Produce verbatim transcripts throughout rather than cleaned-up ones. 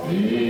བའི་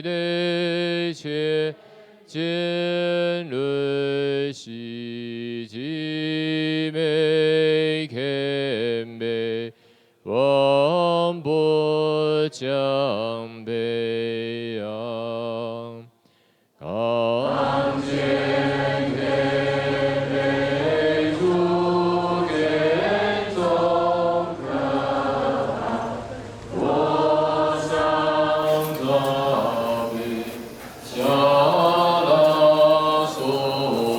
བདེ་ཆེན་བྱིན་རླབས་ཞི་བྱེད་མཁྱེན་པའི་མཁྱེན་པའི་དབང་པོ་བཅངས་པའི་ཡང་། གངས་ཅན་ཐེག་པའི་ཐུགས་ཀའི་ཚོགས་བསགས་པ། བློ་བཟང་དག་པའི་ཞལ་ལ་གསོལ་བ་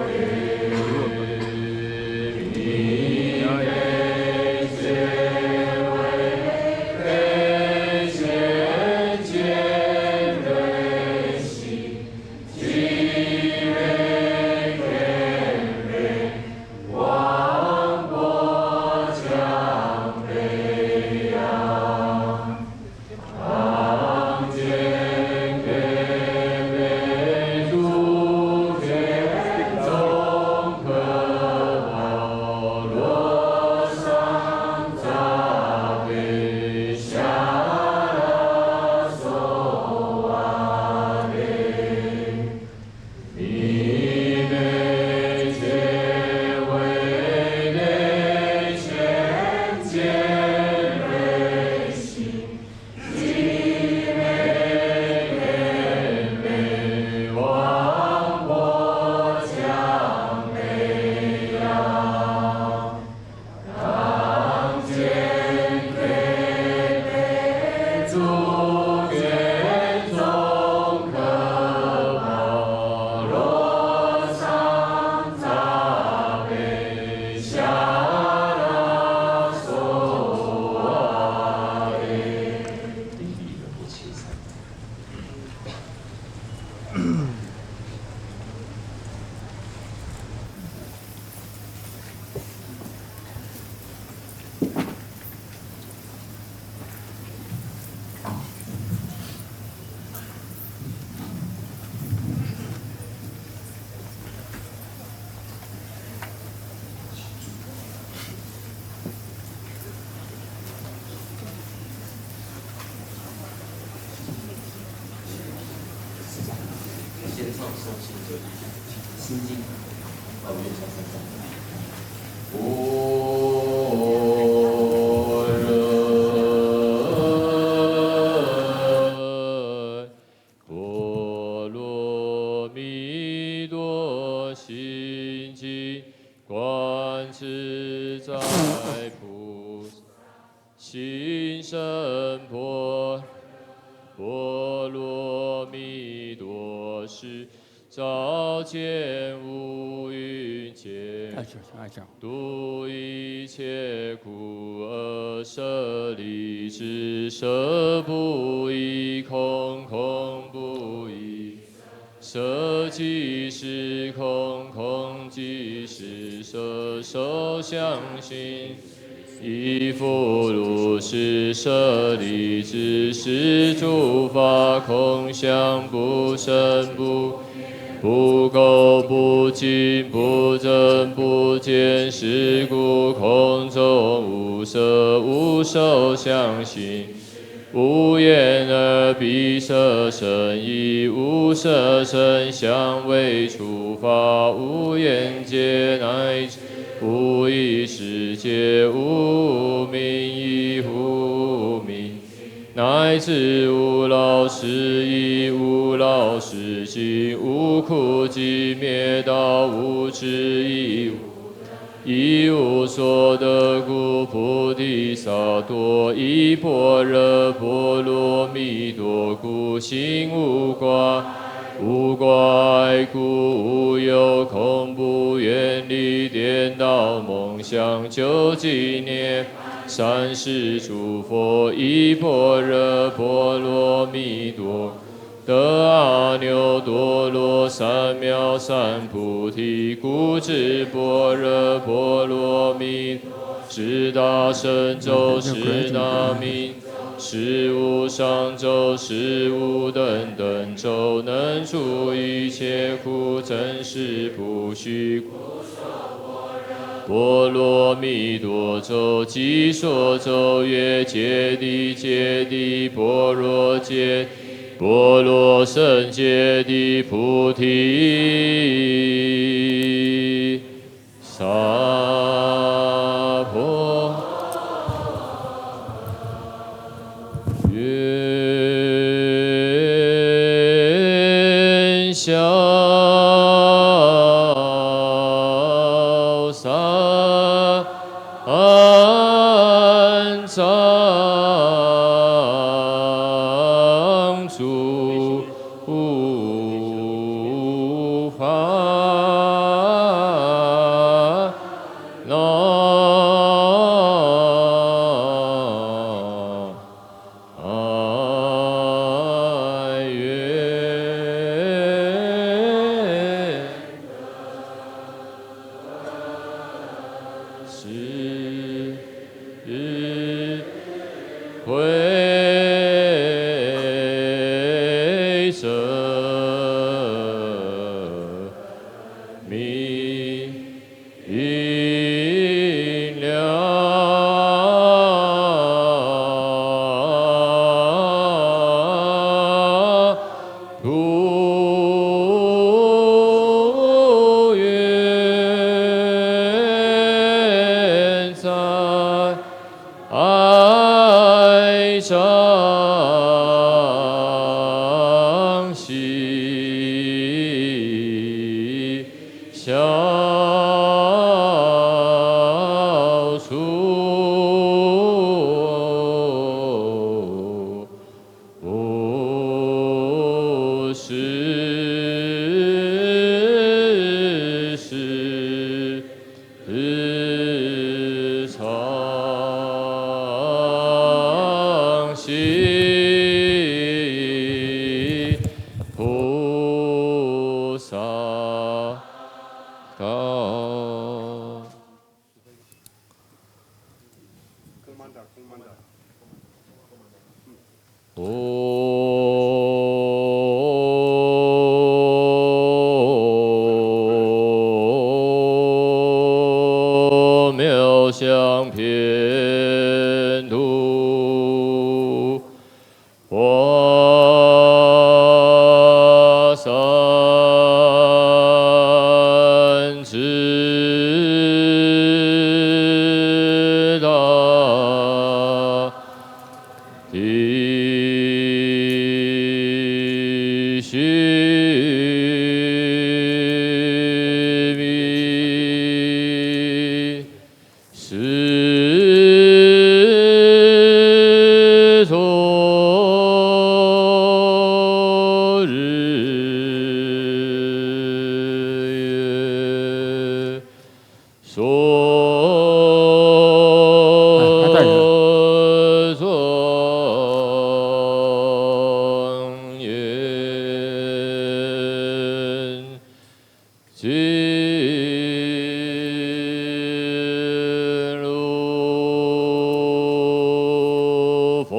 འདེབས། 心经，哦，原上三藏。 般若蜜多心经，观自在菩萨心身般若波罗蜜多时，照见五蕴皆。 度一切苦厄，舍利子，舍不异空，空不异，舍即是空，空即是舍，受想行识亦复如是，舍利子，是诸法空相，不生不 不垢不净，不增不减，是故空中无色，无受想行识，无眼耳鼻舌身意，无色声香味触法，无眼界，乃至无意识界，无无明亦无无明 乃至无老死亦无老死尽，无苦集灭道，无智亦无，一无所得故。菩提萨埵，以般若波罗蜜多故，心无挂碍，无挂碍故，无有恐怖，远离颠倒梦想，究竟涅 善逝诸佛，以般若波罗蜜多，得阿耨多罗三藐三菩提。故知般若波罗蜜多，十大神咒，十大明咒，十无上咒，十无等等咒，能除一切苦，真实不虚。 波罗蜜多咒，即说咒曰：揭谛，揭谛，般若揭，般若僧揭谛，菩提萨婆 愿消三障诸 烦恼愿是 归真明了。不愿再 爱障悉消除。不是是 常行菩萨道。进入佛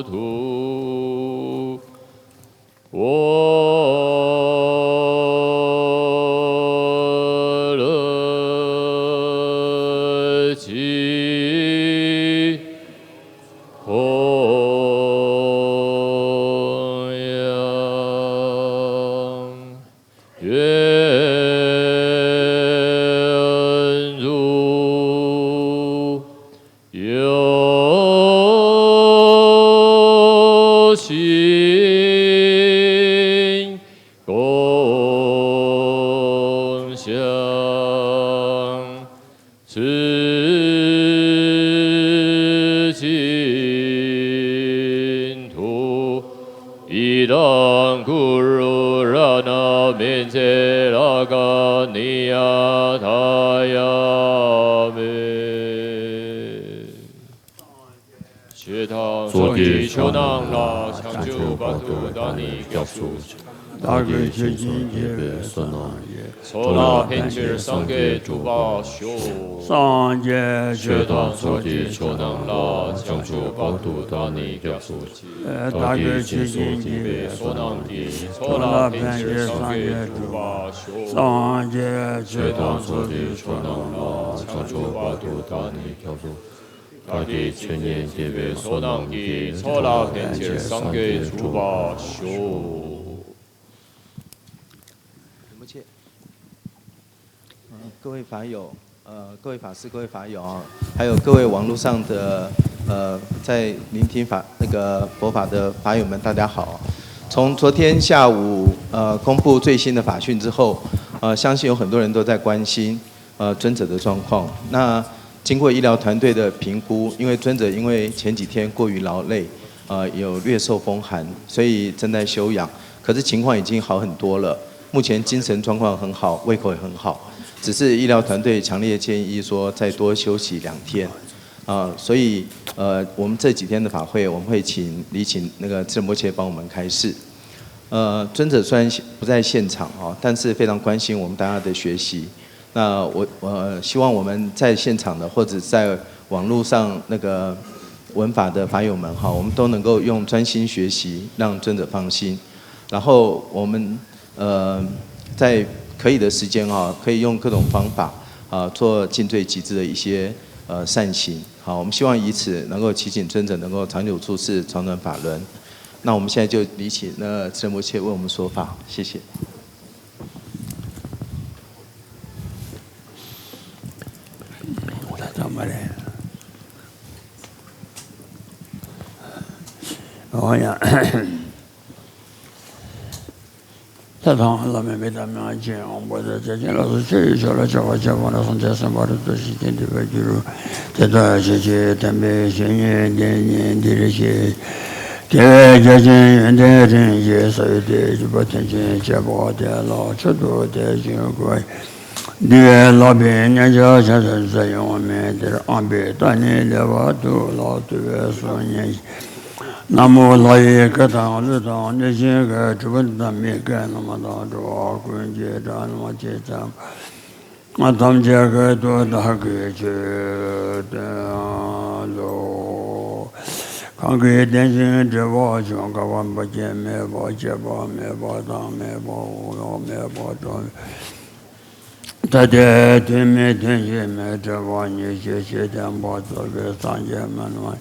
土，我的心 弘扬，愿诸有情共享 此净土。Idaṃ kuru raṇaṃ icce rāga niyatā yāme. 学堂 ཚོགས་ཀྱི་མཆོག་རྣམས་ལ། བྱང་ཆུབ་བར་དུ་བདག་ནི་སྐྱབས་སུ་མཆི། བདག་གིས་ཆོས་ཀྱི་རྒྱལ་པོའི་བསོད་ནམས་ཀྱིས། ཚོགས་ལ་ཕན་ཕྱིར་སངས་རྒྱས་འགྲུབ་པར་ཤོག། སངས་རྒྱས་ཆོས་དང་ཚོགས་ཀྱི་མཆོག་རྣམས་ལ། བྱང་ཆུབ་བར་དུ་བདག་ནི་སྐྱབས་སུ་མཆི། བདག་གིས་ཆོས་ཀྱི་རྒྱལ་པོའི་བསོད་ནམས་ཀྱིས། ཚོགས་ལ་ཕན་ཕྱིར་སངས་རྒྱས་འགྲུབ་པར་ཤོག། སངས་རྒྱས་ཆོས་དང་ཚོགས་ཀྱི་མཆོག་རྣམས་ལ། བྱང་ཆུབ་བར་དུ་བདག་ནི་སྐྱབས་སུ་མཆི། བདག་གིས་ཆོས་ཉན་རྒྱལ་པོའི་བསོད་ནམས་ཀྱིས། ཚོགས་ལ་ཕན་ཕྱིར་སངས་རྒྱས་འགྲུབ་པར་ཤོག། 各位法友，呃，各位法师，各位法友啊，还有各位网络上的，呃，在聆听法，那个佛法的法友们，大家好。从昨天下午，呃，公布最新的法讯之后，呃，相信有很多人都在关心，呃，尊者的状况。那经过医疗团队的评估，因为尊者因为前几天过于劳累，呃，有略受风寒，所以正在休养。可是情况已经好很多了，目前精神状况很好，胃口也很好，只是医疗团队强烈建议说再多休息两天。啊，所以，呃，我们这几天的法会，我们会请，礼请那个智仁波切帮我们开示。呃，尊者虽然不在现场啊，但是非常关心我们大家的学习。那我，我希望我们在现场的或者在网络上那个闻法的法友们哈，我们都能够用专心学习，让尊者放心。然后我们，呃，在可以的时间哈，可以用各种方法啊，做尽最极致的一些，呃，善行。好，我们希望以此能够祈请尊者能够长久住世，传转法轮。那我们现在就礼请那智仁波切为我们说法，谢谢。 ད་ལྟ་མ་རེད། འོ་ཡ། ད་ཐང་བླ་མེད་མི་དང་མི་དབང་ཆེན་དབང་པོ་དང་རྩ་ཆེན་ལ་སོགས་ཆོས་ཀྱི་ཕྱོགས་ལ་ཕྱག་འཚལ་བ་ནི་སངས་རྒྱས་སེམས་དཔའ་རིན་པོ་ཆེ་སྟེ་འདུས་པར་འགྱུར། དེ་ལྟར་ཞི་བྱེད་དམ་པའི་བཤེས་གཉེན་དེ་ཉིད་འདིར་གཤེགས། དེ་བས་རྒྱ་ཆེན་ཡོན་ཏན་རིན་ཆེན་ས་ཡི་སྟེ། སྤྱོད་པ་མཐུན་ཕྱིན་བྱེད་པ་དེ་ལ་མཆོག་ཏུ་དད་ཅིང་གུས། འདི་ཡི་ལག་པའི་སྙན་ཆ་ཕྱག་འཚལ་མཛད་ཡོང་མིན། དེར་ཨམ་པའི་རྟ་ནི་ལེགས་པར་འདུག་ལགས། བཏུད་པས་སོ་མཉེ་ཞིང་། ན་མོ་ལྷ་ཡི་སྐད་དང་ཀླུ་དང་གནོད་སྦྱིན་སྐད། གྲུལ་བུམ་དང་མིའི་སྐད་རྣམས་དང་། འགྲོ་བ་ཀུན་གྱི་སྒྲ་རྣམས་ཇི་ཙམ་པ། ཐམས་ཅད་སྐད་དུ་བདག་གིས་ཆོས་བསྟན་ཏོ། གང་གིས་བདེན་ཞིང་འགྲེལ་པ་བྱུང་། དགག་པ་འབའ་ཞིག་མེད་པ། སྐྱེས་པ་མེད་པ། བདག་མེད་པ། འོག་མེད་པ། འགྲོ་མེད་པ། ཐ་དད་དོན་མེད་དོན་གཅིག་མེད། འབྲེལ་བ་གཉིས་ཀྱི་ཤེས་ལྡན་པ། རྫོགས་པའི་སངས་རྒྱས་མན་ངག་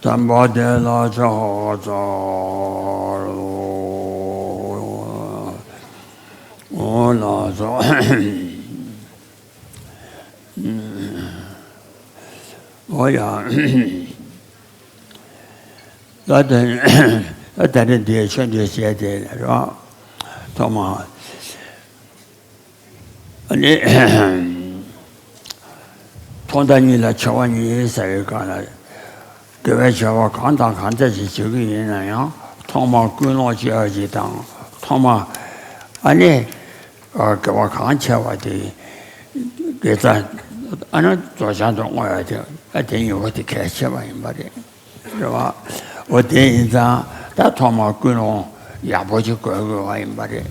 དམ་པ་དེ་ལ་ཕྱག་འཚལ་ལོ། ལགས་སོ། འོ་ཡ། ད་ལྟ་ད་ལྟ་འདིའི་ཆོས་འདི་བཤད་དེ་རེད་བ། ཐོག་མ། ཨ་ནི། ཐོག་མཐའ་གཉིས་ལ་ཆེ་བ་གཉིས་ཟེར་བའི་སྒང་ལ། དགེ་བའི་བྱ་བ་གང་དང་གང་འདྲ་ཞིག་བྱེད་ཀྱི་ཡིན་ན་ཡང་། ཐོག་མར་ཀུན་སློང་སྐྱེ་བ་ཞིག་དང་། ཐོག་མར། ཨ་ནི། དགེ་བ་གང་ཆེ་བ་དེ། དགེ་རྩ། ཨ་ནི་རྫོགས་བྱང་དུ་བསྔོ་ཡ་དེ། ཨ་དེ་གཉིས་པོ་དེ་གལ་ཆེ་བ་ཡིན་པ་རེད། རེད་བ། འོ་དེ་ཡིན་ཙང་ ད་ཐོག་མར་ཀུན་སློང་ཡག་པོ་ཅིག་དགོས་དགོས་པ་ཡིན་པ་རེད།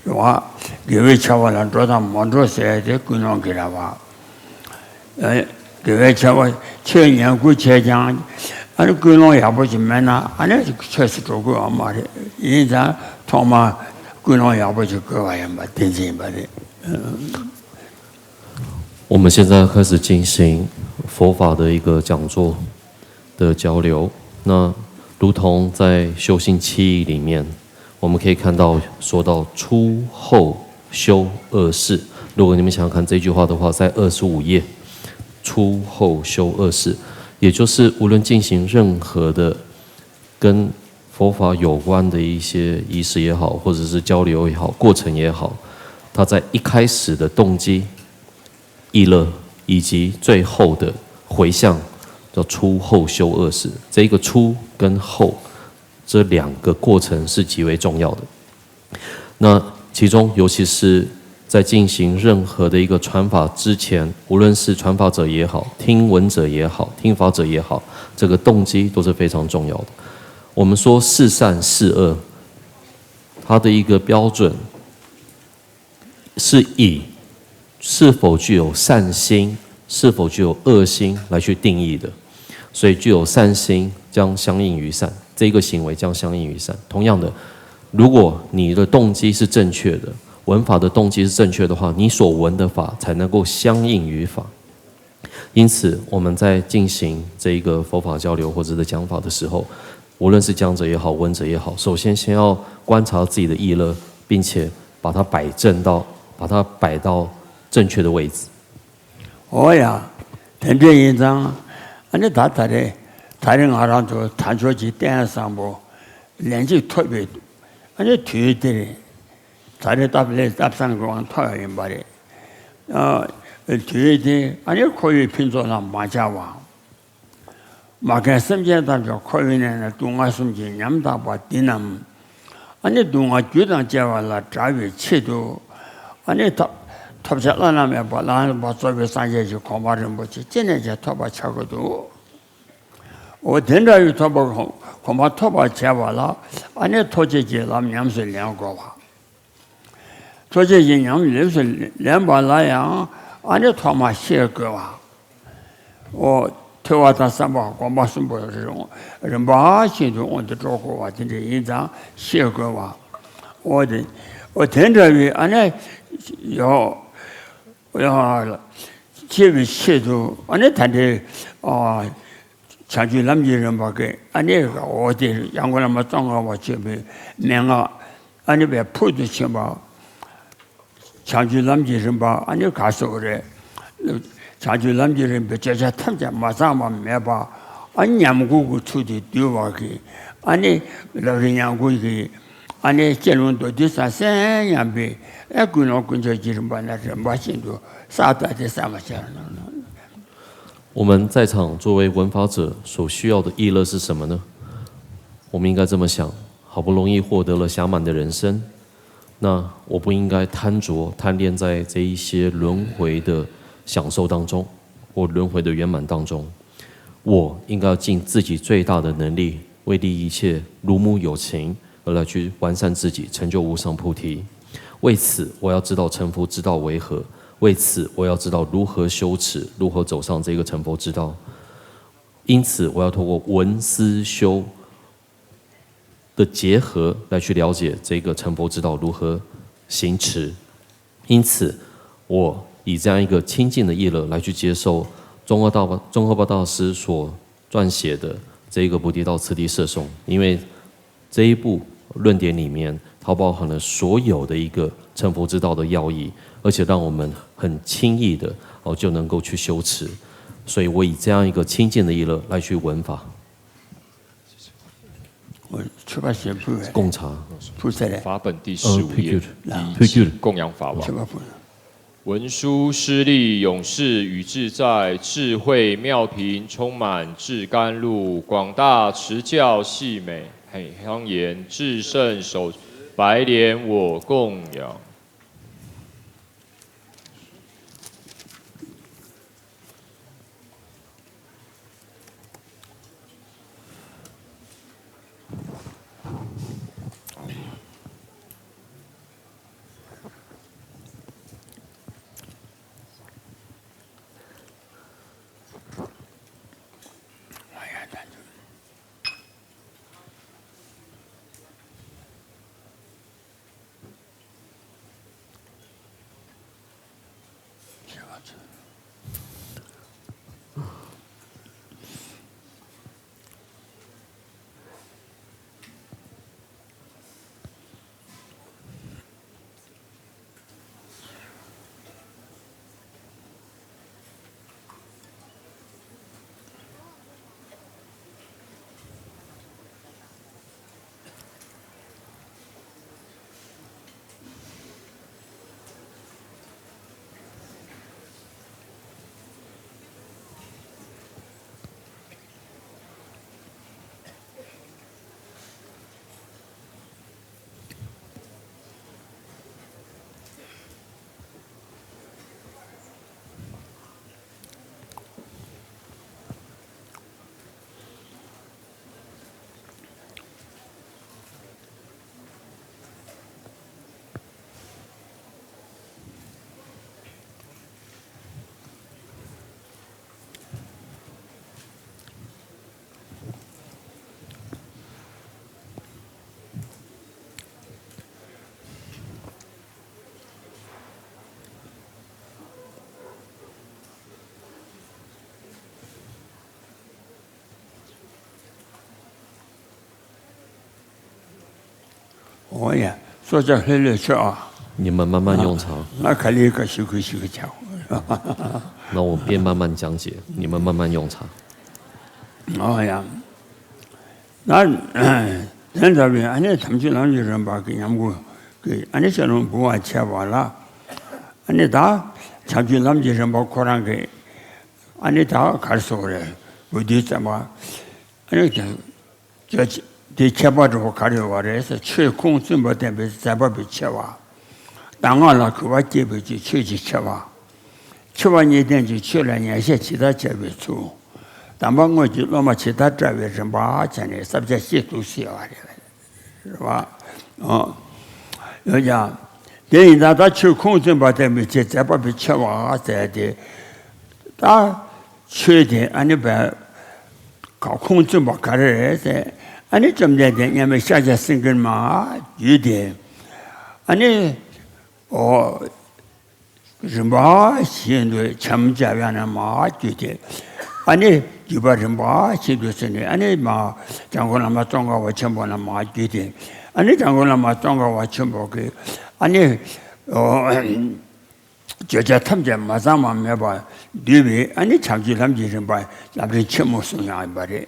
རེད་བ། དགེ་བའི་བྱ་བ་ལ་འགྲོ་དང་མ་འགྲོ་ཟེར་ཏེ་ཀུན་སློང་གི་རེད་བ། ཨེ། དགེ་བའི་བྱ་བ་ཆོས་ཉན་ཁུལ་བྱས་ཀྱང་ཨ་ནི་ཀུན་སློང་ཡག་པོ་ཅིག་མེད་ན་ཨ་ནི་ཆོས་སུ་འགྲོ་དགོས་པ་མ་རེད། ཡིན་ཙང་ཐོག་མར་ཀུན་སློང་ཡག་པོ་ཅིག་དགོས་པ་ཡིན་པ་བསྟན་འཛིན་ཡིན་པ་རེད། 我们现在开始进行佛法的一个讲座的交流。那如同在修行七义里面，我们可以看到说到初后修二事。如果你们想要看这句话的话，在二十五页，初后修二事，也就是无论进行任何的跟佛法有关的一些仪式也好，或者是交流也好，过程也好，它在一开始的动机、意乐以及最后的回向，叫初后修二事。这一个初跟后这两个过程是极为重要的。那其中，尤其是在进行任何的一个传法之前，无论是传法者也好，听闻者也好，听法者也好，这个动机都是非常重要的。我们说是善是恶，它的一个标准是以是否具有善心、是否具有恶心来去定义的。所以具有善心将相应于善，这个行为将相应于善。同样的，如果你的动机是正确的，闻法的动机是正确的话，你所闻的法才能够相应于法。因此，我们在进行这一个佛法交流或者是讲法的时候，无论是讲者也好，闻者也好，首先先要观察自己的意乐，并且把它摆正到，把它摆到正确的位置。 འོ་ཡ། དེ་འདྲ་ཡིན་ཙང་ཨ་ནི་ད་ད་རེས་ད་རེས་ང་རང་ཚོ་དལ་འབྱོར་གྱི་རྟེན་བཟང་པོ་ལན་གཅིག་ཐོབ་པའི་ཨ་ནི་དུས་འདིར་ད་རེས་སྟབས་ལེགས་སྟབས་བཟང་གི་དབང་ཐོབ་ཡ་ཡིན་པ་རེད། ཨ། དུས་འདི་ཨ་ནི་འཁོར་བའི་ཕུན་ཚོགས་ལ་མ་ཆགས་པ། མ་རྒན་སེམས་ཅན་ཐམས་ཅད་འཁོར་བའི་གནས་ན་སྡུག་བསྔལ་གསུམ་གྱིས་ཉམ་ཐག་པ་འདི་རྣམས་ཨ་ནི་སྡུག་བསྔལ་རྒྱུ་དང་བཅས་པ་ལས་བསྒྲལ་བའི་ཆེད་དུ་ཨ་ནི་ཐོབ་ཐོབ་བྱ་བླ་ན་མེད་པ་བླ་ན་མེད་པ་རྫོགས་པའི་སངས་རྒྱས་ཀྱི་གོ་འཕང་རིན་པོ་ཆེ་ཅི་ནས་ཀྱང་ཐོབ་པར་བྱ་དགོས་འདུག་འོ་དེ་འདྲ་བའི་ཐོབ་པ་གོ་གོ་འཕང་ཐོབ་པར་བྱ་བ་ལ་ཨ་ནི་ཐུགས་རྗེ་ཀྱི་ལམ་ཉམས་སུ་ལེན་དགོས་པ། ཐུགས་རྗེ་ཀྱི་ཉམས་ལེན་སུ་ལེན་པ་ལ་ཡང་ཨ་ནི་ཐོག་མར་ཤེས་དགོས་པ། འོ་ཐོས་པ་དང་བསམ་པ་སྒོམ་པ་གསུམ་པོ་རིམ་པ་བཞིན་དུ་དབང་དུ་འགྲོ་དགོས་པ་དེ་འདྲ་ཡིན་ཙང་ཤེས་དགོས་པ། འོ་དེ་འོ་དེ་འདྲ་བའི་ཨ་ནི་ཡོད། ཡང་ཆེ་བའི་ཆེད་དུ་ཨ་ནི་ད་ལྟའི་ཨ་བྱང་ཆུབ་ལམ་གྱི་རིམ་པ་གི་ཨ་ནི་འོ་དེ་ཡང་སྒོས་བླ་མ་ཙོང་ཁ་པ་ཆེན་པོའི་མན་ངག་ཨ་ནི་བའི་ཕུལ་དུ་ཕྱིན་པ། བྱང་ཆུབ་ལམ་གྱི་རིམ་པ་ཨ་ནི་ག་སོགས་རེད། བྱང་ཆུབ་ལམ་གྱི་རིམ་པའི་བརྗོད་བྱ་ཐམས་ཅད་མ་ཚང་བ་མེད་པ། ཨ་ཉམས་མགུར་གྱི་ཚུལ་དུ་བསྡུས་པ་གི་ཨ་ནི་ལབ་རེས་ཉམས་མགུར་གྱི་ཨ་ནི་ཀུན་སློང་མདོར་བསྡུས་སམ་གསན་ཉམས་པའི་ཨ་ཀུན་སློང་ཀུན་སྦྱོར་གྱི་རིམ་པ་ན་རིམ་པ་བཞིན་དུ་ས་ད་དེ་ས་མ་ཆགས་ན། 我们在场作为闻法者所需要的意乐是什么呢？我们应该这么想：好不容易获得了暇满的人生，那我不应该贪着贪恋在这一些轮回的享受当中，或轮回的圆满当中。我应该要尽自己最大的能力，为利益一切如母有情，而来去完善自己，成就无上菩提。为此，我要知道成佛之道为何。为此，我要知道如何修持，如何走上这个成佛之道。因此，我要透过闻思修的结合来去了解这个成佛之道如何行持。因此，我以这样一个清净的意乐来去接受宗喀大宗喀巴大师所撰写的这一个《菩提道次第摄颂》，因为这一部论典里面，它包含了所有的一个成佛之道的要义，而且让我们很轻易的哦就能够去修持。所以我以这样一个清净的意乐来去闻法。 མཆོད་པ་ཞིག་ཕུལ་བས། 供茶。 ཕུལ་ཚར་རེད། 法本第十五页，那第一句供养法王。མཆོད་པ་ཕུལ། 文殊师利勇士与自在，智慧妙平充满至甘露，广大慈教细美，嘿，庄严至圣手，白莲我供养。འོ་ཡ། སྲོག་ཆགས་ལྷོད་ལྷོད་མཆོད་ཨ། 你们慢慢用茶， ང་ག་ལེར་ག་ཞུ་ཁུལ་ཞུ་གི་ཆ། 那我便慢慢讲解，你们慢慢用茶。 འོ་ཡ། ད་དེ་འདྲ་བའི་ཨ་ནི་དམ་ཆོས་ལམ་གྱི་རིམ་པ་གི་ཉམས་མགུར་གི་ཨ་ནི་ཤེས་རབ་འབུལ་བ་བྱས་པ་ལ། ཨ་ནི་ད་དམ་ཆོས་ལམ་གྱི་རིམ་པ་ཁོ་རང་གི་ཨ་ནི་ད་ག་རེ་ཟེར་དགོས་རེད། འབུལ་དུས་ཙམ་པ་ཨ་ནི་དེ་ཁྱད་པར་འདྲ་བོ་ག་རེ་ཡོད་པ་རེད་ཟེར། ཆོས་ཁུངས་བཙུན་པ་བསྟན་པའི་མཛད་པ་པའི་ཆེ་བ། གདམས་ངག་ལ་གུས་པ་བསྐྱེད་པའི་ཆོས་ཀྱི་ཆེ་བ། འཆི་བ་གཉིས་ལྡན་གྱི་ཆོས་ལ་ཉན་བཤད་ཇི་ལྟར་བྱ་བའི་ཚུལ། དམ་པ་དངོས་ཀྱི་སློབ་མ་ཇི་ལྟར་བཀྲལ་བའི་རིམ་པ་བྱས་ནས་བསླབ་བྱ་བཤད་འདུག་ཟེར་བ་རེད། རེད་བ། ཨོ། ཡོད་ཀྱང་། དེ་ཡིན་ད་ལྟ་ཆོས་ཁུངས་བཙུན་པ་བསྟན་པའི་ཆེ་མཛད་པ་པའི་ཆེ་བ་ཟེར་ཏེ། ད་ཆོས་དེ་ཨ་ནི་བས་ཁ་ཁུངས་བཙུན་པ་ག་རེ་རེད་ཟེར། ཨ་ནི་བཅོམ་ལྡན་འདས་མཉམ་མེད་ཤཱཀྱ་སེང་གེར་མར་བརྒྱུད་དེ། ཨ་ནི། ཨོ། རིམ་པ་བཞིན་དུ་བྱམས་བྱ་བ་ན་མར་བརྒྱུད་དེ། ཨ་ནི་བརྒྱུད་པ་རིམ་པ་བཞིན་དུ་ཟེར་ནས་ཨ་ནི་མར་འཇམ་མགོན་བླ་མ་ཙོང་ཁ་པ་ཆེན་པོ་ན་མར་བརྒྱུད་དེ། ཨ་ནི་འཇམ་མགོན་བླ་མ་ཙོང་ཁ་པ་ཆེན་པོ་གིས་ཨ་ནི་ཨོ། བརྗོད་བྱ་ཐམས་ཅད་མ་ཚང་བ་མེད་པར་བསྡུས་པའི་ཨ་ནི་བྱམས་ཆོས་ལམ་གྱི་རིམ་པ་ལམ་རིམ་ཆེན་མོ་གསུངས་ཡང་ཡིན་པ་རེད།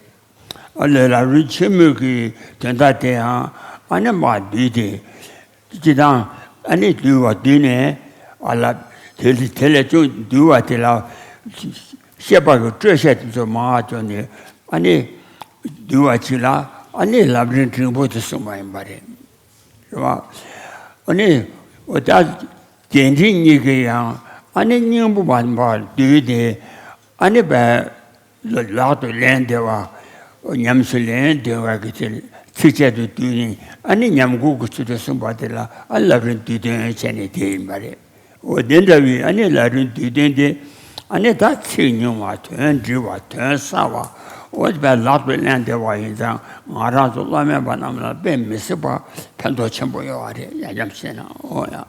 ཨ་ལས་ལམ་རིམ་ཆེན་མོའི་གི་དོན་དག་དེ་ཡང་ཨ་ནི་མར་བསྡུས་ཏེ། སྤྱི་དང་ཨ་ནི་བསྡུས་པ་བསྡུས་ནས་ཨ་ལ་དེ་ལ་དེ་ལས་ཀྱང་བསྡུས་པ་དེ་ལ་བཤད་པ་གི་སྤྲོས་བཤད་དེ་ཚོ་མར་བཅོས་ནས་ཨ་ནི་བསྡུས་པ་ཅིག་ལ་ཨ་ནི་ལམ་རིམ་འབྲིང་པོ་དེ་གསུངས་པ་ཡིན་པ་རེད། རེད་བ། ཨ་ནི་འོ་ད་རྒྱས་འབྲིང་གཉིས་ཀྱི་ཡང་ཨ་ནི་སྙིང་པོ་བར་མར་བསྡུས་ཏེ་ཨ་ནི་བས། ལག་ཏུ་ལེན་བདེ་བ། ཉམས་སུ་ལེན་བདེ་བ་གི་ཚིག་ཚིགས་བཅད་དུ་བསྡུས་ནས་ཨ་ནི་ཉམས་མགུར་གྱི་ཚུལ་དུ་གསུངས་པ་དེ་ལ་ཨ་ལམ་རིམ་བསྡུས་དོན་བྱས་ནས་དེ་ཡིན་པ་རེད། འོ་དེ་འདྲ་བའི་ཨ་ནི་ལམ་རིམ་བསྡུས་དོན་དེ་ཨ་ནི་ད་ཚིག་ཉུང་བ་དོན་འདྲི་བ་དོན་གསར་བ། འོ་དེ་བས་ལག་ཏུ་ལེན་བདེ་བ་ཡིན་ཙང་ང་རང་ཚོ་བླ་མེད་པ་རྣམས་ལ་དཔེ་མི་སྲིད་པ་ཕན་ཐོགས་ཆེན་པོ་ཡོད་པ་རེད། ཡ་འཇམ་ཤེས་ན་འོ་ཡ།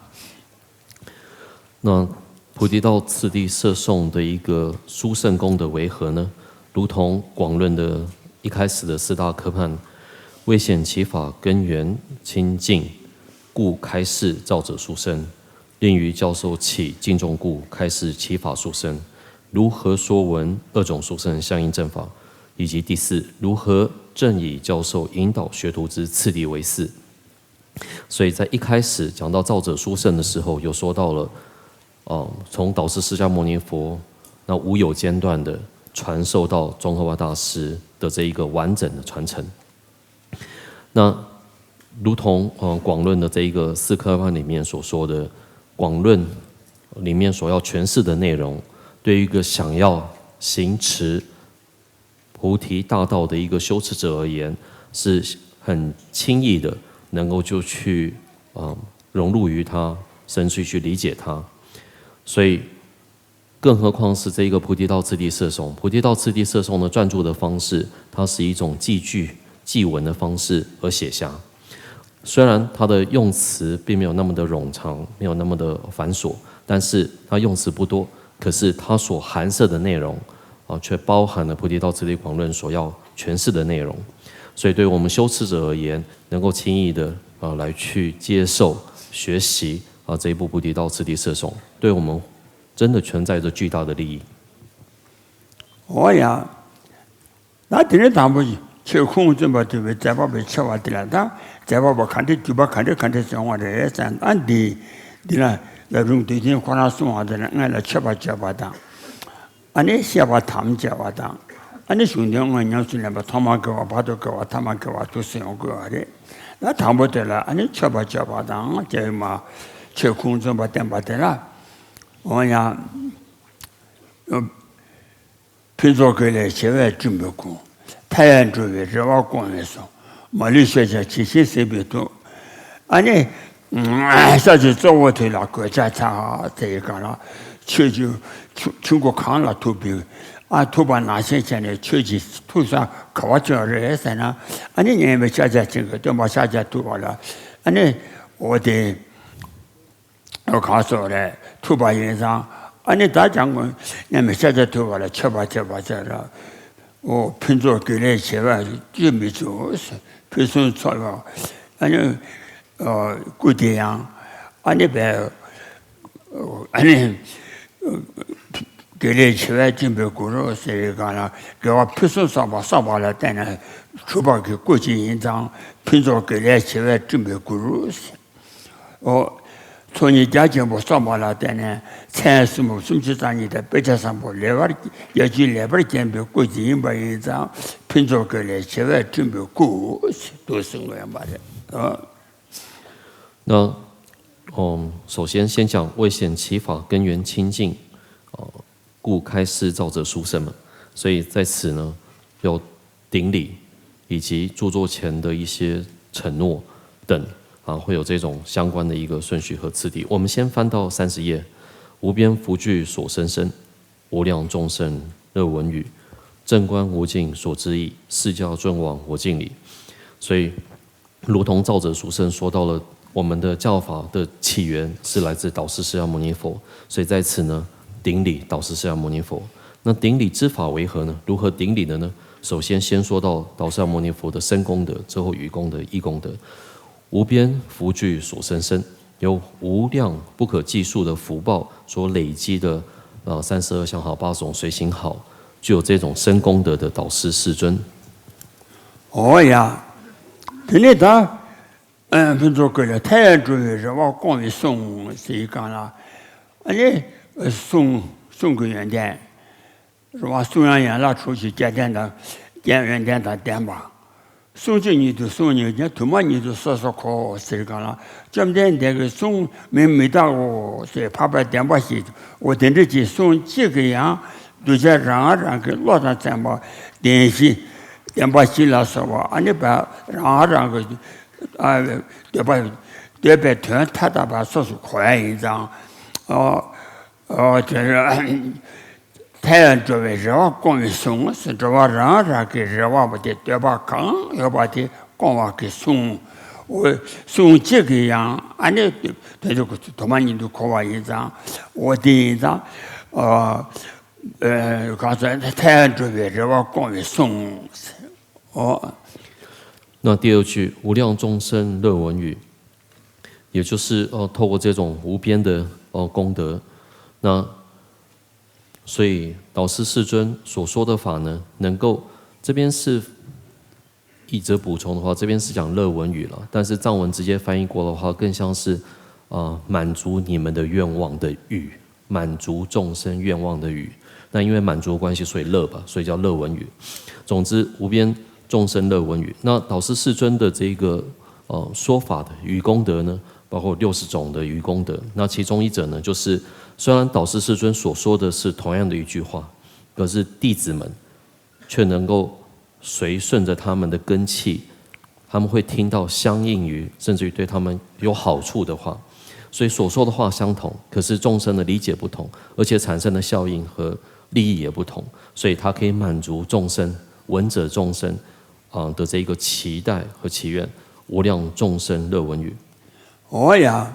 那菩提道次第摄颂的一个殊胜功德为何呢？如同广论的一开始的四大科判，为显其法根源清净，故开示造者殊胜；令于教授起敬重故，开示其法殊胜。如何说闻二种殊胜相应正法，以及第四，如何正以教授引导学徒之次第为四。 所以在一开始讲到造者殊胜的时候，有说到了，呃，从导师释迦牟尼佛那无有间断的传授到宗喀巴大师的这一个完整的传承。那如同呃广论的这一个四科判里面所说的，广论里面所要诠释的内容，对于一个想要行持 菩提大道的一个修持者而言，是很轻易的能够就去呃融入于它，甚至去理解它。所以，更何况是这个菩提道次第摄颂。菩提道次第摄颂的撰著的方式，它是一种记叙记文的方式而写下。虽然它的用词并没有那么的冗长，没有那么的繁琐，但是它用词不多，可是它所含摄的内容 啊，却包含了菩提道次第广论所要诠释的内容。所以，对我们修持者而言，能够轻易的啊来去接受、学习啊这一部菩提道次第摄颂，对我们真的存在着巨大的利益。 འོ་ཡ། ད་དེ་ནས་དང་པོ་ཆོས་ཁུངས་བཙུན་པ་ཐུབ་པའི་མཛད་པ་པའི་ཆེ་བ་དེ་ལ་ད་མཛད་པ་པ་ག་འདྲ་བརྒྱུད་པ་ག་འདྲ་ག་འདྲ་བྱུང་བ་རེད་ཟེར་ན། ཨ་འདི་འདི་ལ་ལམ་རིམ་བསྡུས་དོན་ཁོ་རང་གསུང་བ་དེ་ལ་སྔོན་ལ་མཆོད་པ་བརྗོད་པ་དང་། ཨ་ནི་བཤད་པ་དམ་བཅའ་བ་དང་། ཨ་ནི་གཞུང་དོན་དངོས་ཉམས་སུ་ལེན་པ་ཐོག་མར་དགེ་བ་བར་དུ་དགེ་བ་ཐ་མར་དགེ་བ་དུ་གསུང་དགོས་པ་རེད། ད་དང་པོ་དེ་ལ་ཨ་ནི་མཆོད་པ་བརྗོད་པ་དང་བཅས་མ་ཆོས་ཁུངས་བཙུན་པ་བསྟན་པ་དེ་ལ། འོ་ཡ། ཕུན་ཚོགས་དགེ་ལེགས་བྱེ་བས་བསྐྲུན་པའི་སྐུ། མཐའ་ཡས་འགྲོ་བའི་རེ་བ་སྐོང་བའི་གསུང་། མ་ལུས་ཤེས་བྱ་ཇི་བཞིན་གཟིགས་པའི་ཐུགས། ཨ་ནི། ཤཱཀྱའི་གཙོ་བོ་དེ་ལ་གོད་ཆག་ཆགས་དེ་ཡི་གང་ལ། ཆོས་ཀྱི་ཆུ་ཆུ་མགོ་གངས་ལ་ཐུག་པའི། ཨ་ཐུག་པ་ནང་བཞིན་བྱས་ནས་ཆོས་ཀྱི་ཐུག་ས་ག་བ་ཅིག་རེད་ཟེར་ན། ཨ་ནི་མཉམ་མེད་ཤཱཀྱ་ཅན་གྱི་སྟོན་པ་ཤཱཀྱ་ཐུབ་པ་ལ། ཨ་ནི། འོ་དེ། གང་སོགས་རེད་ཐུབ་པ་ཡིན་ཙང་། ཨ་ནི་ད་ཀྱང་མཉམ་མེད་ཤཱཀྱ་ཐུབ་པ་ལ་མཆོད་པ་བྱེད་པ་བྱས་ལ། འོ་ཕུན་ཚོགས་དགེ་ལེགས་བྱེ་བས་བསྐྲུན་པའི་སྐུ། ཕུན་སུམ་ཚོགས་པ། ཨ་ནི་ སྐུ་དེ་ཡང་ཨ་ནི་བས་ཨ་ནི་དགེ་ལེགས་བྱེ་བས་བསྐྲུན་པའི་གུ་རུ་ཟེར་བའི་སྒང་ལ། དགེ་བ་ཕུན་སུམ་ཚོགས་པ་བསགས་པ་ལ་བརྟེན་ནས་གྲུབ་པ་གི་སྐུ་ཅིག་ཡིན་ཙང་། ཕུན་ཚོགས་དགེ་ལེགས་བྱེ་བས་བསྐྲུན་པའི་གུ་རུ་ཟེར། ཨོ། ཚོགས་གཉིས་རྒྱ་ཆེན་པོ་བསགས་པ་ལ་བརྟེན་ནས་མཚན་གསུམ་པོ་སུམ་ཅུ་རྩ་གཉིས་དང་དཔེ་བྱད་བཟང་པོ་ལེགས་པར་རྒྱ་ཆེའི་ལེགས་པར་བརྒྱན་པའི་སྐུ་ཅིག་ཡིན་པ་ཡིན་ཙང་། ཕུན་ཚོགས་དགེ་ལེགས་བྱེ་བས་བསྐྲུན་པའི་སྐུ་ཟེར་དུ་གསུང་གི་ཡོད་པ་རེད། ཨོ། 那，嗯，首先先讲未显其法，根源清净，呃，故开示造者殊胜嘛。所以在此呢，有顶礼以及著作权的一些承诺等啊，会有这种相关的一个顺序和次第。我们先翻到三十页，无边福聚所生身，无量众生乐闻语，正观无尽所知义，释迦尊王我敬礼。所以如同造者殊胜说到了，我们的教法的起源是来自导师释迦牟尼佛，所以在此呢，顶礼导师释迦牟尼佛。那顶礼之法为何呢？如何顶礼的呢？首先先说到导师释迦牟尼佛的身功德，之后语功德、意功德。无边福聚所生身，有无量不可计数的福报所累积的，呃，三十二相好、八种随行好，具有这种身功德的导师世尊。 ཨོ་ཡ། དེ་ནས་ད་ཨ་ཕུན་ཚོགས་དགེ་ལེགས་མཐའ་ཡས་འགྲོ་བའི་རེ་བ་སྐོང་བའི་གསུང་ཟེར་གང་ལ། ཨ་ནི་གསུང་གསུང་གི་ཡོན་ཏན། རེ་བ་གསུང་ཡང་ཡན་ལག་དྲུག་ཅུ་བརྒྱད་ལྡན་དང་། རྒྱན་ཡོན་ཏན་དང་ལྡན་པ། གསུང་ཆོས་ཉིད་དུ་གསུང་ཉིད་ཀྱང་། དུ་མ་ཉིད་དུ་སོ་སོར་གོ་ཟེར་གང་ལ། བཅོམ་ལྡན་འདས་ཀྱི་གསུང་མིང་མི་བཏགས་འོ་ཟེར་འཕགས་པའི་བདེན་པ་ཞིག་འོ་དེ་འདྲ་ཅིག་གསུང་གཅིག་གིས་ཡང་གདུལ་བྱ་རང་རང་གི་བློ་དང་བཙན་པ་བདེན་བཞི་བདེན་པ་བཞི་ལ་སོགས་པ་ཨ་ནི་བ་རང་རང་གི་ཨ་འདོད་པ་འདོད་པའི་དོན་མཐའ་དག་པ་སོ་སོར་གོ་ཡ་ཡིན་ཙང་། ཨོ་ཨོ་དེ་རེད། མཐའ་ཡས་འགྲོ་བའི་རེ་བ་སྐོང་བའི་གསུང་ཟེར། འགྲོ་བ་རང་རང་གི་རེ་བ་པོ་དེ་འདོད་པ་གང་ཡོད་པ་དེ་སྐོང་བ་གི་གསུང་། འོ་གསུང་གཅིག་གིས་ཡང་ཨ་ནི་དེ་ཚོ་དུ་མ་ཉིད་དུ་གོ་བ་ཡིན་ཙང་། འོ་དེ་ཡིན་ཙང་། ཨ་ཨ་གང་ཟེར་མཐའ་ཡས་འགྲོ་བའི་རེ་བ་སྐོང་བའི་གསུང་ཟེར། ཨོ། 那第二句，无量众生乐闻语，也就是呃，透过这种无边的呃功德，那所以导师世尊所说的法呢，能够这边是译者补充的话，这边是讲乐闻语了，但是藏文直接翻译过的话，更像是呃满足你们的愿望的语，满足众生愿望的语。那因为满足的关系，所以乐吧，所以叫乐闻语。总之，无边众生乐闻语。那导师世尊的这个呃说法的语功德呢，包括六十种的语功德。那其中一者呢，就是虽然导师世尊所说的是同样的一句话，可是弟子们却能够随顺着他们的根器，他们会听到相应于甚至于对他们有好处的话。所以所说的话相同，可是众生的理解不同，而且产生的效应和利益也不同，所以它可以满足众生、闻者众生啊、呃的这一个期待和祈愿。无量众生乐闻语。 ཨོ་ཡ།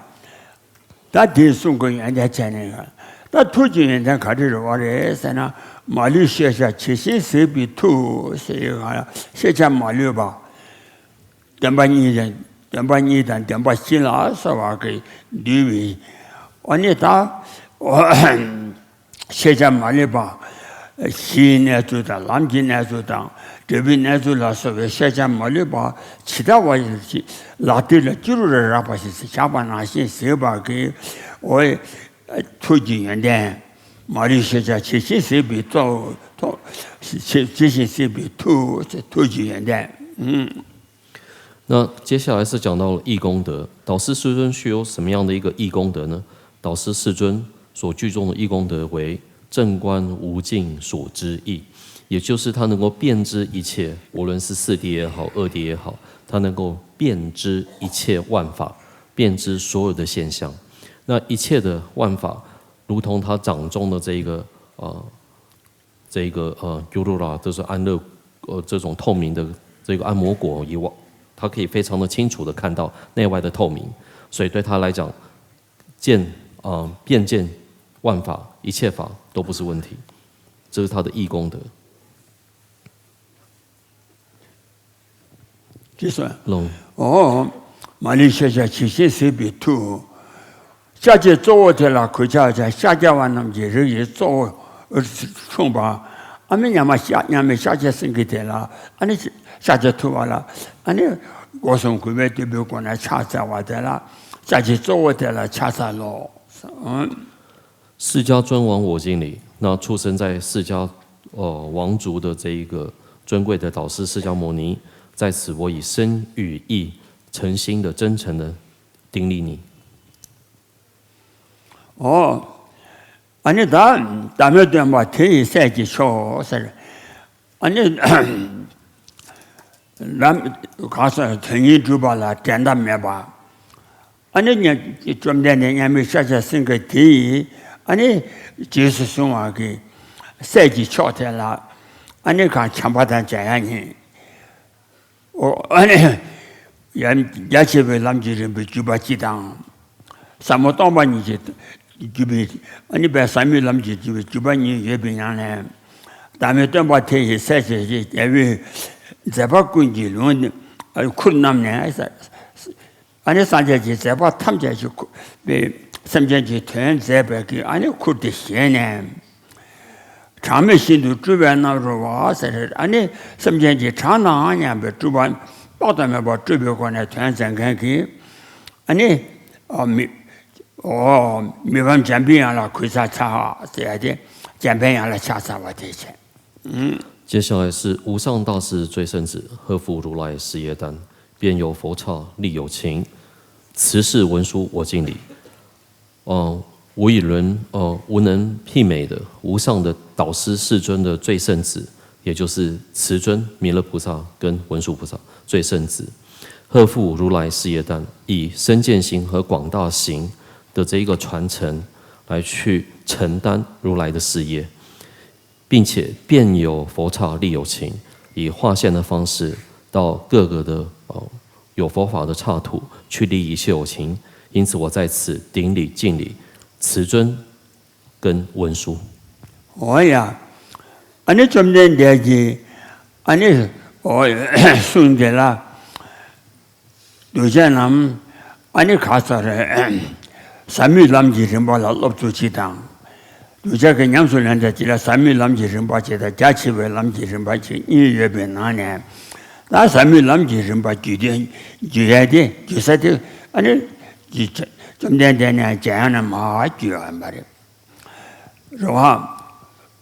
ད་དེ་གསུང་གི་ཡོན་ཏན་བྱས་ནས། ད་ཐུགས་ཀྱི་ཡོན་ཏན་ག་རེ་རེད་བ་རེད་ཟེར་ན། མ་ལུས་ཤེས་བྱ་ཇི་བཞིན་གཟིགས་པའི་ཐུགས་ཟེར་ཡོད་ག་ལ། ཤེས་བྱ་མ་ལུས་པ། བདེན་པ་གཉིས་དང་བདེན་པ་གཉིས་དང་བདེན་པ་བཞི་ལ་སོགས་པ་གིས་འདུས་པའི། ཨ་ནི་ད་ཤེས་བྱ་མ་ལུས་པ། གཞིའི་གནས་ཚུལ་དང་ལམ་གྱི་གནས་ཚུལ་དང་འབྲས་བུའི་གནས་ཚུལ་ལ་སོགས་པའི་ཤེས་བྱ་མ་ལུས་པ་ཇི་ལྟ་བ་ཡིན་ཞིག་ལག་མཐིལ་ལ་ཅི་རུ་རེ་རེག་པ་ཞིག་བཞག་པ་ནང་བཞིན་གཟིགས་པ་གིས། འོ་ཐུགས་ཀྱི་ཡོན་ཏན། མ་ལུས་ཤེས་བྱ་ཇི་བཞིན་གཟིགས་པའི་ཐུགས། ཐུགས་ཇི་བཞིན་གཟིགས་པའི་ཐུགས། ཐུགས་ཀྱི་ཡོན་ཏན། 那接下来是讲到了意功德，导师世尊具有什么样的一个意功德呢？导师世尊所具众的意功德为正观无尽所知义，也就是他能够遍知一切，无论是四谛也好，二谛也好，他能够遍知一切万法，遍知所有的现象。那一切的万法，如同他掌中的这一个呃这个呃 Gyurura，就是安乐呃这种透明的这个安摩果以外，他可以非常的清楚的看到内外的透明，所以对他来讲，见呃遍见万法一切法都不是问题，这是他的意功德。 ཅི་སོང་龙 ཨོ། མ་ལུས་ཤེས་བྱ་ཇི་བཞིན་གཟིགས་པའི་མཐུ། ཤཱཀྱའི་གཙོ་བོ་དེ་ལ་གུས་ཕྱག་བྱ། ཤཱཀྱ་པ་རྣམས་ཀྱི་རིགས་ཀྱི་གཙོ་བོ་འཁྲུངས་པ། ཨ་མི་མཉམ་མ་ཤཱཀྱ་མཉམ་མེད་ཤཱཀྱ་སེང་གེ་དེ་ལ། ཨ་ནི་ཤཱཀྱ་ཐུབ་པ་ལ། ཨ་ནི་སྒོ་གསུམ་གུས་པས་བཏུད་པའི་སྒོ་ནས་ཕྱག་འཚལ་བ་དེ་ལ། ཤཱཀྱའི་གཙོ་བོ་དེ་ལ་ཕྱག་འཚལ་ལོ། 释迦尊王，我敬礼。那出生在释迦呃王族的这一个尊贵的导师释迦牟尼，在此我以身语意诚心的、真诚的顶礼你。 ཨོ། ཨ་ནི་ད་བདག་མེད་སྟོན་པ་དེ་ཡི་སྲས་ཀྱི་མཆོག་ཟེར། ཨ་ནི་ལམ་གང་སོགས་དོན་གཉིས་སྒྲུབ་པ་ལ་འགྲན་ཟླ་མེད་པ། ཨ་ནི་མཉམ་བཅོམ་ལྡན་འདས་མཉམ་མེད་ཤཱཀྱ་སེང་གེ་དེ་ཡིས་ཨ་ནི་རྗེས་སུ་བཟུང་བ་གི་སྲས་ཀྱི་མཆོག་དེ་ལ། ཨ་ནི་གང་བྱམས་པ་དང་འཇམ་དབྱངས་ཉིད། ཨོ། ཨ་ནི་ཡང་རྒྱ་ཆེ་བའི་ལམ་གྱི་རིམ་པའི་བརྒྱུད་པ་སྤྱི་དང་། ཟབ་མོ་སྟོང་པ་ཉིད་ཀྱི་བརྒྱུད་པའི། ཨ་ནི་པའི་ཟབ་མོའི་ལམ་གྱི་བརྒྱུད་པའི་བརྒྱུད་པ་གཉིས་ཡོད་པའི་ནང་ནས། བདག་མེད་སྟོན་པ་དེ་ཡི་སྲས་ཞེས་བྱ་བའི་མཛད་པ་ཀུན་གྱི་ལུང་ཁུར་བསྣམས་ནས། ཨ་ནི་སངས་རྒྱས་ཀྱི་མཛད་པ་ཐམས་ཅད་ཀྱི་སེམས་ཅན་གྱི་དོན་མཛད་པའི་གི་ཨ་ནི་ཁུར་དེ་བཞེས་ནས། གྲངས་མེད་ཤིན་ཏུ་སྤྲུལ་པའི་རྣམ་རོལ་པ་ཟེར། ཨ་ནི་སེམས་ཅན་གྱི་གྲངས་དང་མཉམ་པའི་སྤྲུལ་པ་དཔག་ཏུ་མེད་པ་སྤྲུལ་པའི་སྒོ་ནས་དོན་མཛད་མཁན་གྱི། ཨ་ནི་ཨ་མི་ཨོ་མི་ཕམ་འཇམ་པའི་དབྱངས་ལ་གུས་ཕྱག་འཚལ་ཟེར་ཏེ། འཇམ་པའི་དབྱངས་ལ་ཕྱག་འཚལ་བ་དེ་བྱས། 接下来是无上大士最胜子，贺复如来事业旦，遍游佛刹，力有情。慈氏文殊，我敬礼。呃，无与伦，呃，无能媲美的无上的导师世尊的最胜子，也就是慈尊弥勒菩萨跟文殊菩萨最胜子，贺复如来事业旦，以身见行和广大行的这一个传承来去承担如来的事业。 并且遍游佛刹，力有情，以化现的方式到各个的呃有佛法的刹土去利益一切有情。因此，我在此顶礼敬礼慈尊跟文殊。 ཨོ་ཡ། ཨ་ནི་བཅོམ་ལྡན་འདས་ཀྱིས་ཨ་ནི་ཨོ་གསུངས་དེ་ལ། གདུལ་བྱ་རྣམས་ཨ་ནི་ག་ས་རེ། ཟབ་མོའི་ལམ་གྱི་རིམ་པ་ལ་སློབ་ཚུལ་གཅིག་དང་། གདུལ་བྱ་གི་ཉམས་སུ་ལེན་ཚུལ་གཅིག་ལ་ཟབ་མོའི་ལམ་གྱི་རིམ་པ་གཅིག་དང་རྒྱ་ཆེ་བའི་ལམ་གྱི་རིམ་པ་གཅིག་གཉིས་ཡོད་པའི་ནང་ནས། ད་ཟབ་མོའི་ལམ་གྱི་རིམ་པ་བརྒྱུད་དེ་བརྒྱུད་ཡས་དེ་བརྒྱུད་ས་དེ་ཨ་ནི་བཅོམ་ལྡན་འདས་ནས་འཇམ་དབྱངས་ནས་མར་བརྒྱུད་ཡོད་པ་རེད། རེད་བ།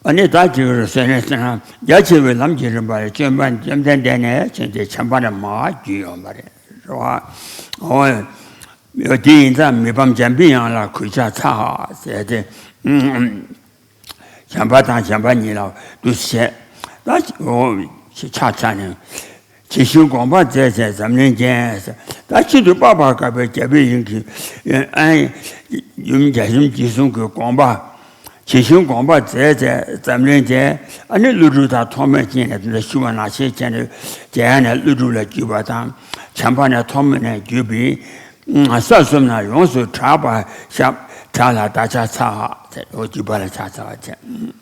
ཨ་ནི་ད་ཅིག་རེད་ཟེར་ནས་ཟེར་ན། རྒྱ་ཆེ་བའི་ལམ་གྱི་རིམ་པ་ལ་བཅོམ་པ་བཅོམ་ལྡན་འདས་ནས་བྱས་ཏེ་བྱམས་པ་ནས་མར་བརྒྱུད་ཡོང་བ་རེད། རེད་བ། འོ། དེ་ཡིན་ཙང་མི་ཕམ་འཇམ་པའི་དབྱངས་ལ་གུས་ཕྱག་འཚལ་ཟེར་ཏེ། བྱམས་པ་དང་བྱམས་པ་ཉིད་ལ་འདུ་བྱས། ད་འོ་ཕྱག་འཚལ་ནས། ཇི་བཞིན་དགོངས་པ་མཛད་བྱས་འཛམ་གླིང་རྒྱན། ད་ཤིན་ཏུ་དཔག་པ་དཀའ་བའི་རྒྱལ་པོའི་དབྱིངས་ཀྱི། ཨ། ཡུམ་རྒྱ་གཞུང་འཇིགས་གསུམ་གྱི་དགོངས་པ། ཇི་བཞིན་དགོངས་པ་མཛད་བྱས་འཛམ་གླིང་རྒྱན། ཨ་ནི་ཀླུ་སྒྲུབ་དང་ཐོགས་མེད་ཅན་ནས་དེ་འདྲ་ཞུ་བ་ནང་བཞིན་བྱས་ནས་རྒྱལ་ཡང་ནས་ཀླུ་སྒྲུབ་ལ་བརྒྱུད་པ་དང་། བྱམས་པ་ནས་ཐོགས་མེད་ནས་བརྒྱུད་པའི། ས་གསུམ་ན་ཡོངས་སུ་གྲགས་པ་ཞབས་གྲགས་ལ་བདག་ཕྱག་འཚལ་ཟེར། འོ་བརྒྱུད་པ་ལ་ཕྱག་འཚལ་བ་བྱས།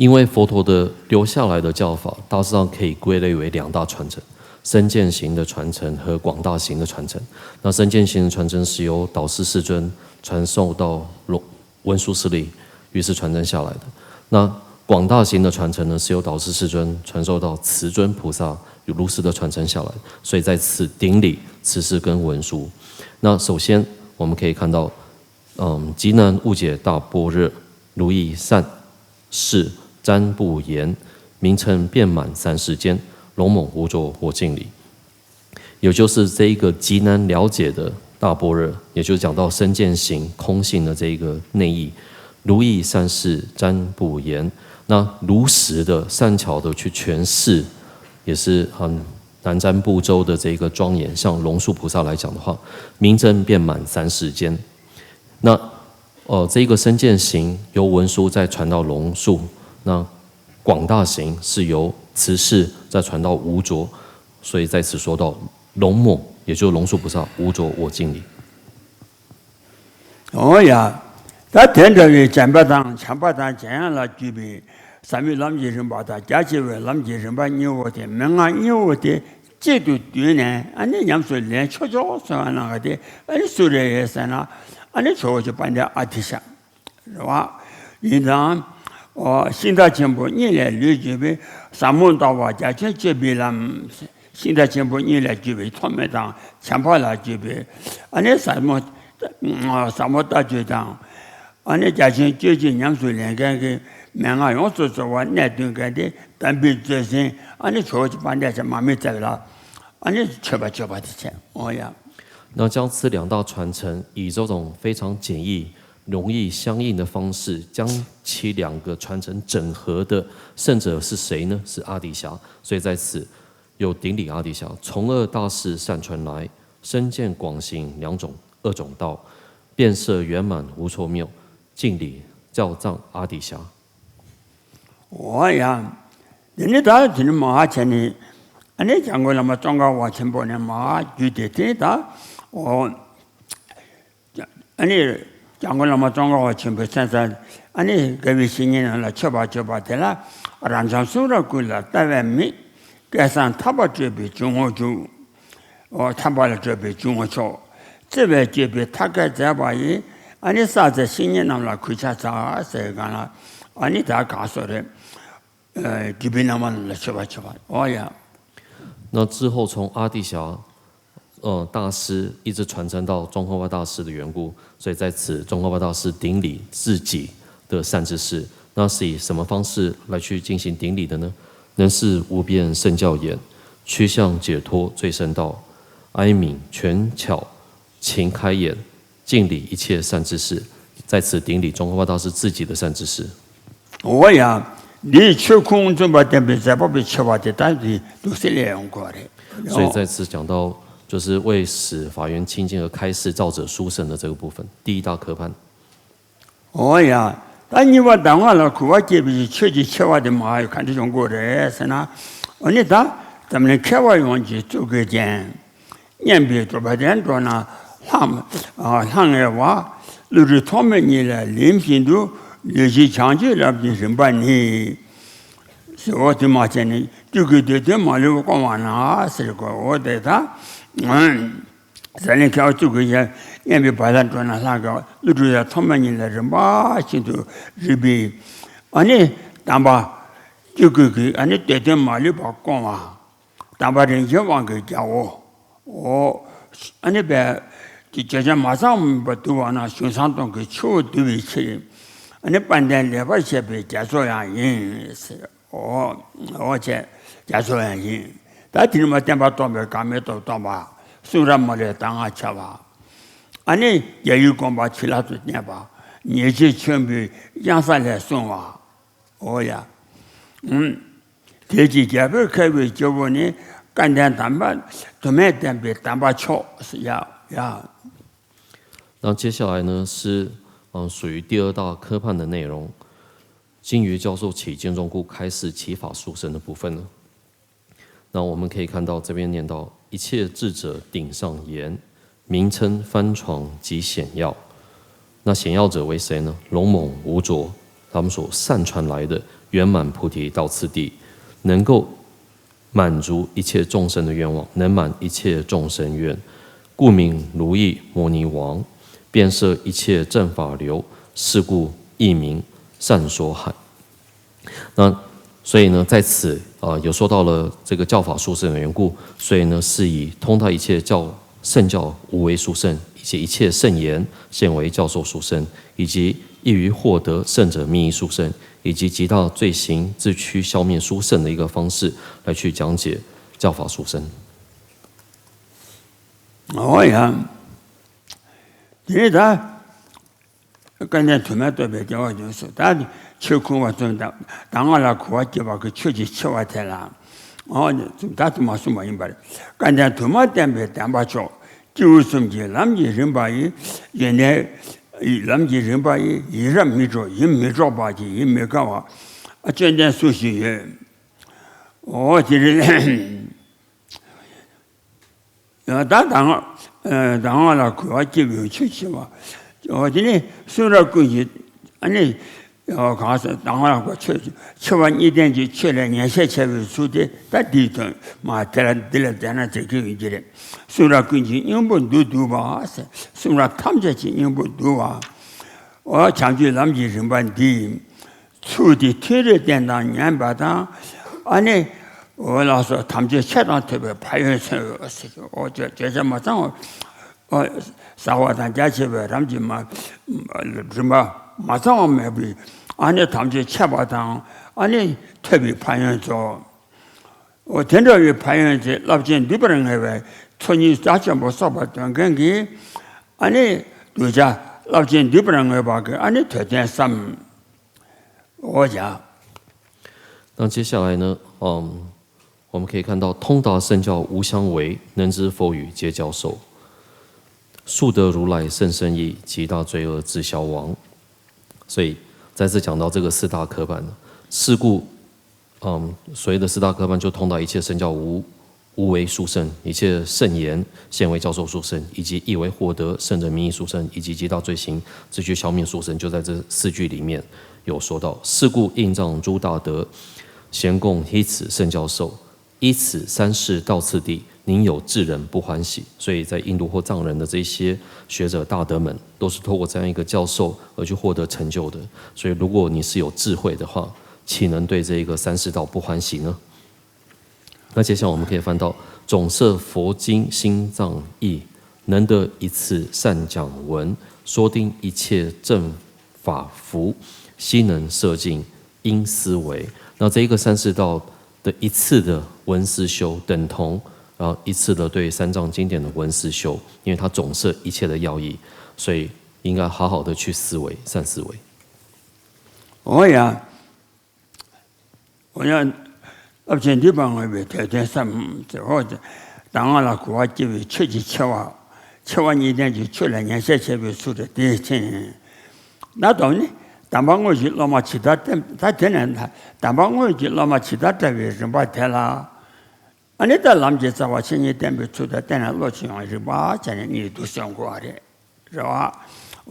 因为佛陀的留下来的教法，大致上可以归类为两大传承：身见行的传承和广大行的传承。那身见行的传承是由导师世尊传授到龙文殊师利，于是传承下来的。那广大行的传承呢，是由导师世尊传授到慈尊菩萨，由如是的传承下来。所以在此顶礼慈氏跟文殊。那首先我们可以看到，嗯，极难悟解大般若，如意善事占不言，名称遍满三世间，龙猛无着我敬礼。也就是这一个极难了解的大般若，也就是讲到身见行空性的这一个内意，如意善事占不言。那如实的、善巧的去诠释，也是很难占部洲的这一个庄严。像龙树菩萨来讲的话，名称遍满三世间。那呃，这个身见行由文殊再传到龙树，那广大行是由慈氏再传到无着，所以在此说到龙猛，也就是龙树菩萨无着我敬礼。 འོ་ཡ། ད་དེ་འདྲ་བའི་བྱམས་པ་དང་བྱམས་པ་དང་འཇམ་དབྱངས་ལ་བརྒྱུད་པའི་ཟབ་མོའི་ལམ་གྱི་རིམ་པ་དང་རྒྱ་ཆེ་བའི་ལམ་གྱི་རིམ་པ་གཉིས་པོ་དེ། མན་ངག་གཉིས་པོ་དེ་ གཅིག་ཏུ་བསྡུས་ནས་ཨ་ནི་ཉམས་སུ་ལེན་ཆོག་ཆོག་ཟེར་བ་ནང་ག་དེ་ཨ་ནི་སུ་རེད་ཟེར་ན། ཨ་ནི་ཇོ་བོ་རྗེ་དཔལ་ལྡན་ཨ་ཏི་ཤ་རེད་བ། ཡིན་ཙང་། ཨོ། ཤིང་རྟ་ཆེན་པོ་གཉིས་ལས་ལུས་གྱུར་པའི་ཟབ་མོ་ལྟ་བ་རྒྱ་ཆེན་སྤྱོད་པའི་ལམ། ཤིང་རྟ་ཆེན་པོ་གཉིས་ལས་གྱུར་པའི་ཐོགས་མེད་དང་བྱམས་པ་ལ་གྱུར་པའི་ཨ་ནི་ཟབ་མོ། ཟབ་མོ་ལྟ་སྤྱོད་དང་། ཨ་ནི་རྒྱ་ཆེན་སྤྱོད་ཕྱིར་ཉམས་སུ་ལེན་མཁན་གྱི་མན་ངག་ཡོངས་སུ་རྫོགས་པ་གནད་སྟོན་མཁན་དེ་དམ་པའི་མཛོད་ཟིན་ཨ་ནི་ཇོ་བོ་རྗེ་དཔལ་ལྡན་ཨ་ཏི་ཤ་མར་མེ་མཛད་པ་ལ་ཨ་ནི་མཆོད་པ་མཆོད་པ་དེ་བྱས། ཨོ་ཡ། 那将这两大传承以这种非常简易、容易相应的方式，将其两个传承整合的圣者是谁呢？是阿底峡。所以在此有顶礼阿底峡，从二大师善传来，深见广行两种二种道，遍摄圆满无错谬，敬礼教藏阿底峡。 འོ་ཡ། དེ་ནི་ད་དེ་ནི་མ་ཧ་བྱས་ནི། ཨ་ནི་སྐྱབས་མགོན་བླ་མ་ཙོང་ཁ་པ་ཆེན་པོ་ནས་མ་ཧ་བརྒྱུད་དེ་དེ་ནི་ད། འོ། ཨ་ནི་སྐྱབས་མགོན་བླ་མ་ཙོང་ཁ་པ་ཆེན་པོའི་མཚན་རྩ། ཨ་ནི་དགའ་བའི་བཤེས་གཉེན་རྣམས་ལ་མཆོད་པ་བརྗོད་པ་དེ་ལ། རབ་འབྱམས་གསུང་རབ་ཀུན་ལ་ལྟ་བའི་མིག་སྐལ་བཟང་ཐར་པར་སྤྲོད་པའི་འཇུག་ངོགས་འཇུག་འོ། ཐར་པ་ལ་སྤྲོད་པའི་འཇུག་ངོགས་མཆོག་བརྩེ་བས་སྤྱོད་པའི་ཐབས་མཁས་མཛད་པ་ཡིས། ཨ་ནི་བསགས་ཚད་བཤེས་གཉེན་རྣམས་ལ་གུས་ཕྱག་འཚལ་ཟེར་གང་ལ། ཨ་ནི་ད་གང་སོ་རེད། སྒྲུབ་པའི་སྣང་བ་རྣམས་ལ་མཆོད་པ་མཆོད་པ། འོ་ཡ། 那之后从阿底峡，呃，大师一直传承到宗喀巴大师的缘故，所以在此宗喀巴大师顶礼自己的善知识。那是以什么方式来去进行顶礼的呢？能视无边圣教眼，趋向解脱最深道，哀悯权巧勤开眼，敬礼一切善知识。在此顶礼宗喀巴大师自己的善知识。 འོ་ཡ། འདིའི་ཆོས་ཁུངས་བཙུན་པ་བསྟན་པའི་མཛད་པ་པའི་ཆེ་བ་དེ་ལྟར་དེ་འདུག་སེ་ལས་ཡོང་དགོས་རེད། 所以在此讲到，就是为使法缘清净而开示造者殊胜的这个部分，第一大科判。 འོ་ཡ། ད་གཉིས་པ་གདམས་ངག་ལ་གུས་པ་བསྐྱེད་པའི་ཆོས་ཀྱི་ཆེ་བ་དེ་མ་ཡོད་ག་འདྲ་ཡོང་དགོས་རེད་ཟེར་ན། འོ་ནི་ད་འཛམ་གླིང་མཁས་པ་ཡོངས་ཀྱི་གཙུག་གི་རྒྱན། སྙན་པའི་སྒྲུབ་པ་དེ་འགྲོ་ན་ལྷང་ལྷང་ངེ་བ། བློ་གྲོས་ཐོགས་མེད་གཉིས་ལ་ལེན་བཞིན་དུ་ལུས་ཀྱི་བྱང་ཆུབ་རབ་ཀྱི་རིམ་པ་ནི། ཟེར་བ་དེ་མ་བྱས་ནས་དུས་ཀྱི་འདོད་དོན་མ་ལུས་སྐོང་བ་ན་ཟེར་དགོས། འོ་དེ་ད། འཛམ་གླིང་མཁས་པ་གཙུག་གི་རྒྱན། སྙན་པའི་བ་དན་འགྲོ་ན་ལྷང་ངེ་བ། བློ་གྲོས་ཐོགས་མེད་གཉིས་ལ་རིམ་པ་བཞིན་དུ་རིག་པའི། ཨ་ནི་གདམས་པ། གཙུག་གི་ཨ་ནི་འདོད་དོན་མ་ལུས་པ་སྐོང་བ། དམ་པ་རིན་ཆེན་དབང་གི་རྒྱལ་པོ། འོ། ཨ་ནི་བས། ཀྱི་བརྗོད་བྱ་མ་ཚང་བར་བསྡུ་བ་ན་གཞུང་བསྲང་གཏོང་གི་ཆུ་བོ་བསྡུ་བའི་ཕྱིར། ཨ་ནི་དཔལ་ལྡན་ལེགས་པར་བཤད་པའི་རྒྱ་མཚོ་ཡང་ཡིན། འོ། འོ་བྱས། རྒྱ་མཚོ་ཡང་ཡིན། ད་དེ་ནི་མ་བསྟན་པ་རྟོགས་པའི་འགག་མེད་རྟོགས་རྟོགས་པ། གསུང་རབ་མ་ལུས་གདམས་ངག་ཆེ་བ། ཨ་ནི་རྒྱལ་བའི་དགོངས་པ་བྱིན་རླབས་སུ་བརྟན་པ། ཉེས་སྤྱོད་ཆེན་པོའི་གཡང་ས་ལས་བསྲུང་བ། འོ་ཡ། ཨུམ། དེ་ཕྱིར་རྒྱལ་པོའི་མཁས་པའི་སྐྱེ་བོ་ནི། སྐལ་ལྡན་དམ་པ་དུ་མས་བསྟན་པའི་དམ་པ་མཆོག་ཡ་ཡ། 那接下来呢是，嗯，属于第二大科判的内容，精于教授起见中故开示其法殊胜的部分了。那我们可以看到这边念到：一切智者顶上言，名称翻床及显要。那显要者为谁呢？龙猛无着，他们所善传来的圆满菩提道次第，能够满足一切众生的愿望，能满一切众生愿，故名如意摩尼王，遍摄一切正法流，是故亦名善说海。那所以呢，在此啊、呃有说到了这个教法殊胜的缘故，所以呢是以通达一切教圣教无为殊胜，以及一切圣言现为教授殊胜，以及易于获得圣者密意殊胜，以及极大罪行自驱消灭殊胜的一个方式来去讲解教法殊胜。 འོ་ཡ། དེ་ནས་ད། སྐལ་ལྡན་དུ་མས་བསྟོད་པའི་རྒྱལ་བ་ཡོངས་སུ་ད་ཆོས་ཁུངས་བ་ཙམ་དང་གདམས་ངག་ལ་གུས་པ་བསྐྱེད་པ་གི་ཆོས་ཀྱི་ཆེ་བ་དེ་ལ། འོ་ནི་ཙམ་ད་དུ་མ་གསུངས་པ་ཡིན་པར། སྐལ་ལྡན་དུ་མ་བསྟན་པའི་བསྟན་པ་མཆོག་སྐྱེས་བུ་གསུམ་གྱི་ལམ་གྱི་རིམ་པ་ཡི། ཡོན་ཏན་ལམ་གྱི་རིམ་པ་ཡི། ཡིད་རབ་མི་འཕྲོག་ཡིད་མི་འཕྲོག་པ་གི་ཡིད་མི་དགའ་བ། ཨ་བཅོམ་ལྡན་སུ་ཞིག་ཡོད། འོ་དེ་རེད། ད་གདམས་ངག་གདམས་ངག་ལ་གུས་པ་བསྐྱེད་པའི་ཆོས་ཆེ་བ། འོ་དེ་ནི་གསུང་རབ་ཀུན་གྱི་ཨ་ནི་ གང་ཟེར་དང་བ་ལ་ཆོས་འཆི་བ་གཉིས་ལྡན་གྱི་ཆོས་ལ་ཉན་བཤད་བྱ་བའི་ཚུལ་དེ་ད་འདིའི་དོན་མ་དེ་ལ་འདི་ལ་བསྡད་ན་ཚེ་གི་ཡོད་ཀྱི་རེད། གསུང་རབ་ཀུན་གྱི་སྙིང་པོ་མདོར་བསྡུ་བ་ཟེར། གསུང་རབ་ཐམས་ཅད་ཀྱི་སྙིང་པོ་བསྡུ་བ། འོ་བྱང་ཆུབ་ལམ་གྱི་རིམ་པ་འདི། ཚུལ་དེ་ཐོས་རེ་བསྟན་དང་ཉན་པ་དང་། ཨ་ནི། འོ་ལགས་སོ། དམ་ཆོས་ཆེ་དང་ཐོས་པའི་ཕན་ཡོན་མཚོན་འོ་ཟེར། འོ་བརྗོད་བྱ་མ་ཚང་བ། ཟ་བ་དང་རྒྱ་ཆེ་བའི་རིམ་གྱིས་མ། རིམ་པ་མ་ཚང་བ་མེད་པའི། ཨ་ནི་དམ་ཆོས་ཆེ་བ་དང་། ཨ་ནི་ཐོས་པའི་ཕན་ཡོན་ཚོ། འོ་དེ་འདྲ་བའི་ཕན་ཡོན་དེ་རླབས་ཆེན་འདུས་པར་ངེས་པའི་ཚོགས་གཉིས་རྒྱ་ཆེན་པོ་གསོག་པར་འདོད་མཁན་གྱིས། ཨ་ནི་གདུལ་བྱ་རླབས་ཆེན་འདུས་པར་ངེས་པ་གི་ཨ་ནི་དོན་བསྟན་བསམ། འོ་ཡ། 那接下来呢，嗯，我们可以看到通达圣教无相违，能知佛语皆教授，速得如来甚深意，极大罪恶自消亡。所以再次讲到这个四大科判，是故，嗯，所谓的四大科判就通达一切圣教无无为殊胜，一切圣言现为教授殊胜，以及意为获得圣者名义殊胜，以及极大罪行自觉消灭殊胜，就在这四句里面有说到。是故印藏诸大德，咸共依此圣教授。依此三世道次第，宁有智人不欢喜？所以在印度或藏人的这些学者大德们，都是透过这样一个教授而去获得成就的。所以，如果你是有智慧的话，岂能对这个三世道不欢喜呢？那接下来我们可以翻到总摄佛经心藏意，能得一次善讲闻，说定一切正法福，悉能摄尽 应思维。那这一个三世道的一次的闻思修，等同啊一次的对三藏经典的闻思修，因为它总摄一切的要义，所以应该好好的去思维，善思维。འོ་ཡ། འོ་ཡ། རླབས་ཆེན་འདུས་པ་ངེས་པའི་དོན་བསྟན་བསམ་ཟེར། འོ་དེ། གདམས་ངག་ལ་གོ་བ་སྐྱེ་བའི་ཆོས་ཀྱི་ཆེ་བ། ཆེ་བ་གཉིས་ལྡན་གྱི་ཆོས་ལ་ཉན་བཤད་བྱེད་པའི་ཚུལ་དུ་དེའི་ཕྱིན། ད་དོན་ནི། གདམས་པ་དངོས་ཀྱི་སློབ་མ་ཇི་ལྟར་བསྟེན། ད་དེ་ནས་ད་གདམས་པ་དངོས་ཀྱི་སློབ་མ་ཇི་ལྟར་བསྟེན་པའི་རིམ་པ་དེ་ལ། ཨ་ནི་ད་ལམ་གྱི་རྩ་བ་ཆོས་ཉིད་བསྟན་པའི་ཚུལ་དུ་བསྟན་ནས་བློ་ཆེ་ཡང་རིག་པ་བྱས་ནས་གཉིས་སུ་སོང་དགོས་པ་རེད། རེད་བ།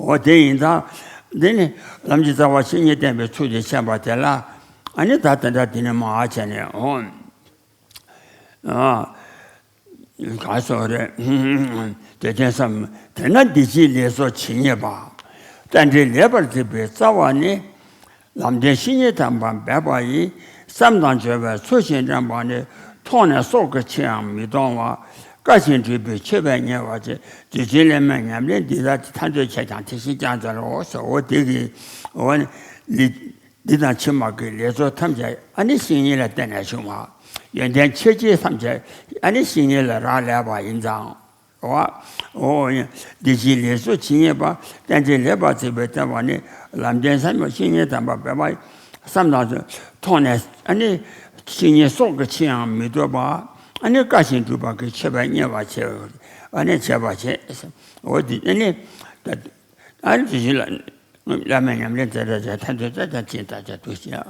འོ་དེ་ཡིན་ཙང་། འདི་ནི་ལམ་གྱི་རྩ་བ་ཆོས་ཉིད་བསྟན་པའི་ཚུལ་དུ་བཤད་པ་དེ་ལ། ཨ་ནི་ད་དེ་འདྲ་དེ་ནི་མ་བྱས་ནས་འོ། ཨ། ག་སོགས་རེད། དེ་དེ་བསམ། དེས་ན་འདི་ཕྱིའི་ལས་ཚོགས་ཇི་སྙེད་པ། རྟེན་འབྲེལ་ལེགས་པར་མཛད་པའི་རྩ་བ་ནི། ལམ་བདེན་བཤེས་གཉེན་དམ་པ་འབད་པ་ཡིས། བསམ་དང་སྦྱོར་བའི་ཚུལ་བཞིན་དྲན་པ་ནི། མཐོང་ནས་སྲོག་གི་ཕྱིའང་མི་གཏོང་བ། དཀའ་ཞིང་སྒྲུབ་པའི་མཆོད་པས་མཉེས་པ་བྱེད། རྗེ་བཙུན་སློབ་མའི་ཉམས་ལེན་འདི་དག་ཐམས་ཅད་ཁྱེད་ཀྱང་དེ་བཞིན་ཀྱང་མཛད་དོ་ཟེར། འོ་དེ་གི། འོ་ནི། ལི། འདི་དང་ཕྱི་མ་གི་ལས་ཚོགས་ཐམས་ཅད་ཨ་ནི་བཤེས་གཉེན་ལ་བརྟེན་ནས་བྱུང་བ། ཡོན་ཏན་ཆེ་ཆེ་ཐམས་ཅད་ཨ་ནི་བཤེས་གཉེན་ལ་རག་ལས་པ་ཡིན་ཙང་། འོ། འོ། འདི་ཕྱིའི་ལས་ཚོགས་ཇི་སྙེད་པ། རྟེན་འབྲེལ་ལེགས་པར་མཛད་པའི་རྩ་བ་ནི། ལམ་བདེན་བཤེས་གཉེན་དམ་པ་འབད་པ་ཡིས། བསམ་དང་མཐོང་ནས་ཨ་ནི། བཤེས་གཉེན་སྲོག་གི་ཕྱིའང་མི་ལྟོས་པ། ཨ་ནི་དཀའ་ཞིང་སྒྲུབ་པ་གི་མཆོད་པས་མཉེས་པ་བྱེད། ཨ་ནི་བྱེད་པ་བྱེད། འོ་འདི་ཨ་ནི། ད། ཨ་ནི་དེ་བཞིན་ལ། བླ་མའི་ཉམས་ལེན་དེ་འདྲ་བྱས་ཐམས་ཅད་ཙམ་ཙམ་ཅིག་ད་ཅག་ཏུ་བཤད།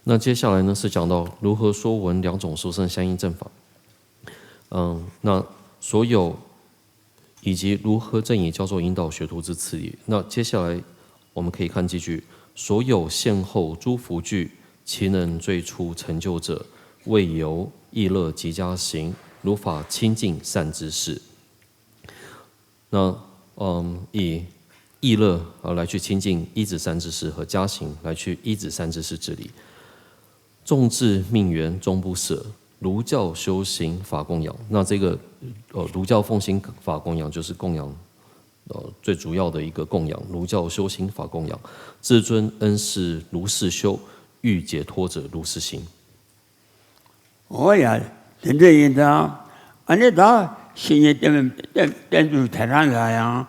那接下来呢，是讲到如何说闻两种殊胜相应正法。嗯，那所有以及如何正以教授引导学徒之次也。那接下来我们可以看几句：所有现后诸福聚，其能最初成就者，谓由意乐及加行，如法亲近善知识。 那，嗯，以意乐，呃，来去亲近依止善知识和加行来去依止善知识之理。众志命缘终不舍，儒教修行法供养。那这个，呃，儒教奉行法供养就是供养，呃，最主要的一个供养。儒教修行法供养，至尊恩师如是修，欲解脱者如是行。 འོ་ཡ། དེ་འདྲ་ཡིན་ཙང་། ཨ་ནི་ད་བཤེས་གཉེན་བསྟེན་བསྟེན་བསྟེན་ཚུལ་དེ་རང་ལ་ཡང་།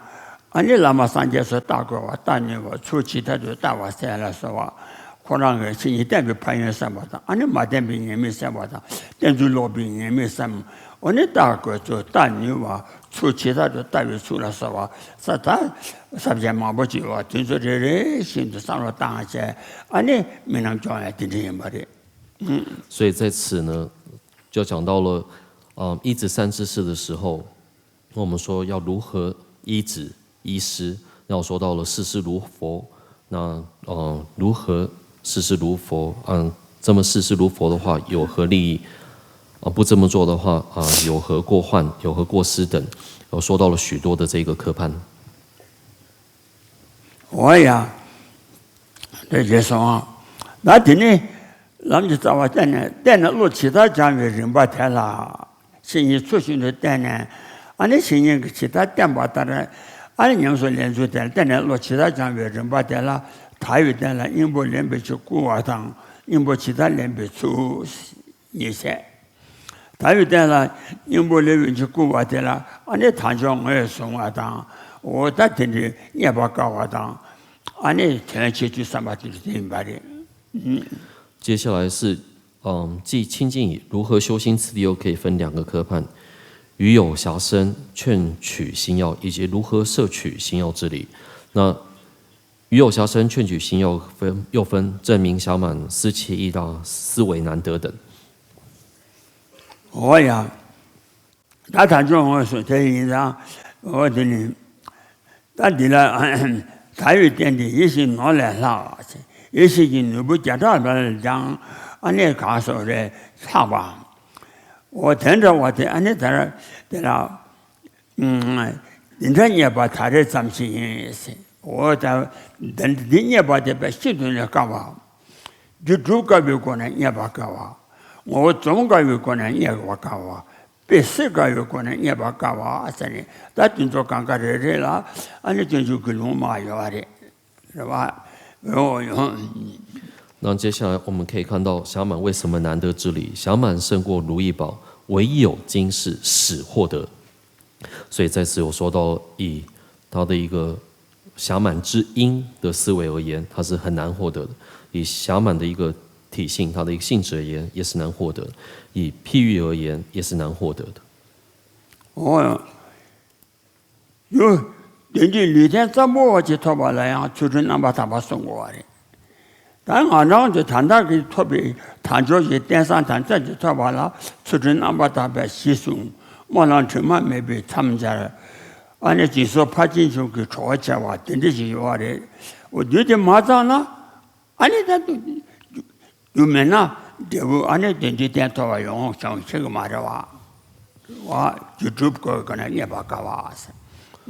ཨ་ནི་བླ་མ་སངས་རྒྱས་སུ་བལྟ་དགོས་པ། བལྟ་ནུས་པ། ཚུལ་ཇི་ལྟར་དུ་བལྟ་བ་གསལ་ལ་གསོལ་བ། ཁོ་རང་གི་བཤེས་གཉེན་བསྟེན་པའི་ཕན་ཡོན་བསམ་པ་དང་། ཨ་ནི་མ་བསྟེན་པའི་ཉེས་དམིགས་བསམ་པ་དང་། བསྟེན་ཚུལ་ལོག་པའི་ཉེས་དམིགས་བསམ། ཨ་ནི་བལྟ་དགོས་ཚུལ། བལྟ་ནུས་པ། ཚུལ་ཇི་ལྟར་དུ་བལྟ་བའི་ཚུལ་ལ་གསོལ་བ། ས་ད་ས་བཅད་མང་པོ་ཅིག་ཡོད་པ་དེ་ཚོ་རེ་རེ་བཞིན་དུ་བསམ་བློ་བཏང་བྱས། ཨ་ནི་མི་རྣམས་སྐྱོང་ཡ་དེ་འདྲ་ཡིན་པ་རེད། 所以在此呢，就讲到了，呃，依止善知识的时候，我们说要如何依止依师，那我说到了视师如佛，那呃，如何视师如佛？嗯，这么视师如佛的话，有何利益？啊，不这么做的话，啊，有何过患？有何过失等？我说到了许多的这个科判。 འོ་ཡ། དེ་བྱས་སོང་ཨ། ད་དེ་ནི་ལམ་གྱི་རྩ་བ་བསྟན་ནས་བསྟན་ནས་བློ་ཇི་ལྟར་སྦྱང་བའི་རིམ་པ་དེ་ལ། བཤེས་གཉེན་ཚུལ་བཞིན་དུ་བསྟེན་ནས། ཨ་ནི་བཤེས་གཉེན་གྱིས་ཇི་ལྟར་བསྟན་པ་ལྟར། ཨ་ནི་ཉམས་སུ་ལེན་ཚུལ་དེ་ལ་བསྟེན་ནས་བློ་ཇི་ལྟར་སྦྱང་བའི་རིམ་པ་དེ་ལ། དག་པའི་རྟེན་ལ་སྙིང་པོ་ལེན་པའི་ཕྱིར་བསྐུལ་བ་དང་། སྙིང་པོ་ཇི་ལྟར་ལེན་པའི་ཚུལ། གཉིས་བཤད། དག་པའི་རྟེན་ལ་སྙིང་པོ་ལེན་པའི་ཕྱིར་བསྐུལ་བ་དེ་ལ། ཨ་ནི་དལ་འབྱོར་ངོས་བཟུང་བ་དང་། འོ་ད་དེ་འདྲའི་རྙེད་པར་དཀའ་བ་དང་། ཨ་ནི་དོན་ཆེ་ཚུལ་བསམ་པ་དེ་འདྲ་དེ་ཡིན་པ་རེད། ཨུམ། 接下来是，嗯，继清净语，如何修心次第又可以分两个科判，于有暇生劝取心要，以及如何摄取心要之理。那于有暇生劝取心要分，又分正明、暇满、思齐、易达、思惟难得等。 འོ་ཡ། ད་དལ་འབྱོར་ངོས་བཟུང་དེ་ཡིན་ཙང་། འོ་དེ་ནི། ད་འདི་ལ། དག་པའི་རྟེན་དེ་ཡེ་ཤེས་ནོར་ལས་ལྷག་ཡེ་ཤེས་ཀྱི་ནོར་བུ་བརྒྱ་ཕྲག་ལ་ལ་ཀྱང་། ཨ་ནི་གང་སོགས་རེ་ལྷག་པ། འོ་དེ་འདྲ་བ་དེ་ཨ་ནི་ད་དེ་ལ། ཨུམ། འདི་འདྲ་རྙེད་པ་ད་རེས་ཙམ་ཞིག་ཡིན། འོ་ད། འདི་འདི་རྙེད་པ་དེ་དཔེ་ཤིན་ཏུ་ནས་དཀའ་བ། རྒྱུ་སྒྲུབ་དཀའ་བའི་སྒོ་ནས་རྙེད་པ་དཀའ་བ། ངོ་བོ་འཛོམས་དཀའ་བའི་སྒོ་ནས་རྙེད་པ་དཀའ་བ། དཔེ་སྲིད་དཀའ་བའི་སྒོ་ནས་རྙེད་པ་དཀའ་བ་ཟེར་ནས། ད་དེ་ཚོ་གང་ག་རེ་རེ་ལ་ཨ་ནི་སྟོན་ཆོག་གི་ལུང་མ་ཡོད་རེད། རེད་བ། ཡོང་ཡོང་། 那接下来我们可以看到暇满为什么难得之理，暇满胜过如意宝，唯有今世始获得。所以在此有说到，以他的一个暇满之因的思维而言，它是很难获得的；以暇满的一个体性，它的一个性质而言，也是难获得的；以譬喻而言，也是难获得的。 འོ། ཡོད། དེ་འདྲའི་ལུས་རྟེན་ཙམ་པོ་བ་ཅིག་ཐོབ་པ་ལ་ཡང་ཚུལ་ཁྲིམས་རྣམ་པར་དག་པ་སྲུང་དགོས་པ་རེད། ད་ང་རང་ཚོ་ད་ལྟ་གི་ཐོབ་པའི་དལ་འབྱོར་གྱི་རྟེན་བཟང་དམ་ཚིག་ཅིག་ཐོབ་པ་ལ་ཚུལ་ཁྲིམས་རྣམ་པར་དག་པའི་གཞི་བཟུང་། སྨོན་ལམ་དྲི་མ་མེད་པའི་མཚམས་སྦྱར། ཨ་ནི་སྦྱིན་སོགས་ཕར་ཕྱིན་ཆོས་ཀྱི་གྲོགས་བྱ་བ་དེ་འདྲ་ཞིག་ཡོད་པ་རེད། འོ་དུས་དེ་མ་ཚང་ན། ཨ་ནི་ད་དུ། རྒྱུ་མེད་ན་འབྲས་བུ་ཨ་ནི་དེ་འདྲའི་རྟེན་ཐོབ་པ་ཡོང་བྱུང་ཤེས་ཀྱི་མ་རེད་བ། བ། རྒྱུ་སྒྲུབ་དགོས་ཀྱི་ན་རྙེད་པར་དཀའ་བ་ཟེར།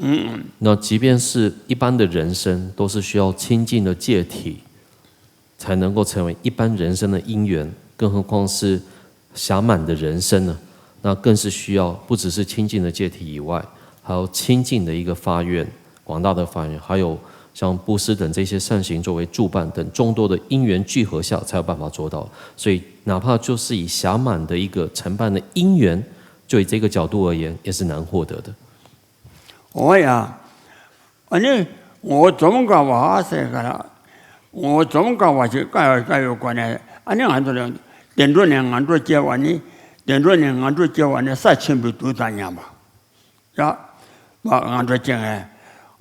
ཨུམ། 那即便是一般的人生，都是需要清净的戒体，才能够成为一般人生的因缘，更何况是 暇满的人生呢，那更是需要不只是清净的戒体以外，还有清净的一个发愿，广大的发愿，还有像布施等这些善行作为助伴等众多的因缘聚合下，才有办法做到。所以，哪怕就是以暇满的一个承办的因缘，就以这个角度而言，也是难获得的。 འོ་ཡ། ཨ་ནི་ངོ་བོ་འཛོམས་དཀའ་བ་ཟེར་ག་ལ། ངོ་བོ་འཛོམས་དཀའ་བ་ཞིག་དཀའ་བའི་དཀའ་བའི་སྒོ་ནས། ཨ་ནི་ང་ཚོ་ལ་བདེ་འགྲོ་ནས་ངན་འགྲོ་སྐྱེ་བ་ནི། བདེ་འགྲོ་ནས་ངན་འགྲོ་སྐྱེ་བ་ནི་ས་ཆེན་པོའི་རྡུལ་དང་མཉམ་པ། ཡ། མ་ངན་འགྲོ་སྐྱེ་ངས།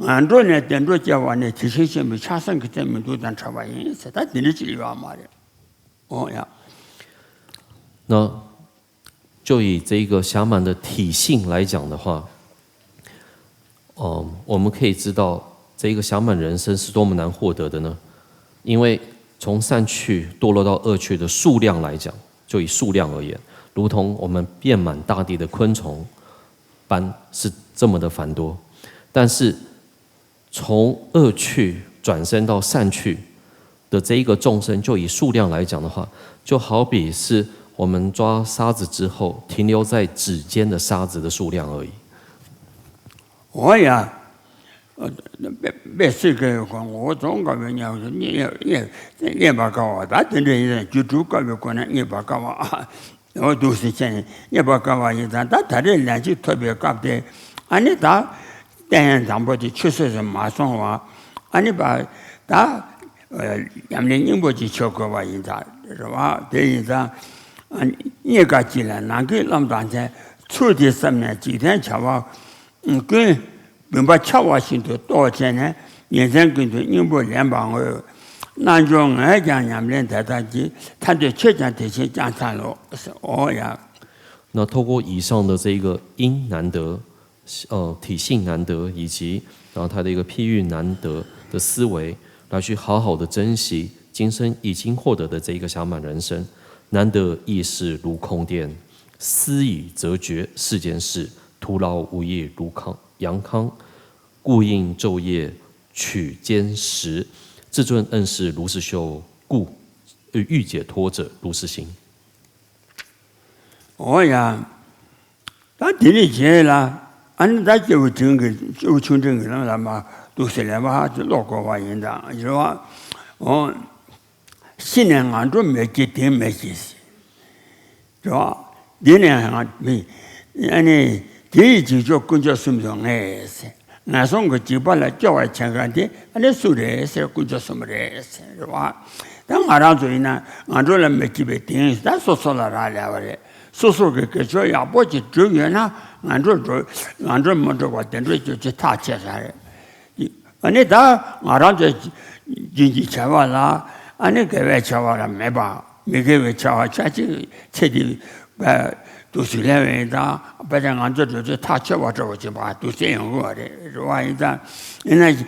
ངན་འགྲོ་ནས་བདེ་འགྲོ་སྐྱེ་བ་ནི་དེ་བཞིན་གཤེགས་པའི་ཕྱག་སེན་གྱི་རྩེ་མོའི་རྡུལ་དང་འདྲ་བ་ཡིན་ཟེར། ད་དེ་འདྲ་ཅིག་ཡོད་མ་རེད། འོ་ཡ། 那就以这个暇满的体性来讲的话，嗯，我们可以知道这个暇满人生是多么难获得的呢？因为从善趣堕落到恶趣的数量来讲，就以数量而言，如同我们遍满大地的昆虫般是这么的繁多。但是从恶趣转生到善趣的这一个众生，就以数量来讲的话，就好比是我们抓沙子之后，停留在指尖的沙子的数量而已。 འོ་ཡ། དཔེ་དཔེ་སྲིད་ཀྱི་ངོ་བོ་འཛོམས་དཀའ་བའི་ཉམས་སུ་རྙེད་རྙེད་རྙེད་པར་དཀའ་བ། ད་དེ་འདྲ་ཡིན་ན་རྒྱུ་སྒྲུབ་དཀའ་བའི་སྒོ་ནས་རྙེད་པར་དཀའ་བ། འོ་འདུག་སེ་བྱས་ནས་རྙེད་པར་དཀའ་བ་ཡིན་ཙང་། ད་ད་རེས་ལན་གཅིག་ཐོབ་པའི་སྐབས་དེ། ཨ་ནི་ད་རྟེན་དང་པོ་དེ་ཆུད་ཟོས་སུ་མ་སོང་བ། ཨ་ནི་པ་ད་ཉམས་ལེན་སྙིང་པོ་ཅིག་བྱེད་དགོས་པ་ཡིན་ཙང་རེད་བ། དེ་ཡིན་ཙང་། ཨ་ནི་གཉིས་ཀ་གཅིག་ལ་ནང་གི་བློ་དང་ལྡན། ཚུལ་དེ་བསམ་ནས་འཇིག་རྟེན་བྱ་བ་ཀུན། བུམ་པ་འཆའ་བ་བཞིན་དུ་རྟོག་བྱས་ནས། ཉིན་མཚན་ཀུན་ཏུ་སྙིང་པོ་ལེན་པར་བསྔོས། རྣལ་འབྱོར་ངས་ཀྱང་ཉམས་ལེན་དེ་ལྟར་བགྱིས། ཐར་འདོད་ཁྱེད་ཀྱང་དེ་བཞིན་བསྐྱང་འཚལ་ལོ། འོ་ཡ། 那透过以上的这一个因难得，呃，体性难得，以及然后他的一个譬喻难得的思维，来去好好的珍惜今生已经获得的这一个暇满人生。难得意识如空电，思已则觉世间事，徒劳无益如康阳康，故应昼夜取坚实。至尊恩师如是修，故欲解脱者如是行。འོ་ཡ། ད་དེ་ནས་རྗེས་ལ་ཨ་ནི་ད་སྐྱེས་བུ་ཆུང་གི་སྐྱེས་བུ་ཆུང་འབྲིང་གི་ལམ་ལ་མ་འདུག་ཟེར་ལས་པ་ཧ་ཅང་ཀློག་དགོས་པ་ཡིན་ད་རེད་བ། འོ། ཤི་ནས་ངན་འགྲོར་མི་སྐྱེ་དེང་མི་སྐྱེ་ཟེར། རེད་བ། འདི་ནས་ང་མི་ཨ་ནི་དེ་ཡི་འཇིགས་ཆོག་དཀོན་མཆོག་གསུམ་དུ་ངེས་ཟེར། ངན་སོང་གི་འཇིགས་པ་ལ་སྐྱོ་བ་བྱེད་མཁན་དེ་ཨ་ནི་སུ་རེད་ཟེར། དཀོན་མཆོག་གསུམ་རེད་ཟེར་རེད་བ། ད་ང་རང་ཚོ་ཡིན་ན་ངན་འགྲོ་ལ་མི་སྐྱེ་བའི་དེང་ད་སོ་སོ་ལ་རག་ལས་པ་རེད། སོ་སོ་གི་དགེ་ཕྱོགས་ཡག་པོ་ཅིག་བསྒྲུབས་ཡོད་ན་ངན་འགྲོར་འགྲོ་ངན་འགྲོར་མི་འགྲོ་བ་དེ་འདྲ་སྐྱོ་ཅི་ཐག་ཆོད་ས་རེད། ཨ་ནི་ད་ང་རང་ཚོའི་རྒྱུན་གྱི་བྱ་བ་ལ་ཨ་ནི་དགེ་བའི་བྱ་བ་ལ་མེད་པ་མི་དགེ་བའི་བྱ་བ་ཆ་གཅིག་ཚེ་འདི་བར་དུ་ཞུ་ལེན་བའི་དང་དཔེ་ཆ་ང་ཚོ་འགྲོ་ཚུལ་ཐག་ཆོད་པ་འདྲ་བོ་ཅིག་བར་དུ་ཟེར་ཡོང་གི་བ་རེད། རེད་བ། ཡིན་ཙང་ཡིན་ན་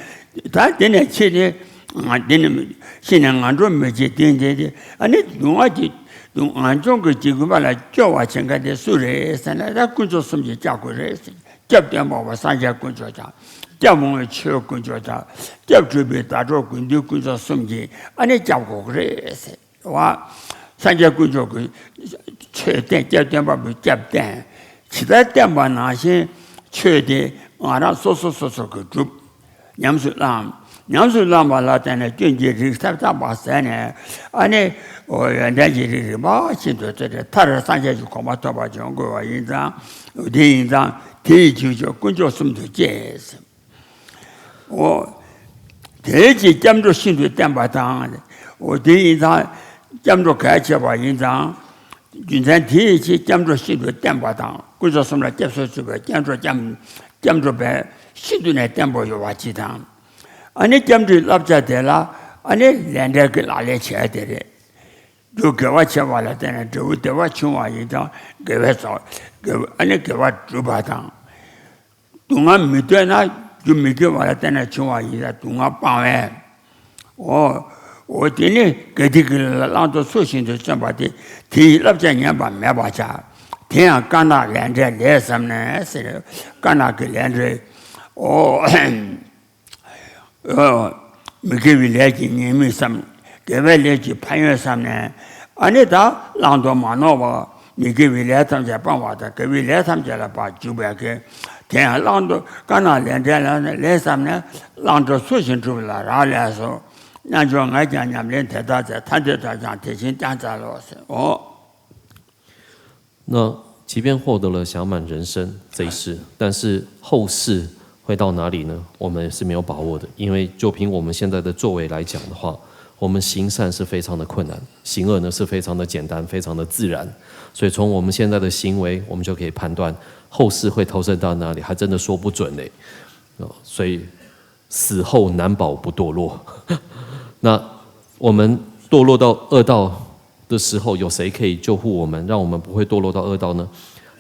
ད་དེ་ནས་ཕྱི་ནས་ང་འདི་ནས་ཤི་ནས་ངན་འགྲོར་མི་སྐྱེ་དེང་འདི་དེ་ཨ་ནི་སྡུག་བསྔལ་གྱི་སྡུག་ངན་སོང་གི་འཇིགས་པ་ལ་སྐྱོ་བ་བྱེད་མཁན་དེ་སུ་རེད་ཟེར་ན་ད་དཀོན་མཆོག་གསུམ་གྱིས་སྐྱབས་དགོས་རེད་ཟེར། སྐྱབས་བསྟན་པ་བ་སངས་རྒྱས་དཀོན་མཆོག་དང་། སྐྱབས་འོང་བའི་ཆོས་དཀོན་མཆོག་དང་། སྐྱབས་སྒྲུབ་པའི་ཟླ་གྲོགས་དགེ་འདུན་དཀོན་མཆོག་གསུམ་གྱིས་ཨ་ནི་སྐྱབས་དགོས་ཀྱི་རེད་ཟེར་བ། སངས་རྒྱས་དཀོན་མཆོག་གིས་ཆོས་བསྟན། སྐྱབས་བསྟན་པ་བུ་སྐྱབས་བསྟན། ཇི་ལྟར་བསྟན་པ་ནང་བཞིན་ཆོས་དེ་ང་རང་སོ་སོ་སོ་སོ་གིས་སྒྲུབ། ཉམས་སུ་བླངས། ཉམས་སུ་བླངས་པ་ལ་བརྟེན་ནས་སྐྱོན་གྱི་རིགས་ཐམས་ཅད་པ་ཟད་ནས་ཨ་ནི་ཡོན་ཏན་གྱི་རིགས་རིམ་པ་བཞིན་དུ་སྟེ་མཐར་སངས་རྒྱས་ཀྱི་གོ་འཕང་ཐོབ་པར་འབྱོར་དགོས་པ་ཡིན་ཙང་། དེ་ཡིན་ཙང་དེ་ཡི་རྗེས་ཆོག་དཀོན་མཆོག་གསུམ་དུ་སྐྱེས། འོ། དེའི་རྗེས་སྐྱབས་འགྲོ་ཤིན་ཏུ་བརྟན་པ་དང་། འོ་དེ་ཡིན་ཙང་སྐྱབས་འགྲོ་གལ་ཆེ་བ་ཡིན་ཙང་། རྒྱུ་མཚན་དེའི་རྗེས་སྐྱབས་འགྲོ་ཤིན་ཏུ་བརྟན་པ་དང་དཀོན་མཆོག་གསུམ་ལ་སྐྱབས་སུ་མཆི་བའི་སྐྱབས་འགྲོ་སྐྱབས་སྐྱབས་འགྲོ་བས་ཤིན་ཏུ་ནས་བརྟན་པོ་ཡོད་པ་ཅིག་དང་། ཨ་ནི་སྐྱབས་འགྲོའི་བསླབ་བྱ་དེ་ལ་ཨ་ནི་ལས་འབྲས་ཀྱི་ལག་ལེན་བྱས་དེ་རེད། འབྲུ་དགེ་བ་བྱས་པ་ལ་བརྟེན་ནས་འབྲས་བུ་བདེ་བ་བྱུང་བ་ཡིན་ཙང་དགེ་བའི་ཚོགས་དགེ་བ་ཨ་ནི་དགེ་བ་བསྒྲུབ་པ་དང་། སྡུག་བསྔལ་མི་འདོད་ན་རྒྱུ་མི་དགེ་བ་ལ་བརྟེན་ནས་བྱུང་བ་ཡིན་ཙང་སྡུག་བསྔལ་སྤང་བས། འོ། འོ་དེ་ནི་དགེ་སྡིག་གི་བླང་དོར་ཚུལ་བཞིན་དུ་བརྩོན་པ་སྟེ་དེའི་བསླབ་བྱ་ཉམས་པར་མེད་པར་བྱ། དེ་ཡང་དཀར་ནག་ལས་འབྲས་ལས་བསམས་ནས་ཟེར། དཀར་ནག་གི་ལས་འབྲས། འོ། མི་དགེ་བའི་ལས་ཀྱི་ཉེས་དམིགས་བསམ། དགེ་བའི་ལས་ཀྱི་ཕན་ཡོན་བསམ་ནས། ཨ་ནི་ད་བླང་དོར་མ་ནོར་བ། མི་དགེ་བའི་ལས་ཐམས་ཅད་སྤང་བ་དང་དགེ་བའི་ལས་ཐམས་ཅད་ལ་ཕར་འཇུག་པའི་གི། དེ་ཡང་བླང་དོར་དཀར་ནག་ལས་འབྲས་ལ་ལས་བསམ་ནས་བླང་དོར་ཚུལ་བཞིན་སྒྲུབ་ལ་རག་ལས་སོ། རྣལ་འབྱོར་ངས་ཀྱང་ཉམས་ལེན་དེ་ལྟར་མཛད། ཐ་དད་དག་ཀྱང་དེ་བཞིན་ཀྱང་མཛད་ལོ་ཟེར། འོ།那即便获得了暇满人生这一世，但是后世会到哪里呢？我们是没有把握的，因为就凭我们现在的作为来讲的话，我们行善是非常的困难，行恶呢是非常的简单，非常的自然。所以从我们现在的行为，我们就可以判断后世会投生到哪里，还真的说不准嘞。哦，所以死后难保不堕落。那我们堕落到恶道的时候，有谁可以救护我们，让我们不会堕落到恶道呢？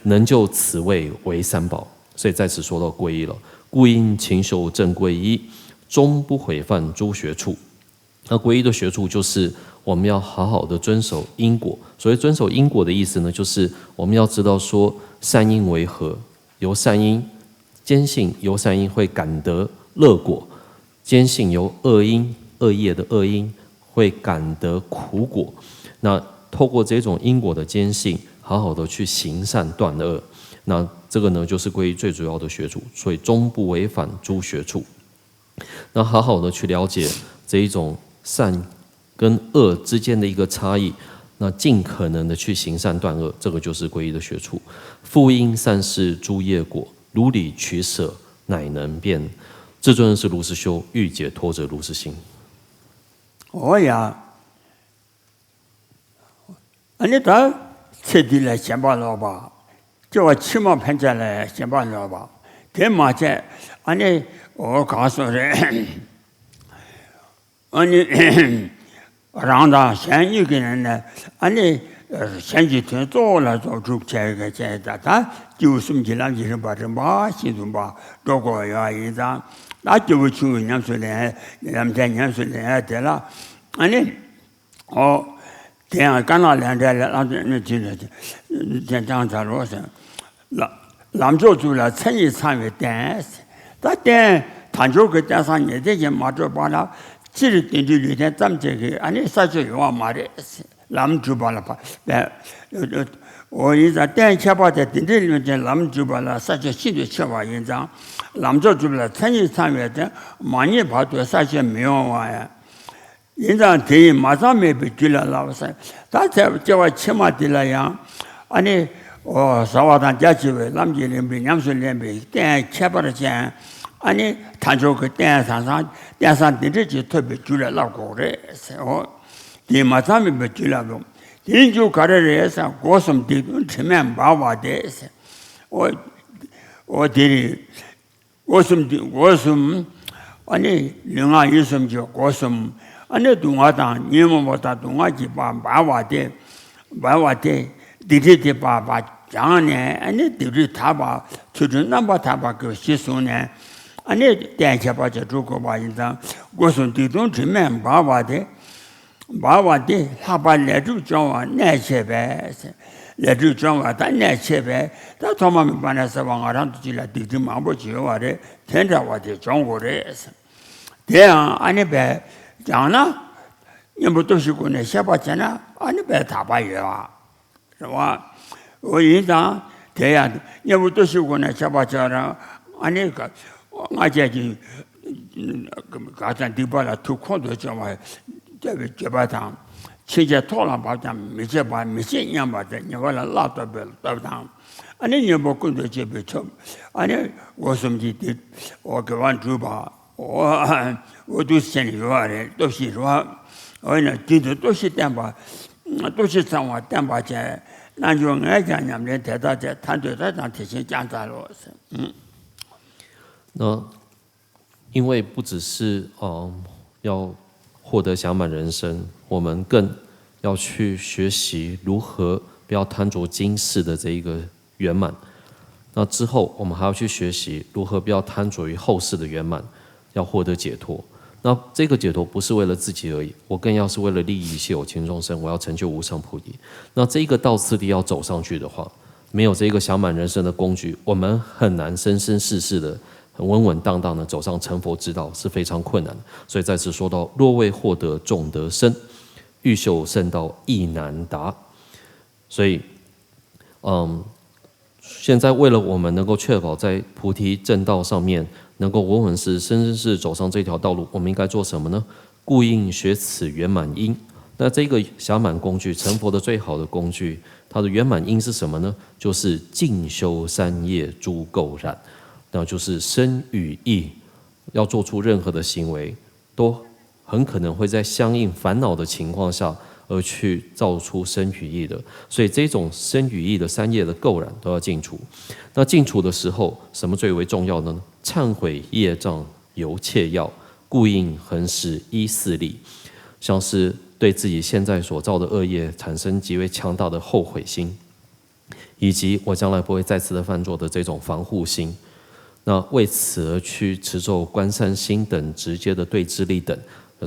能救此位唯三宝。所以在此说到皈依了，故应勤修正皈依，终不毁犯诸学处。那皈依的学处就是我们要好好的遵守因果。所谓遵守因果的意思呢，就是我们要知道说善因为何，由善因坚信由善因会感得乐果，坚信由恶因、恶业的恶因会感得苦果。那透过这种因果的坚信，好好的去行善断恶。那这个呢，就是皈依最主要的学处，所以终不违反诸学处。那好好的去了解这一种善跟恶之间的一个差异，那尽可能的去行善断恶，这个就是皈依的学处。复应善事诸业果，如理取舍，乃能辨。至尊是如是修，欲解脱者如是行。འོ་ཡ། ཨ་ནི་ད་ཚེ་འདི་ལ་ཞེན་པ་ལོག་པ། སྐྱེ་བ་ཕྱི་མ་ཕན་ཆད་ལ་ཞེན་པ་ལོག་པ། དེ་མ་ཚད་ཨ་ནི་འོ་གང་སོང་རེད། ཨ་ནི་རང་དང་གཞན་གཉིས་ཀྱི་ནང་ནས་ཨ་ནི་གཞན་གྱི་དོན་གཙོ་བོ་ལ་རྫོགས་སྒྲུབ་བྱས་ཀྱི་བྱས་ད་ད་སྐྱེས་བུ་གསུམ་གྱི་ལམ་གྱི་རིམ་པ་རིམ་པ་བཞིན་དུ་འགྲོ་དགོས་ཡོད་ཡིན་ཙང་ ད་སྐྱེས་བུ་ཆུང་ངུས་ཉམས་སུ་ལེན་ཡ། ལམ་སེང་ཉམས་སུ་ལེན་ཡ་དེ་ལ། ཨ་ནི། ཨོ། དེ་ཡང་དཀར་ནག་ལས་འབྲས་ལས་བླང་དོར་གནོད་སྦྱིན་ལས་དེ་ཀྱང་ཚར་རོ་ཟེར། ལ་ལམ་མཆོག་གཙུག་ལ་མཚན་ཉིད་ཚང་བའི་རྟེན། ད་རྟེན་དལ་འབྱོར་གྱི་རྟེན་བཟང་ངེས་གཏན་གྱིས་མ་གྲུབ་པ་ལ། སྤྱིར་རྟེན་འབྲེལ་ལུས་རྟེན་ཙམ་གཅིག་གིས་ཨ་ནི་ས་ཆོད་ཡོང་བ་མ་རེད། ལམ་སྒྲུབ་པ་ལ་བ། འོ་ཡིན་ཙང་རྟེན་ཁྱད་པར་དེ་རྟེན་འབྲེལ་ལུས་རྟེན་ལམ་སྒྲུབ་པ་ལ་ས་ཆོད་ཤིན་ཏུ་ཆེ་བ་ཡིན་ཙང་། ལམ་མཆོག་གཙུག་ལ་མཚན་ཉིད་ཚང་བའི་རྟེན་མ་རྙེད་བར་དུ་ས་ཆོད་མི་ཡོང་བ་ཡང་། ཡིན་ཙང་དེ་ཡིས་མ་ཚང་མེད་པའི་རྒྱུད་ལ་བསླབ་པ་ཟེར། ད་ཚེ་སྐྱེ་བ་ཕྱི་མ་འདི་ལ་ཡང་། ཨ་ནི། ཨོ། བཟའ་བ་དང་རྒྱ་ཆེ་བའི་ལམ་གྱི་རིམ་པས་ཉམས་སུ་ལེན་པའི་རྟེན་ཁྱད་པར་ཅན། ཨ་ནི། དལ་འབྱོར་གྱི་རྟེན་བཟང་བཟང་རྟེན་བཟང་འདི་འདྲ་ཅིག་ཐོབ་པའི་རྒྱུ་ལ་བསླབ་དགོས་རེད་ཟེར། ཨོ། དེ་མ་ཚང་མིན་པའི་རྒྱུ་ལ་བསླབ། དེའི་རྒྱུ་ག་རེ་རེད་ཟེར། སྒོ་གསུམ་སྡིག་ལྟུང་དྲི་མས་འབར་བ་སྟེ་ཟེར། ཨོ། ཨོ་དེ་རེད། སྒོ་གསུམ་སྡིག་སྒོ་གསུམ། ཨ་ནི་ལུས་ངག་ཡིད་གསུམ་གྱི་སྒོ་གསུམ། ཨ་ནི་སྡུག་བསྔལ་དང་ཉོན་མོངས་པ་དང་སྡུག་བསྔལ་གྱིས་འབར་བ་སྟེ། འབར་བ་སྟེ། སྡིག་སྒྲིབ་དེ་བ་བ་སྦྱངས་ནས། ཨ་ནི་སྡིག་སྒྲིབ་དག་པ་ཚུལ་ཁྲིམས་རྣམ་པར་དག་པ་གི་གཞི་བཟུང་ནས། ཨ་ནི་རྟེན་ཁྱད་པར་ཅན་སྒྲུབ་དགོས་པ་ཡིན་ཙང་། སྒོ་གསུམ་སྡིག་ལྟུང་དྲི་མས་འབར་བ་སྟེ། འབར་བ་སྟེ། ལྷག་པར་ལས་སྒྲིབ་སྦྱོང་བར་གནད་ཆེ་བས། ལས་སྒྲིབ་སྦྱོང་བ་དང་གནད་ཆེ་བས། ད་ཐོག་མ་མེད་པ་ནས་བསགས་པ་ང་རང་ཚོ་སྤྱི་ལ་སྡིག་སྒྲིབ་མང་པོ་ཅིག་ཡོད་པ་རེད། དེ་འདྲ་བ་དེ་སྦྱོང་དགོས་རེད། དེ་ཡང་ཨ་ནི་བས་སྦྱངས་ན། གཉེན་པོ་སྟོབས་བཞིའི་སྒོ་ནས་ཤེས་པར་བྱས་ན་ཨ་ནི་བས་དག་པ་ཡོད་པ། རེད་བ། འོ་ཡིན་ཙང་དེ་ཡང་གཉེན་པོ་སྟོབས་བཞིའི་སྒོ་ནས་ཁྱབ་པ་བྱ་ར། ཨ་ནི་ང་བཅས་ཀྱིས་གང་ལྟར་སྡིག་པ་ལ་ཐུགས་ཁོང་དུ་ཆུད་པ་བྱེད་པའི་སྤྱོད་པ་དང་། ཕྱིན་ཆད་ཐོག་ལ་བབ་ཀྱང་མི་བྱེད་པ་མི་བྱེད་སྙམ་པ་དང་། ཉེས་པ་ལ་བློ་ལྟོས་པའི་སྟོབས་དང་། ཨ་ནི་གཉེན་པོ་ཀུན་ཏུ་སྤྱོད་པའི་ཆོས། ཨ་ནི་སྒོ་གསུམ་གྱི་སྡིག། འོ་དགེ་བ་སྒྲུབ་པ། འོ་འོ་འདུག་སེ་བྱས་ནས་ཡོད་པ་རེད། སྟོབས་བཞི་རེད་བ། འོ་ཡིན་ན་རྒྱུན་དུ་སྟོབས་བཞི་བསྟེན་པ། སྟོབས་བཞི་ཚང་བ་བསྟེན་པར་བྱས། རྣལ་འབྱོར་ངས་ཀྱང་ཉམས་ལེན་དེ་ལྟར་བྱས། ཐར་འདོད་ལྟ་ཀྱང་དེ་བཞིན་ཀྱང་མཛད་ལོ། ཟེར། ཨུམ། 那因为不只是嗯要获得暇满人生，我们更要去学习如何不要贪着今世的这一个圆满。那之后，我们还要去学习如何不要贪着于后世的圆满，要获得解脱。那这个解脱不是为了自己而已，我更要是为了利益一切有情众生，我要成就无上菩提。那这一个道次第要走上去的话，没有这个暇满人生的工具，我们很难生生世世的很稳稳当当的走上成佛之道，是非常困难的。所以在此说到，若未获得众得生，欲修圣道亦难达。所以，嗯，现在为了我们能够确保在菩提正道上面能够稳稳是生生世走上这条道路，我们应该做什么呢？故应学此圆满因。那这个暇满工具，成佛的最好的工具，它的圆满因是什么呢？就是静修三业诸垢染，那就是身语意要做出任何的行为，都很可能会在相应烦恼的情况下而去造出身语意的，所以这种身语意的三业的垢染都要净除。那净除的时候，什么最为重要的呢？忏悔业障尤切要，故应恒时依四力，像是对自己现在所造的恶业产生极为强大的后悔心。以及我将来不会再次的犯错的这种防护心。那为此而去持咒观三心等直接的对治力等，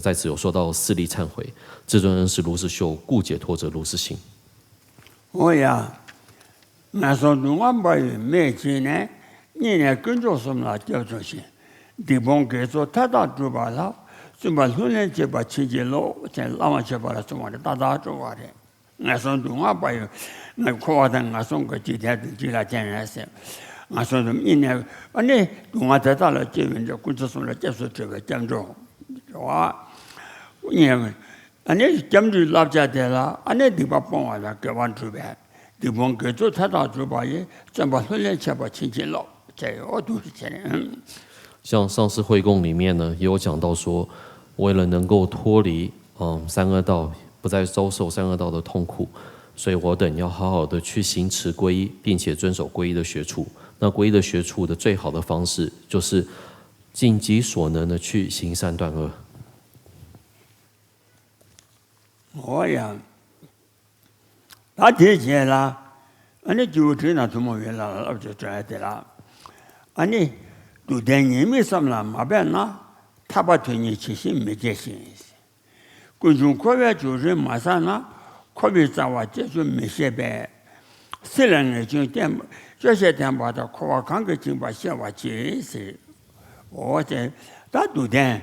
在此有说到四力忏悔，至尊恩师如是修，故解脱者如是行。 འོ་ཡ། ངན་སོང་སྡུག་བསྔལ་འབར་བའི་མེ་བྱས་ནས། སྙིང་ནས་དཀོན་མཆོག་གསུམ་ལ་སྐྱབས་སུ་མཆི། སྡིག་སྤོང་དགེ་ཚོགས་མཐའ་དག་སྒྲུབ་པ་ལ། བརྩོན་པ་ལྷུར་ལེན་བྱེད་པར་བྱིན་གྱིས་རློབས། ཅེས་བླ་མ་མཆོད་པ་ལ་བརྩོན་པ་ནི་ཏག་ཏག་སྤྲོ་བ་རེད། ངན་སོང་སྡུག་བསྔལ་བ་ཡི་ངས་འཁོར་བ་དང་ངན་སོང་གི་འཇིག་རྟེན་དུ་འཇིག་ལ་བརྟེན་ནས་ཟེར། ངན་སོང་དུ་སྨིན་ནས་ཨ་ནི་སྡུག་བསྔལ་དེ་དག་ལ་སྐྱེ་བའི་འདྲ། དཀོན་མཆོག་གསུམ་ལ་སྐྱབས་སུ་འགྲོ་བའི་སྐྱབས་འགྲོ་བ། ཨ་ནི་སྐྱབས་འགྲོའི་བསླབ་བྱ་དེ་ལ་ཨ་ནི་སྡིག་པ་སྤོང་བ་དང་དགེ་བ་སྒྲུབ་པའི། སྡིག་སྤོང་དགེ་ཚོགས་མཐའ་དག་སྒྲུབ་པ་ཡི། བརྩོན་པ་ལྷུར་ལེན་བྱེད་པར་བྱིན་གྱིས་རློབས། ཅེས་འོ་འདུག་སེ་བྱས་ནས། 像上次会供里面呢，也有讲到说，为了能够脱离嗯三恶道，不再遭受三恶道的痛苦，所以我等要好好的去行持皈依，并且遵守皈依的学处。那皈依的学处的最好的方式，就是尽己所能的去行善断恶。 འོ་ཡ། ད་དེའི་རྗེས་ལ། ཨ་ནི་སྐྱེས་བུ་དྲིན་དང་ཐུན་མོང་བའི་ལ་ལ་བསླབ་བྱ་སྤྲོད་ཡ་དེ་ལ། ཨ་ནི། སྡུག་བདེན་ཉེས་དམིགས་བསམ་ལ་མ་འབད་ན། ཐར་པ་དོན་གཉེར་ཇི་བཞིན་མི་བྱེད་ཅིང་། ཀུན་འབྱུང་འཁོར་བའི་བྱུང་རིམ་མ་བསམ་ན། འཁོར་བའི་རྩ་བ་གཅོད་ཚུལ་མི་ཤེས་པས། སྲིད་ལ་ངེས་འབྱུང་བསྟན་སྐྱོ་ཤས་བསྟན་པ་དང་། འཁོར་བ་གང་གིས་བཅིངས་པ་ཤེས་པར་བྱེད་ཟེར། འོ་དེ་ད་སྡུག་བདེན།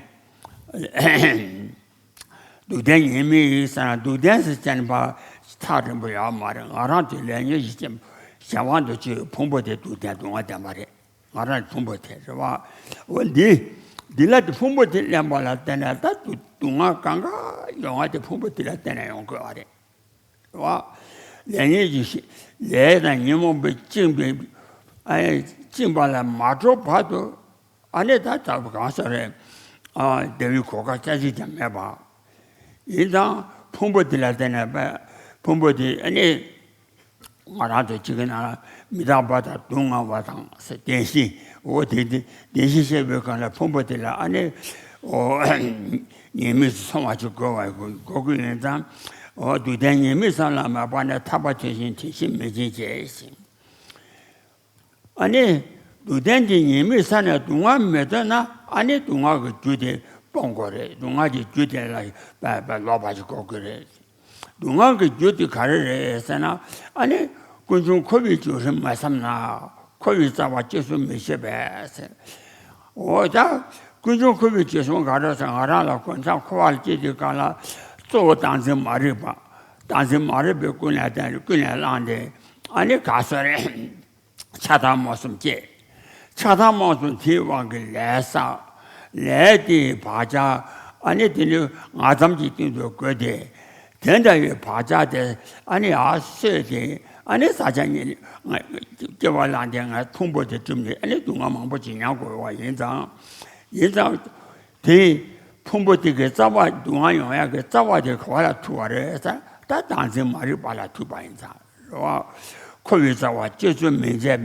སྡུག་བདེན་ཉེས་དམིགས་ཟེར་ན། སྡུག་བདེན་ཟེར་བྱས་ནས་ཕར་ཐག་རིང་པོ་ཡོད་མ་རེད། ང་རང་ཚོའི་ལས་ཉོན་ཞི་བྱེད་གཞན་དབང་དུ་བྱས་ཕུང་པོ་དེ་སྡུག་བདེན་སྡུག་བསྔལ་བདེན་པ་རེད། ང་རང་ཕུང་པོ་དེ་རེད་བ། འོ་འདི་འདི་ལ་དེ་ཕུང་པོ་དེ་ལེན་པ་ལ་བརྟེན་ནས་ད་སྡུག་སྡུག་བསྔལ་གང་ག་ཡོང་བ་དེ་ཕུང་པོ་དེ་ལ་བརྟེན་ནས་ཡོང་དགོས་པ་རེད་བ། ལས་ཉོན་ཞི་ལས་དང་ཉོན་མོངས་པས་བཅིངས་པའི་ཨ་བཅིངས་པ་ལ་མ་གྲོལ་བར་དུ། ཨ་ནི་ད་ལྟ་བུ་གང་ཟེར་རེད། ཨ་བདེ་བའི་གོ་སྐབས་ཅི་ཞིག་ཀྱང་མེད་པ། ཡིན་ཙང་ཕུང་པོ་དེ་ལ་བརྟེན་ནས་པ། ཕུང་པོ་དེ་ཨ་ནི་ང་རང་ཚོ་གཅིག་གི་ནང་ལ་མི་རྟག་པ་དང་སྡུག་བསྔལ་བ་དང་ཟེར་བདེན་བཞི། འོ་དེ་དེ་བདེན་བཞི་ཤེས་པའི་སྒང་ལ་ཕུང་པོ་དེ་ལ་ཨ་ནི་འོ་ཉེས་དམིགས་སུ་སོང་བ་ཅིག་དགོས་པ་དགོས་ཀྱི་ཡིན་ཙང་། འོ་སྡུག་བདེན་ཉེས་དམིགས་བསམ་ལ་མ་འབད་ན། ཐར་པ་དོན་གཉེར་ཇི་བཞིན་མི་བྱེད་ཅིང་། ཨ་ནི་སྡུག་བདེན་གྱི་ཉེས་དམིགས་བསམ་ནས་སྡུག་བསྔལ་མི་འདོད་ན། ཨ་ནི་སྡུག་བསྔལ་གྱི་རྒྱུ་དེ་སྤོང་དགོས་རེད། སྡུག་བསྔལ་གྱི་རྒྱུ་དེ་ལ་ལོག་པ་ཞིག་དགོས་ཀྱི་རེད། སྡུག་བསྔལ་གྱི་རྒྱུ་དེ་ག་རེ་རེད་ཟེར་ན། ཨ་ནི་ཀུན་འབྱུང་འཁོར་བའི་བྱུང་རིམ་མ་བསམ་ན། འཁོར་བའི་རྩ་བ་གཅོད་ཚུལ་མི་ཤེས་པས་ཟེར། འོ་ད་ཀུན་འབྱུང་འཁོར་བའི་བྱུང་རིམ་ག་རེ་ཟེར། ང་རང་ལ་ཀུན་བཟང་འཁོར་བ་ལ་སྐྱེས་དུས་སྒང་ལ་གཙོ་བོ་བདག་འཛིན་མ་རིག་པ། བདག་འཛིན་མ་རིག་པས་ཀུན་ནས་བསྟན་ཀུན་ནས་བསླངས་ཏེ། ཨ་ནི་ག་ཟེར་རེད། ཆགས་སྡང་རྨོངས་གསུམ་སྐྱེས། ཆགས་སྡང་རྨོངས་གསུམ་དེའི་དབང་གིས་ལས་བསགས། ལས་དེའི་བག་ཆགས། ཨ་ནི་དེ་ནི་ང་ཙམ་གྱི་སྟེང་དུ་བཀོད་དེ། དེ་འདྲ་བའི་བག་ཆགས་དེ་ཨ་ནི་ཡར་གསོས་ཏེ། ཨ་ནི་བཟའ་བཅའ་ཉེས་སྐྱེ་བ་བླངས་ཏེ་ང་ཕུང་པོ་དེ་བསྒྲིམས་ནས། ཨ་ནི་སྡུག་བསྔལ་མང་པོ་ཅིག་མྱང་དགོས་པ་ཡིན་ཙང་། ཡིན་ཙང་། དེ་ཕུང་པོ་དེ་གི་རྩ་བ། སྡུག་བསྔལ་ཡོང་ཡག་གི་རྩ་བ་དེ་ག་བ་ལ་ཐུག་པ་རེད་ཟེར། ད་བདག་འཛིན་མ་རིག་པ་ལ་ཐུག་པ་ཡིན་ཙང་རེད་བ། འཁོར་བའི་རྩ་བ་གཅོད་ཚུལ་མི་བྱེད་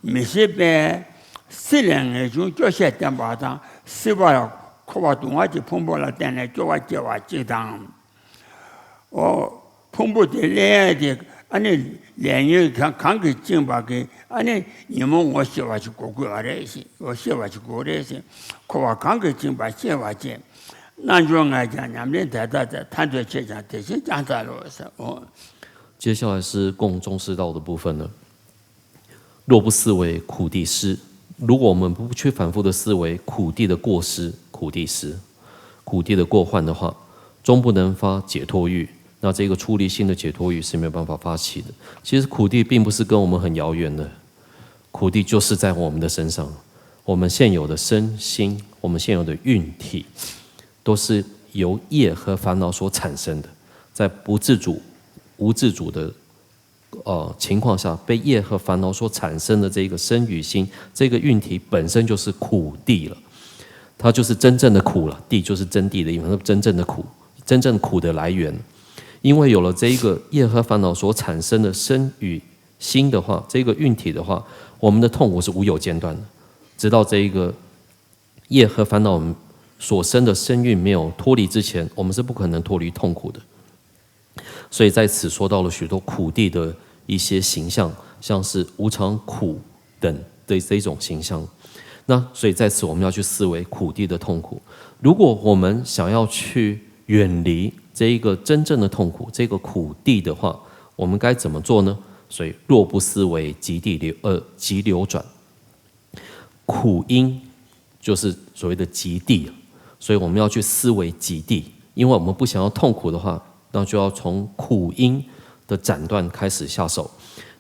མི་ཤེས་པས། སྲིད་ལས་ངེས་འབྱུང་སྐྱོ་ཤས་བསྟན་པ་དང་། སྲིད་པ་འཁོར་བ་སྡུག་བསྔལ་གྱི་ཕུང་པོ་ལ་བརྟེན་ནས་སྐྱོ་བ་སྐྱེ་བ་གཅིག་དང་། འོ། ཕུང་པོ་དེ་ལེན་ཡས་དེ་ཨ་ནི་ལས་ཉོན་གང་གང་གིས་བཅིངས་པ་གི་ཨ་ནི་ཉོན་མོངས་ངོ་ཤེས་པ་ཞིག་དགོས་ཀྱི་ཡོད་རེད་ཟེར། ངོ་ཤེས་པ་ཞིག་དགོས་རེད་ཟེར། འཁོར་བ་གང་གིས་བཅིངས་པ་ཤེས་པར་བྱེད། རྣལ་འབྱོར་ངས་ཀྱང་ཉམས་ལེན་དེ་ལྟར་མཛད། ཐར་འདོད་ཁྱེད་ཀྱང་དེ་བཞིན་ཀྱང་མཛད་ལོ་ཟེར། འོ། 接下来是共中士道的部分了。若不思维苦地失，如果我们不去反复的思维苦地的过失、苦地失、苦地的过患的话，终不能发解脱欲。那这个出离心的解脱欲是没有办法发起的。其实苦地并不是跟我们很遥远的，苦地就是在我们的身上。我们现有的身心，我们现有的运体，都是由业和烦恼所产生的，在不自主、无自主的呃情况下，被业和烦恼所产生的这个身与心，这个运体本身就是苦地了。它就是真正的苦了，地就是真谛的意思，真正的苦，真正苦的来源。因为有了这一个业和烦恼所产生的身与心的话，这个运体的话，我们的痛苦是无有间断的，直到这一个业和烦恼所生的身运没有脱离之前，我们是不可能脱离痛苦的。所以在此说到了许多苦地的一些形象，像是无常苦等的这一种形象。那所以在此我们要去思维苦地的痛苦。如果我们想要去远离这一个真正的痛苦，这个苦地的话，我们该怎么做呢？所以若不思维即地流，呃，即流转。苦因就是所谓的即地，所以我们要去思维即地，因为我们不想要痛苦的话，那就要从苦因的斩断开始下手。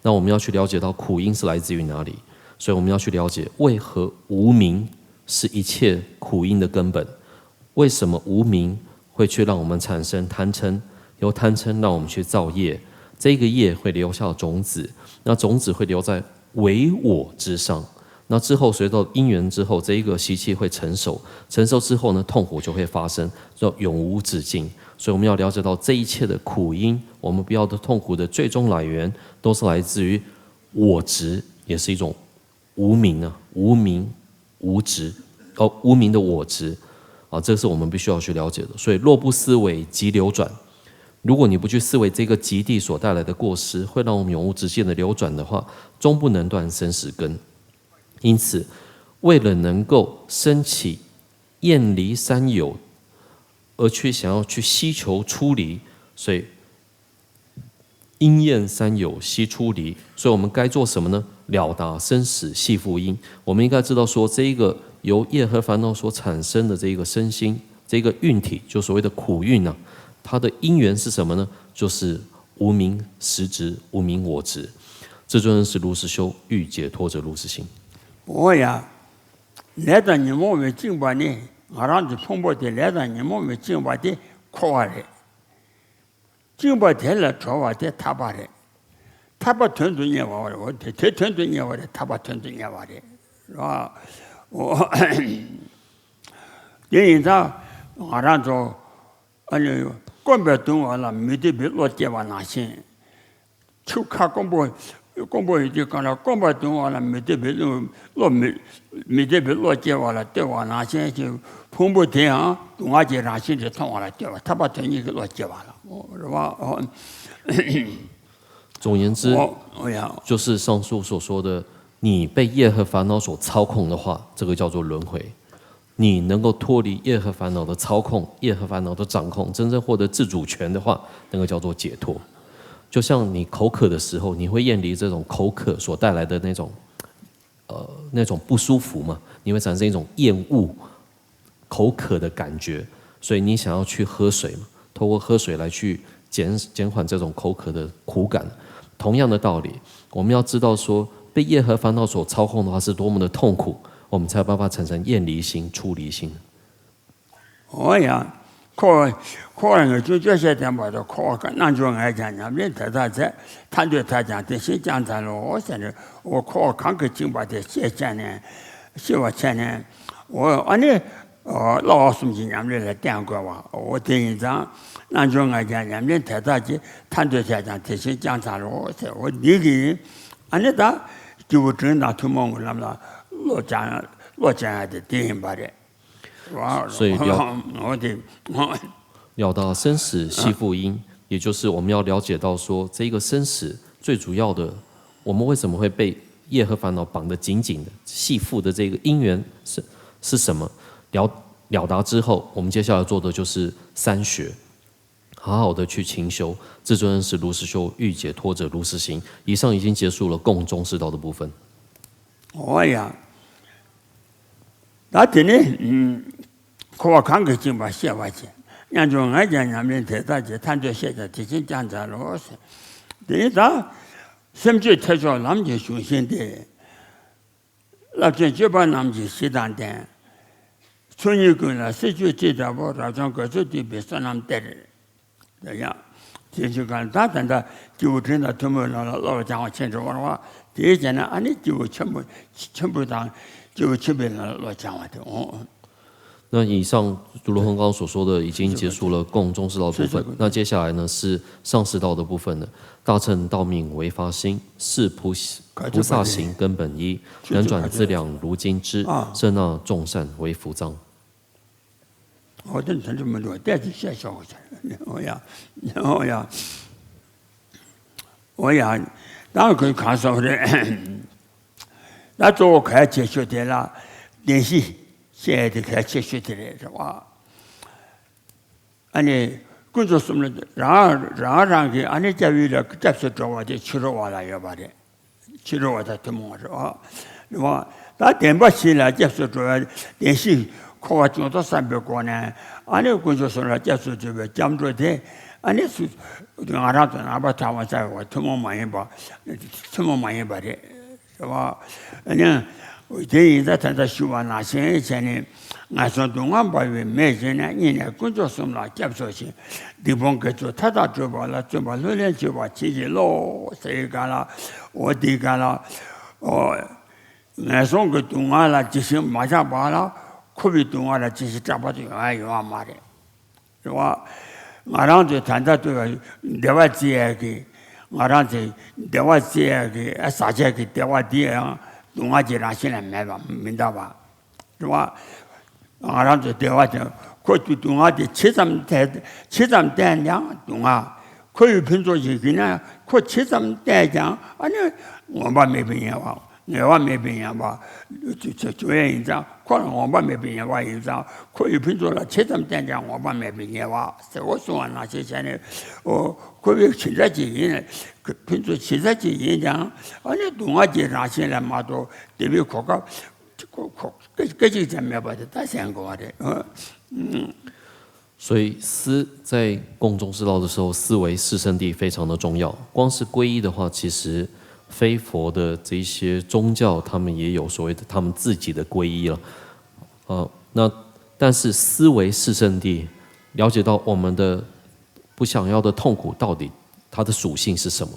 那我们要去了解到苦因是来自于哪里，所以我们要去了解为何无明是一切苦因的根本，为什么无明会去让我们产生贪嗔，由贪嗔让我们去造业，这个业会留下种子，那种子会留在唯我之上。那之后随着因缘之后，这一个习气会成熟，成熟之后呢，痛苦就会发生，就永无止境。所以我们要了解到这一切的苦因，我们不要的痛苦的最终来源，都是来自于我执，也是一种无明啊，无明无执，哦，无明的我执啊，这是我们必须要去了解的。所以若不思维即流转，如果你不去思维这个即地所带来的过失，会让我们永无止境的流转的话，终不能断生死根。因此，为了能够升起厌离三有，而去想要去希求出离，所以因厌三有希出离。所以我们该做什么呢？了达生死系缚因。我们应该知道说，这一个由业和烦恼所产生的这一个身心，这个运体，就所谓的苦运呢、它的因缘是什么呢？就是无明实执、无明我执。至尊是如实修，欲解脱者如实行。 འོ་ཡ། ལས་དང་ཉོན་མོངས་པའི་བཅིངས་པ་ནི། ང་རང་གི་ཕུང་པོ་དེ་ལས་དང་ཉོན་མོངས་པའི་བཅིངས་པ་དེ་འཁོར་བ་རེད། བཅིངས་པ་དེ་ལས་གྲོལ་བ་དེ་ཐར་པ་རེད། ཐར་པ་དོན་དུ་གཉེར་བ་རེད། འོ་དེ་དེ་དོན་དུ་གཉེར་བ་རེད། ཐར་པ་དོན་དུ་གཉེར་བ་རེད། རོ། འོ། དེ་ཡིན་ཙང་ང་རང་ཚོ་ཨ་ནི་སྐོམ་པས་གདུང་བ་ལ་མི་སྡོད་པའི་བློ་སྐྱེ་བ་ནང་བཞིན། ཆུ་ཁ་སྐོམ་པོ་སྐོམ་པོ་ཡོད་དུས་གང་ལ་སྐོམ་པས་གདུང་བ་ལ་མི་སྡོད་པའི་བློ་བློ་མི་མི་སྡོད་པའི་བློ་སྐྱེ་བ་ལ་ལྟོས་པ་ནང་བཞིན་གྱི་ཕུང་པོ་དེ་ཡང་སྡུག་བསྔལ་གྱི་རང་བཞིན་དུ་མཐོང་བ་ལ་ལྟོས་པ། ཐར་པ་དོན་གཉེར་གྱི་བློ་སྐྱེ་བ་ལ། འོ་རེད་བ། འོ། 总而言之，哦，哦呀，就是上述所说的，你被业和烦恼所操控的话，这个叫做轮回。你能够脱离业和烦恼的操控、业和烦恼的掌控，真正获得自主权的话，那个叫做解脱。就像你口渴的时候，你会厌离这种口渴所带来的那种，呃，那种不舒服嘛，你会产生一种厌恶、口渴的感觉，所以你想要去喝水嘛，透过喝水来去减减缓这种口渴的苦感。同样的道理，我们要知道说，被业和烦恼所操控的话是多么的痛苦，我们才有办法产生厌离心、出离心。 འོ་ཡ། འཁོར་བ་འཁོར་བ་ངེས་འབྱུང་སྤྱོད་བྱེད་བརྟན་པ་དང་། འཁོར་བ་རྣམ་འབྱོར་ངས་ཀྱང་ཉམས་ལེན་དེ་དག་མཛད། ཐར་འདོད་ཐལ་ཀྱང་དེ་བཞིན་བསྐྱངས་འཚལ་ལོ་ཟེར་ནས། འོ་འཁོར་བ་གང་གིས་བཅིངས་པ་དེ་ཤེས་བྱས་ནས་ཤེས་པ་བྱས་ནས། འོ་ཨ་ནི་བསླབ་པ་གསུམ་གྱི་ཉམས་ལེན་ལ་བརྟེན་དགོས་པ། འོ་དེ་ཡིན་ཙང་རྣམ་འབྱོར་ངས་ཀྱང་ཉམས་ལེན་དེ་དག་གིས། ཐར་འདོད་ཐལ་ཀྱང་དེ་བཞིན་བསྐྱངས་འཚལ་ལོ་ཟེར། འོ་འདི་གིས་ཨ་ནི་ད་སྐྱེས་བུ་དྲིན་དང་ཐུན་མོང་གི་ལམ་ལ་བློ་སྦྱང་བློ་སྦྱང་ཡ་དེ་དེ་ཡིན་པ་རེད། 所以了我的，了达生死系缚因，也就是我们要了解到说，这个生死最主要的，我们为什么会被业和烦恼绑得紧紧的，系缚的这个因缘是是什么？了了达之后，我们接下来做的就是三学，好好的去勤修。至尊是如实修，欲解脱者如实行。以上已经结束了共中士道的部分。 我呀，ད་དེ་ནས་འཁོར་བ་གང་གིས་བཅིངས་པ་ཤེས་པ་བྱས། རྣམ་འབྱོར་ངས་ཀྱང་ཉམས་ལེན་དེ་དག་གིས། ཐར་འདོད་ཤེས་ཀྱང་དེ་བཞིན་བསྐྱངས་འཚལ་ལོ་ཟེར། དེ་ནས་ད་སེམས་བསྐྱེད་ཐེག་མཆོག་ལམ་གྱི་གཞུང་ཤིང་སྟེ། རླབས་ཆེན་སྤྱོད་པ་རྣམས་ཀྱི་གཞི་དང་ལྡན། ཚུལ་གཉིས་ཀུན་ལ་སྲིད་ཕྱོགས་སྤྱི་ལྟ་བུ། རབ་བྱུང་དགའ་ཚོར་འདུས་པའི་བསོད་ནམས་གཏེར། དེ་ཡང་དེ་ཕྱིར་གང་ལྟར་ད་ལྟ་སྐྱེས་བུ་དྲིན་དང་ཐུན་མོང་ལམ་ལ་བསླབ་པ་སྦྱང་བ་ཆེན་འགྲོ་བར་བ། དེའི་རྗེས་ན་ཨ་ནི་སྐྱེས་བུ་ཆེན་པོ་ཆེན་པོ་དང་སྐྱེས་བུ་ཆེན་པོའི་ལམ་ལ་བསླབ་པ་སྦྱང་བ་དེ་འོང་། 那以上朱罗汉刚刚所说的已经结束了共中士道的部分，那接下来呢是上士道的部分了。大乘道命唯发心，是菩菩萨行根本一，能转资粮如金枝，摄纳众善为福藏。 འོ་དེ་འདི་འདྲ་མི་འདུག་བལྟས་ཏེ་བཤད་ཆོག་གི་འོ་ཡ། འོ་ཡ། འོ་ཡ། ད་ཁོས་གང་སོང་རེད། ད་གཙོ་བོ་གལ་ཆེ་ཤོས་དེ་ལ་བདེན་བཞི་བཤད་དེ་གལ་ཆེ་ཤོས་དེ་རེད་རེད་བ། ཨ་ནི་དཀོན་མཆོག་གསུམ་ལ་རང་རང་རང་གི་ཨ་ནི་སྐྱབས་ཡུལ་ལ་སྐྱབས་སུ་འགྲོ་བ་དེ་ཕྱི་རོལ་བ་ལ་ཡོད་པ་རེད། ཕྱི་རོལ་བ་དང་ཐུན་མོང་བ་རེད་བ། ད་བདེན་པ་བཞི་ལ་སྐྱབས་སུ་འགྲོ་བའི་བདེན་བཞི། འཁོར་བ་འབྱུང་ལྡོག་བསམ་པའི་སྒོ་ནས་ཨ་ནི་དཀོན་མཆོག་གསུམ་ལ་སྐྱབས་སུ་འགྲོ་བའི་སྐྱབས་འགྲོ་དེ་ཨ་ནི་སུ་ང་རང་ཚོ་རྣམ་པར་ཐར་པ་ཟེར་བ་ཐུན་མོང་མ་ཡིན་པ། ཐུན་མོང་མ་ཡིན་པ་རེད། རེད་བ། ཨ་ནི། དེ་ཡིན་ད་ད་ལྟ་ཞུ་བ་ནང་བཞིན་བྱས་ནས་ངན་སོང་སྡུག་བསྔལ་འབར་བའི་མེ་བཞིན་ནས་སྙིང་ནས་དཀོན་མཆོག་གསུམ་ལ་སྐྱབས་སུ་མཆི། སྡིག་སྤོང་དགེ་ཚུལ་མཐའ་དག་སྒྲུབ་པ་ལ། བརྩོན་པ་ལྷུར་ལེན་བྱེད་པར་བྱིན་གྱིས་རློབས་ཟེར་ག་ལ། འོ་འདི་ག་ལ། འོ། ངན་སོང་གི་སྡུག་བསྔལ་ལ་ཇི་བཞིན་མ་ཆགས་པ་ལ། འཁོར་བའི་སྡུག་བསྔལ་ལ་ཇི་བཞིན་སྐྲག་པ་དེ་ཡོང་ཡ་ཡོང་བ་མ་རེད། རེད་བ། ང་རང་ཚོའི་ད་ལྟ་ལྟོས་པའི་བདེ་བ་བརྩི་ཡས་ཀྱི། ང་རང་ཚོའི་བདེ་བ་བརྩི་ཡས་ཀྱི་ཨ་ཟག་བཅས་ཀྱི་བདེ་བ་འདི་ཡང་སྡུག་བསྔལ་གྱི་རང་བཞིན་ལས་མེད་པ་མི་འདའ་བ། རེད་བ། ང་རང་ཚོའི་བདེ་བ་དེ་ཁོ་ཚོའི་སྡུག་བསྔལ་དེ་ཇི་ཙམ་བལྟས་ཇི་ཙམ་བལྟས་ཀྱང་སྡུག་བསྔལ། ཁོ་ཡི་ཕུན་ཚོགས་ཤིག་ཡིན་ན་ཁོ་ཇི་ཙམ་བལྟས་ཀྱང་ཨ་ནི་ངོམས་པ་མེད་པའི་ཉེ་བ། ངེས་པ་མེད་པའི་ཉེས་པ་བྱུང་ཡས་ཡིན་ཙང་། ཁོ་ལ་ངོམས་པ་མེད་པའི་ཉེས་པ་ཡིན་ཙང་། ཁོ་ཡི་ཕུན་ཚོགས་ལ་ཇི་ཙམ་བརྟེན་ཀྱང་ངོམས་པ་མེད་པའི་ཉེས་པ་ཟེར་བ་གསུངས་པ་ནང་བཞིན་བྱས་ནས། ཨོ། ཁོ་བོའི་ཇི་འདྲ་ཅིག་ཡིན། ཕུན་ཚོགས་ཇི་འདྲ་ཅིག་ཡིན་ཀྱང་། ཨ་ནི་སྡུག་བསྔལ་གྱི་རང་བཞིན་ལས་མ་གཏོགས་བདེ་བའི་གོ་སྐབས་ཁོ་ཁོ་སྐད་ཅིག་ཀྱང་མེད་པ་དེ་ད་གསན་དགོས་པ་རེད། 所以思在共中之道的时候，思维四圣谛非常的重要。光是皈依的话，其实非佛的这一些宗教，他们也有所谓的他们自己的皈依了。呃，那但是思维四圣谛，了解到我们的不想要的痛苦到底它的属性是什么？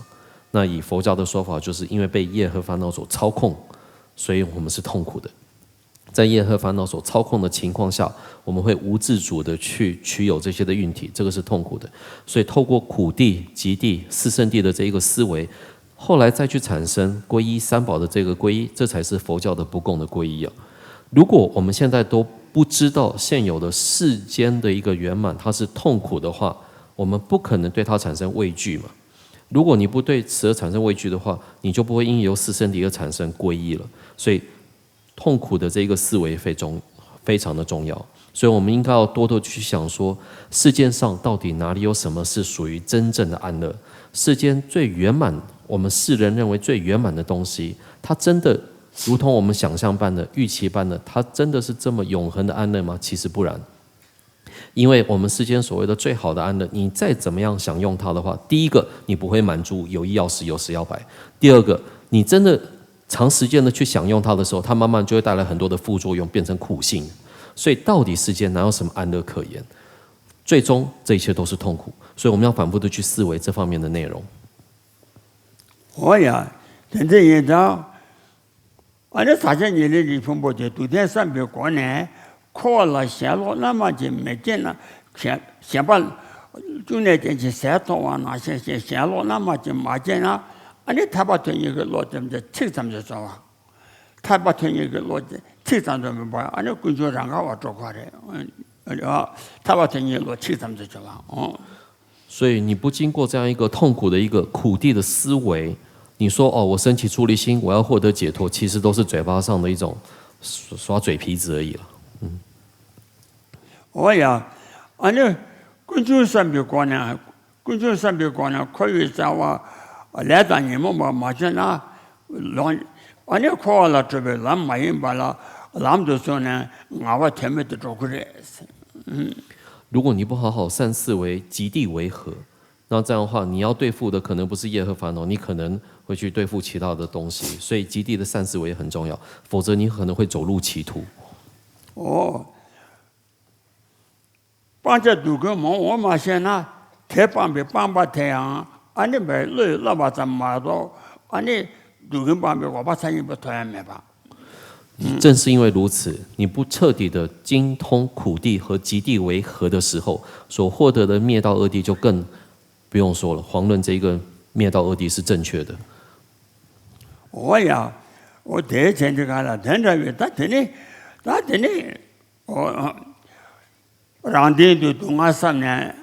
那以佛教的说法，就是因为被业和烦恼所操控，所以我们是痛苦的。在业和烦恼所操控的情况下，我们会无自主的去取有这些的运体，这个是痛苦的。所以透过苦谛、集谛、四圣谛的这一个思维，后来再去产生皈依三宝的这个皈依，这才是佛教的不共的皈依啊。如果我们现在都不知道现有的世间的一个圆满它是痛苦的话，我们不可能对它产生畏惧嘛。如果你不对此而产生畏惧的话，你就不会因由四圣谛而产生皈依了。所以痛苦的这个思维非常非常的重要。所以我们应该要多多去想说，世界上到底哪里有什么是属于真正的安乐？世间最圆满，我们世人认为最圆满的东西，它真的如同我们想象般的、预期般的，它真的是这么永恒的安乐吗？其实不然。因为我们世间所谓的最好的安乐，你再怎么样享用它的话，第一个，你不会满足，有一要十，有十要百。第二个，你真的长时间的去享用它的时候，它慢慢就会带来很多的副作用，变成苦性。所以到底世间哪有什么安乐可言？最终这一切都是痛苦，所以我们要反复的去思维这方面的内容。 འོ་ཡ། དེ་འདྲ་ཡིན་ཙང་། ཨ་ནི་བདག་ཅག་ཉེར་ལེན་གྱི་ཕུང་པོ་དེ་སྡུག་བདེན་བསམ་པའི་སྒོ་ནས་འཁོར་བ་ལ་ཞེན་ལོག་རྣམ་མང་ཅིག་མི་སྐྱེ་ན། ཞེན་ཞེན་པ་བཅུ་གནས་བརྟན་ཅིང་ཟད་མཐོང་བ་ནང་བཞིན་ཞེན་ཞེན་ལོག་རྣམ་མང་ཅིག་མ་སྐྱེ་ན། ཨ་ནི་ཐར་པ་དོན་གཉེར་གྱི་བློ་དེ་ཚོ་ཚིག་ཙམ་ཞིག་སོང་བ། ཐར་པ་དོན་གཉེར་གྱི་བློ་དེ་ཚིག་ཙམ་དུ་མིན་པར། ཨ་ནི་ཀུན་འབྱུང་རང་ག་བར་འགྲོ་དགོས་རེད། ཨ་ཐར་པ་དོན་གཉེར་བློ་ཚིག་ཙམ་དུ་བྱུང་བ། 所以你不经过这样一个痛苦的一个苦谛的思维，你说哦，我升起出离心，我要获得解脱，其实都是嘴巴上的一种耍嘴皮子而已了。嗯。 འོ་ཡ། ཨ་ནི་ཀུན་འབྱུང་བསམ་པའི་སྒོ་ནས། ཀུན་འབྱུང་བསམ་པའི་སྒོ་ནས་འཁོར་བའི་བྱ་བ་ལས་དང་ཉོན་མོངས་པ་མ་བྱས་ན། ལོག་ཨ་ནི་འཁོར་བ་ལ་གྲོལ་བའི་ལམ་མ་ཡིན་པ་ལ་ལམ་དུ་སོང་ནས་ངལ་བ་དོན་མེད་དུ་འགྲོ་གི་རེད། 如果你不好好善思维，及地为和，那这样的话，你要对付的可能不是业和烦恼，你可能会去对付其他的东西。所以及地的善思维很重要，否则你可能会走入歧途。 འོ། སྤང་བྱ་སྡུག་ཀུན་མང་བོ་མ་བྱས་ན། དེ་སྤངས་པའི་སྤངས་པ་དེ་ཡང་ཨ་ནི་བའི་བློས་བསླབ་པ་ཙམ་མ་གཏོགས། ཨ་ནི་སྡུག་ཀུན་སྤངས་པའི་འོག་པ་མཚན་ཉིད་པོ་ཐོབ་ཡ་མེད་པ། 正是因为如此，你不彻底的精通苦谛和及地为和的时候，所获得的灭道二谛就更不用说了。遑论这一个灭道二谛是正确的。 འོ་ཡ། འོ་དེའི་ཚེ་འདི་ག་ལ་དེ་འདྲ་བའི། ད་དེ་ནི། ད་དེ་ནི། འོ། རང་སྟེང་དུ་སྡུག་བསྔལ་བསམ་ནས།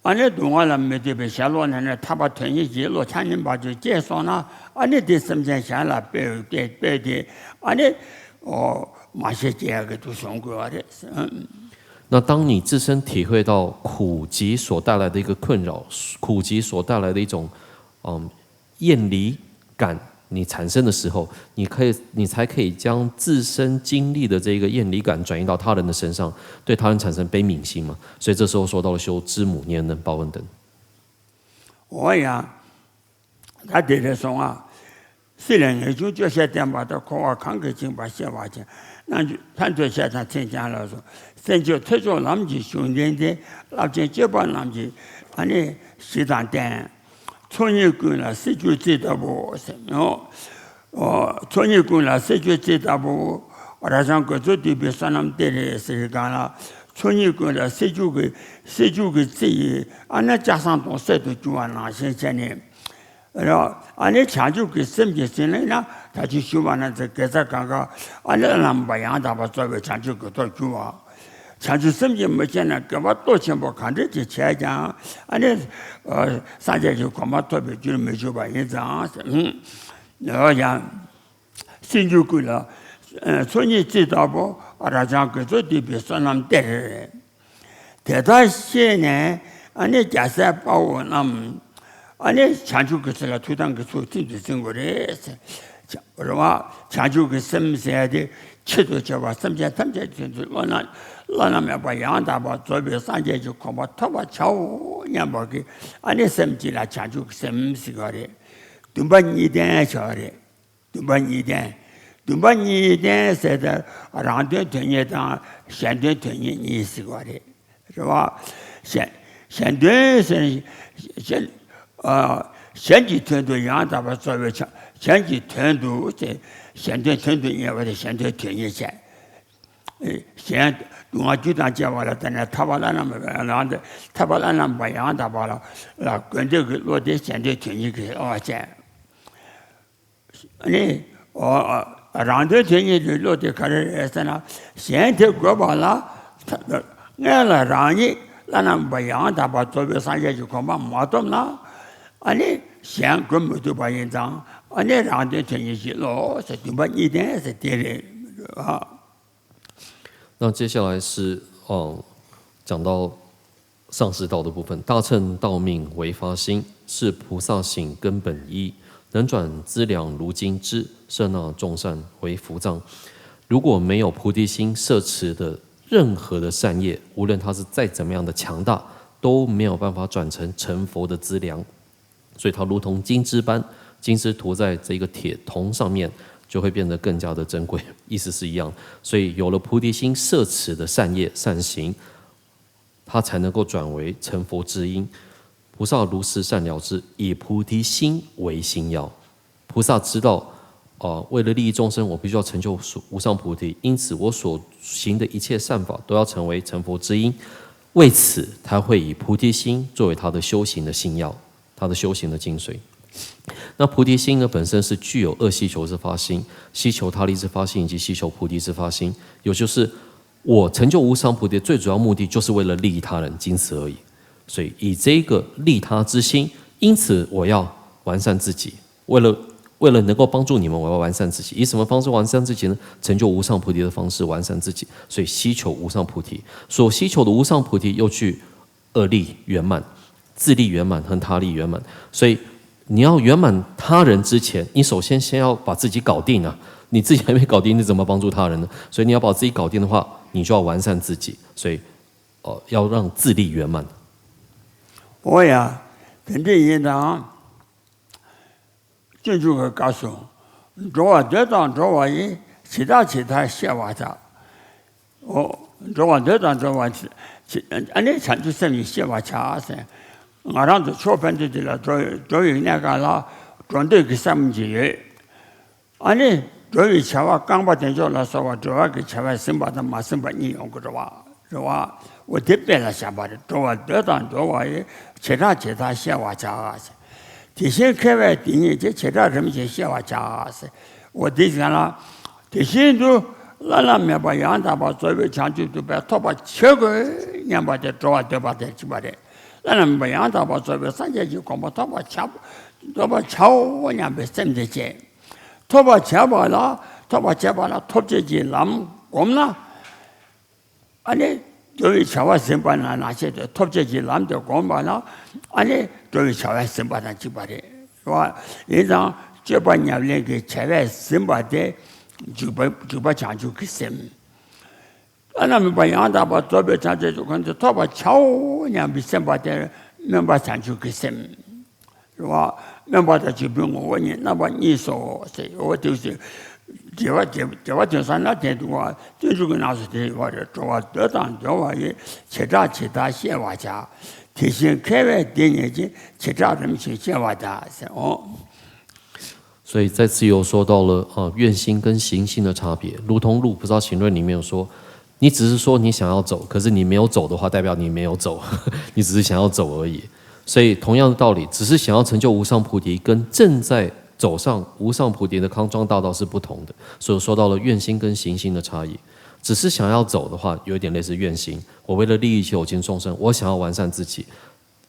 ཨ་ནི་སྡུག་བསྔལ་ལ་མི་ལྟོས་པའི་ཞེན་ལོག་ནས་ནི་ཐར་པ་དོན་གཉེར་གྱི་བློ་ཆ་མཉམ་པ་ཅིག་སྐྱེས་སོང་ན། ཨ་ནི་དེ་སེམས་ཅན་གཞན་ལ་སྤེལ་སྤེལ་སྤེལ་ཏེ། ཨ་ནི། འོ། མ་ཤེས་སྐྱེ་ཡག་གི་དུ་བྱུང་དགོས་པ་རེད། ཨ། 那当你自身体会到苦集所带来的一个困扰，苦集所带来的一种，嗯，厌离感，你产生的时候，你可以，你才可以将自身经历的这个厌离感转移到他人的身上，对他人产生悲悯心嘛。所以这时候说到了修知母念恩报恩等。 འོ་ཡ། ད་དེ་རེད་སོང་ང་། སྲིད་ལ་ངེས་འབྱུང་སྐྱོ་ཤས་བསྟན་པ་དང་། འཁོར་བ་གང་གིས་བཅིངས་པ་ཤེས་པར་བྱ། རྣལ་འབྱོར་ཕན་ཚུན་ཤེས་དང་མཚན་ཅན་ལ་སོགས། སེམས་སྐྱོ་ཐེག་མཆོག་ལམ་གྱི་གཞུང་འདི་འདི། རླབས་ཆེན་སྤྱོད་པ་རྣམས་ཀྱི་ཨ་ནི་གཞི་དང་བསྟན། ཚོགས་གཉིས་ཀུན་ལ་སེལ་གྱུར་ཅིག་ལྟ་བུ་ཟེར་ནོ། ཚོགས་གཉིས་ཀུན་ལ་སེལ་གྱུར་ཅིག་ལྟ་བུ། རབ་འབྱམས་དགེ་ཚོགས་འདུས་པའི་བསོད་ནམས་སྟེར་རེ་ཟེར་གང་ལ། ཚོགས་གཉིས་ཀུན་ལ་སེལ་གྱུར་གྱི་སེལ་གྱུར་གྱི་རྩི་ཡི་ཨ་ནི་ལྕགས་ཟམ་དང་གསེར་དུ་གྱུར་པ་ནང་བཞིན་བྱས་ནས། ར། ཨ་ནི་བྱང་ཆུབ་ཀྱི་སེམས་ཀྱི་ཟིན་ལེན་ན་ད་ཅི་ཞུ་བ་ན་ཚེ་དགེ་རྩ་གང་ག་ཨ་ནི་བླ་ན་མེད་པ་ཡང་དག་པར་རྫོགས་པའི་བྱང་ཆུབ་ཀྱི་ཐོག་གྱུར་པ། བྱང་ཆུབ་སེམས་ཀྱིས་མི་ཁྱབ་ན་དགེ་བ་སྟོབས་ཆེན་པོ་གང་འདྲ་ཅིག་བྱས་ཀྱང་ཨ་ནི། སངས་རྒྱས་ཀྱི་གོ་འཕང་ཐོབ་པའི་རྒྱུར་མི་འགྱུར་བ་ཡིན་ཙང་། འོ་ཡང་། སྲིད་འབྱོར་ཀུན་ལ་འཚོལ་སྙེག་རྩིས་ལྟ་བུ། རབ་འབྱམས་དགེ་ཚོགས་འདུས་པའི་བསོད་ནམས་གཏེར། དེ་ལྟར་ཤེས་ནས་ཨ་ནི་རྒྱལ་སྲས་དཔའ་བོ་རྣམས་ཨ་ནི་བྱང་ཆུབ་ཀྱི་སེམས་ལ་ཐུགས་དམ་གྱི་ཚུལ་ཚིག་འདི་འཛིན་དགོས་རེད་ཟེར། རེད་བ། བྱང་ཆུབ་ཀྱི་སེམས་ཟེར་ཡ་དེ་ཆེད་དུ་བྱ་བ་སེམས་ཅན་ཐམས་ཅད་དོན་དུ་བླ་ན་བླ་ན་མེད་པ་ཡང་དག་པར་རྫོགས་པའི་སངས་རྒྱས་ཀྱི་གོ་འཕང་ཐོབ་པར་བྱའོ་སྙམ་པ་གི་ཨ་ནི་སེམས་གཅིག་ལ་བྱང་ཆུབ་ཀྱི་སེམས་ཟེར་བ་རེད། འདུན་པ་གཉིས་ལྡན་བྱ་བ་རེད། འདུན་པ་གཉིས་ལྡན། འདུན་པ་གཉིས་ལྡན་ཟེར་ཏེ་རང་དོན་དོན་གཉེར་དང་གཞན་དོན་དོན་གཉེར་གཉིས་ཟེར་བ་རེད། རེད་བ། གཞན་གཞན་དོན་ཟེར་གཞན། ཨ། གཞན་གྱི་དོན་དུ་ཡང་དག་པར་རྫོགས་པའི་ཕྱིར། གཞན་གྱི་དོན་དུ་ཟེར། གཞན་དོན་དོན་དུ་གཉེར་བ་དེ་གཞན་དོན་དོན་གཉེར་བྱས། གཞན་སྡུག་བསྔལ་རྒྱུ་དང་བཅས་པ་ལ་བརྟེན་ནས་ཐར་པ་བླ་ན་མེད་པ་ཡང་དག་ཐར་པ་བླ་ན་མེད་པ་ཡང་དག་པ་ལ་ལ་དགོས་འདོད་ཀྱི་བློ་དེ་གཞན་དོན་དོན་གཉེར་གྱི་བློ་བྱས། ཨ་ནི། ཨོ། རང་དོན་དོན་གཉེར་གྱི་བློ་དེ་ག་རེ་རེད་ཟེར་ན། གཞན་དེ་དགོས་པ་ལ། སྔོན་ལ་རང་ཉིད་བླ་ན་མེད་པ་ཡང་དག་པར་རྫོགས་པའི་སངས་རྒྱས་ཀྱི་གོ་འཕང་མ་ཐོབ་ན། ཨ་ནི་གཞན་དགོས་མི་ཐུབ་པ་ཡིན་ཙང་། ཨ་ནི་རང་དོན་དོན་གཉེར་གྱི་བློ་ཟེར་འདུན་པ་གཉིས་ལྡན་ཟེར་དེ་རེད། ཨ། 那接下来是，嗯，讲到上士道的部分。大乘道命唯发心，是菩萨行根本一。能转资粮如金枝，摄纳众善为福藏。如果没有菩提心，摄持的任何的善业，无论它是再怎么样的强大，都没有办法转成成佛的资粮。所以它如同金枝般，金枝涂在这个铁铜上面，就会变得更加的珍贵，意思是一样。所以有了菩提心，摄持的善业善行，它才能够转为成佛之因。菩萨如是善了知，以菩提心为心要。菩萨知道，呃，为了利益众生，我必须要成就无上菩提，因此我所行的一切善法都要成为成佛之因。为此，他会以菩提心作为他的修行的心要。他的修行的精髓。那菩提心呢，本身是具有二希求之发心、希求他利之发心以及希求菩提之发心，也就是我成就无上菩提最主要目的就是为了利益他人，仅此而已。所以以这个利他之心，因此我要完善自己，为了为了能够帮助你们，我要完善自己。以什么方式完善自己呢？成就无上菩提的方式完善自己。所以希求无上菩提，所希求的无上菩提又具二利圆满，自利圆满和他利圆满。所以你要圆满他人之前，你首先先要把自己搞定啊！你自己还没搞定，你怎么帮助他人呢？所以你要把自己搞定的话，你就要完善自己。所以，呃，要让自利圆满。 འོ་ཡ། དེ་འདྲ་ཡིན་དང་། སྤྱོད་འཇུག་གི་སྐབས་སུ། འགྲོ་བ་འདོད་དང་འགྲོ་བ་ཡི། བྱེ་བྲག་ཇི་ལྟར་ཤེས་པར་བྱ། འོ། འགྲོ་བ་འདོད་དང་འགྲོ་བ་ཡི། ཨ་ནི་བྱང་ཆུབ་སེམས་ཡིན་ཤེས་པར་བྱ་ཟེར། ང་རང་ཚོ་ཕྱོགས་ཕན་ཚུན་ཚོད་ལ་འགྲོ་འགྲོ་བའི་གནས་སྐབས་ལ་འགྲོ་འདོད་ཀྱི་བསམ་གྱི་ཡོད། ཨ་ནི་འགྲོ་བའི་བྱ་བ་རྐང་པ་དེ་ཚོ་ལ་སོགས་པ་འགྲོ་བ་གི་བྱ་བས་ཟིན་པ་དང་མ་ཟིན་པ་གཉིས་ཡོང་གི་རེད་བ། རེད་བ། འོ་དེ་དཔེ་ལ་བཞག་པ་རེད། འགྲོ་བ་འདོད་དང་འགྲོ་བ་ཡི། བྱེ་བྲག་ཇི་ལྟར་ཤེས་པར་བྱ། དེ་བཞིན་མཁས་པས་དེ་ཉིད་ཀྱི། བྱེ་བྲག་རིམ་བཞིན་ཤེས་པར་བྱ། འོ་དེ་ཡང་ལ། དེ་བཞིན་དུ་བླ་ན་མེད་པ་ཡང་དག་པར་རྫོགས་པའི་བྱང་ཆུབ་ཏུ་ཐོབ་པར་བྱེད་དགོས་སྙམ་པ་དེ་འགྲོ་བ་འདོད་པ་དེ་གཅིག་པ་རེད། བླ་ན་མེད་པ་ཡང་དག་པར་རྫོགས་པའི་སངས་རྒྱས་ཀྱི་གོ་འཕང་ཐོབ་པར་བྱ། ཐོབ་པར་བྱའོ་སྙམ་པའི་སེམས་དེ་བསྐྱེད། ཐོབ་པར་བྱ་བ་ལ། ཐོབ་པར་བྱ་བ་ལ་ཐོབ་བྱེད་ཀྱི་ལམ་བསྒོམས་ན། ཨ་ནི་འགྲོ་བའི་བྱ་བ་ཟིན་པ་ན་ནང་བཞིན་དུ་ཐོབ་བྱེད་ཀྱི་ལམ་དེ་བསྒོམས་པ་ན། ཨ་ནི་འགྲོ་བའི་བྱ་བ་ཟིན་པ་དང་གཅིག་པ་རེད། རེད་བ། ཡིན་ཙང་སྤྱོད་པ་ཉམས་ལེན་གྱི་བྱ་བས་ཟིན་པ་དེ་འཇུག་པ་འཇུག་པ་བྱང་ཆུབ་ཀྱི་སེམས། བླ་ན་མེད་པ་ཡང་དག་པར་རྫོགས་པའི་བྱང་ཆུབ་ཀྱི་གོ་འཕང་ཐོབ་པར་བྱའོ་སྙམ་པའི་སེམས་པ་དེ་སྨོན་པ་བྱང་ཆུབ་ཀྱི་སེམས། རེད་བ། སྨོན་པ་དང་འཇུག་པའི་ངོ་བོ་ཉིད་རྣམ་པ་གཉིས་སོ་ཟེར། འོ་དེ་བཞིན། འགྲེལ་པ་འགྲེལ་པ་དོན་བཟང་ན་དེ་འདུག་བ། སྤྱོད་འཇུག་གི་ནང་དུ་དེ་ཡོད་པ་རེད། འགྲོ་བ་འདོད་དང་འགྲོ་བ་ཡི། བྱེ་བྲག་ཇི་ལྟར་ཤེས་པར་བྱ། དེ་བཞིན་མཁས་པས་དེ་ཉིད་ཀྱི། བྱེ་བྲག་རིམ་བཞིན་ཤེས་པར་བྱ་ཟེར། འོ། 所以再次又说到了啊，愿心跟行心的差别，如同《入菩萨行论》里面有说，你只是说你想要走，可是你没有走的话，代表你没有走，你只是想要走而已。所以同样的道理，只是想要成就无上菩提，跟正在走上无上菩提的康庄大道是不同的。所以说到了愿心跟行心的差异，只是想要走的话，有一点类似愿心，我为了利益求情众生，我想要完善自己，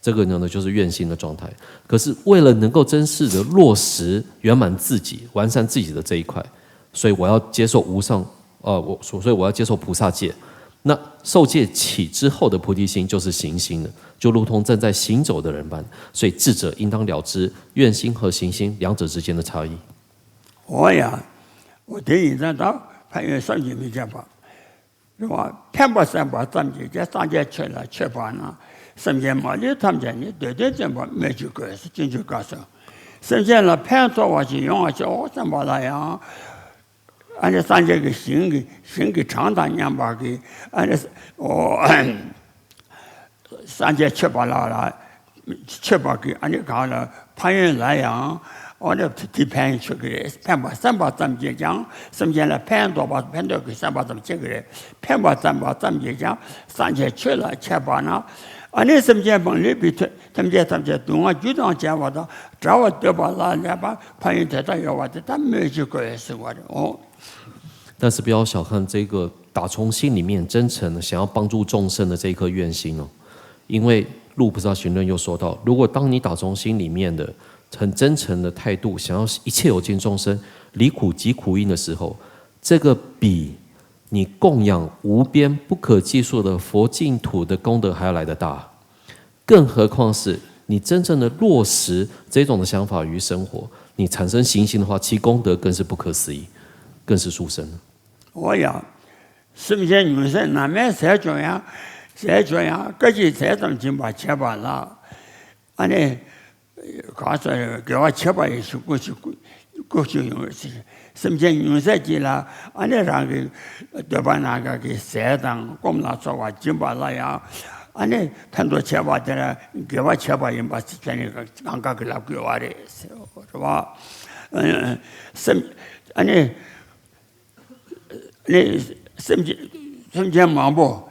这个呢，就是愿心的状态。可是为了能够真实的落实圆满自己、完善自己的这一块，所以我要接受无上，呃，我所所以我要接受菩萨戒。那受戒起之后的菩提心就是行心了，就如同正在行走的人般。所以智者应当了知愿心和行心两者之间的差异。 འོ་ཡ། འོ་དེ་ཡིན་ཙང་ད་ཕན་ཡོན་བསམ་གྱིས་མི་ཁྱབ་པ། རེད་བ། ཕན་པ་བསམ་པ་ཙམ་གྱིས་ཀྱང་། སངས་རྒྱས་ཆོས་ལ་མཆོད་པ་ན། སེམས་ཅན་མ་ལུས་ཐམས་ཅད་ནི། འདོད་དོན་བརྩོན་པར་སྨོས་ཅི་དགོས། ཟེར་སྤྱོད་འཇུག་སྐབས་སུ། སེམས་ཅན་ལ་ཕན་ཐོགས་པ་ཞིག་ཡོང་བ་ཆོག་བསམ་པ་ལ་ཡང་། ཨ་ནི་སངས་རྒྱས་ཀྱི་ཞིང་གི་ཞིང་གི་གྲངས་དང་མཉམ་པ་གི། ཨ་ནི། འོ། སངས་རྒྱས་མཆོད་པ་ལ་ལ། མཆོད་པ་གི་ཨ་ནི་གང་ལ་ཕན་ཡོན་ལ་ཡང་། ཨ་ནི་དེ་ཕན་ཆོག་གི་རེད། ཕན་པ་བསམ་པ་ཙམ་གྱིས་ཀྱང་། སེམས་ཅན་ལ་ཕན་འདོགས་པ་ཕན་འདོགས་ཀྱི་བསམ་པ་ཙམ་བྱེད་ཀྱི་རེད། ཕན་པ་བསམ་པ་ཙམ་གྱིས་ཀྱང་། སངས་རྒྱས་ཆོས་ལ་མཆོད་པ་ན། ཨ་ནི་སེམས་ཅན་མ་ལུས་པའི་ཐམས་ཅད་ཐམས་ཅད་སྡུག་བསྔལ་རྒྱུ་དང་བྲལ་བ་དང་བྲལ་བར་འདོད་པ་ལ་ལས་པ་ཕན་ཡོན་དེ་ལྟར་ཡོད་པ་དེ་ལྟར་སྨོས་ཅི་དགོས་ཟེར་བ་རེད། འོ། 但是不要小看这个打从心里面真诚的想要帮助众生的这一颗愿心哦，因为《入菩萨行论》又说到，如果当你打从心里面的很真诚的态度，想要一切有情众生离苦及苦因的时候，这个比你供养无边不可计数的佛净土的功德还要来得大。更何况是你真正的落实这种的想法于生活，你产生行心的话，其功德更是不可思议，更是殊胜。 འོ་ཡ། སེམས་ཅན་ཉུང་ཟད་ནམ་མེད་ཟས་བྱུང་ཡང་། ཟས་བྱུང་ཡང་སྐད་ཅིག་ཟས་ཙམ་སྦྱིན་པ་བྱས་པ་ལ། ཨ་ནི། གང་ཟེར་དགེ་བ་བྱས་པ་ཡི་ཞིག་སྐུ་ཞིག་སྐུ་སྐུ་ཞིག་ཡོང་བའི་ཚེ། སེམས་ཅན་ཉུང་ཟད་ཅིག་ལ་ཨ་ནི་རང་གི་འདོད་པ་སྣ་ཚོགས་ཀྱི་ཟས་དང་སྐོམ་ལ་སོགས་པ་སྦྱིན་པ་ལ་ཡང་། ཨ་ནི་ཕན་ཐོགས་བྱས་པ་དེ་ལ་དགེ་བ་བྱས་པ་ཡིན་པ་ཟེར་ནས་གང་ག་གི་ལབ་དགོས་པ་རེད་ཟེར་བ་རེད་བ། སེམས། ཨ་ནི། ནི། སེམས་ཅན་སེམས་ཅན་མང་པོ།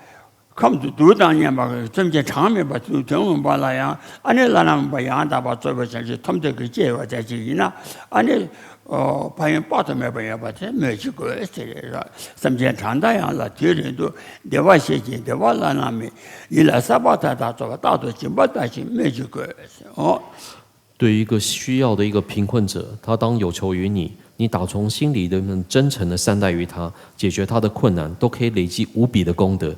ཁམས་དུ་རྡུལ་དང་མཉམ་པ་གི་སེམས་ཅན་གྲངས་མེད་པ་དུ་དོན་ངོ་མ་ལ་ཡང་། ཨ་ནི་བླ་ན་མེད་པ་ཡང་དག་པར་རྫོགས་པའི་བྱང་ཆུབ་ཐོབ་འདོད་ཀྱི་སྐྱེ་བ་དེ་ཅིག་ཡིན་ན། ཨ་ནི། ཨོ། ཕན་ཡོན་དཔག་ཏུ་མེད་པ་ཡོད་པ་དེ་སྨོས་ཅི་དགོས་ཟེར་རེད། སེམས་ཅན་གྲངས་མེད་ཡོངས་ལ་དུས་རེ་དུ་བདེ་བར་གཤེགས་ཤིང་བདེ་བ་བླ་ན་མེད། ཡིད་ལ་བསགས་པ་དག་དང་རྫོགས་པ་རྟག་ཏུ་སྦྱིན་པ་ལྟ་ཞིང་སྨོས་ཅི་དགོས་ཟེར། ཨོ། 对于一个需要的一个贫困者，他当有求于你，你打从心里的很真诚的善待于他，解决他的困难，都可以累积无比的功德。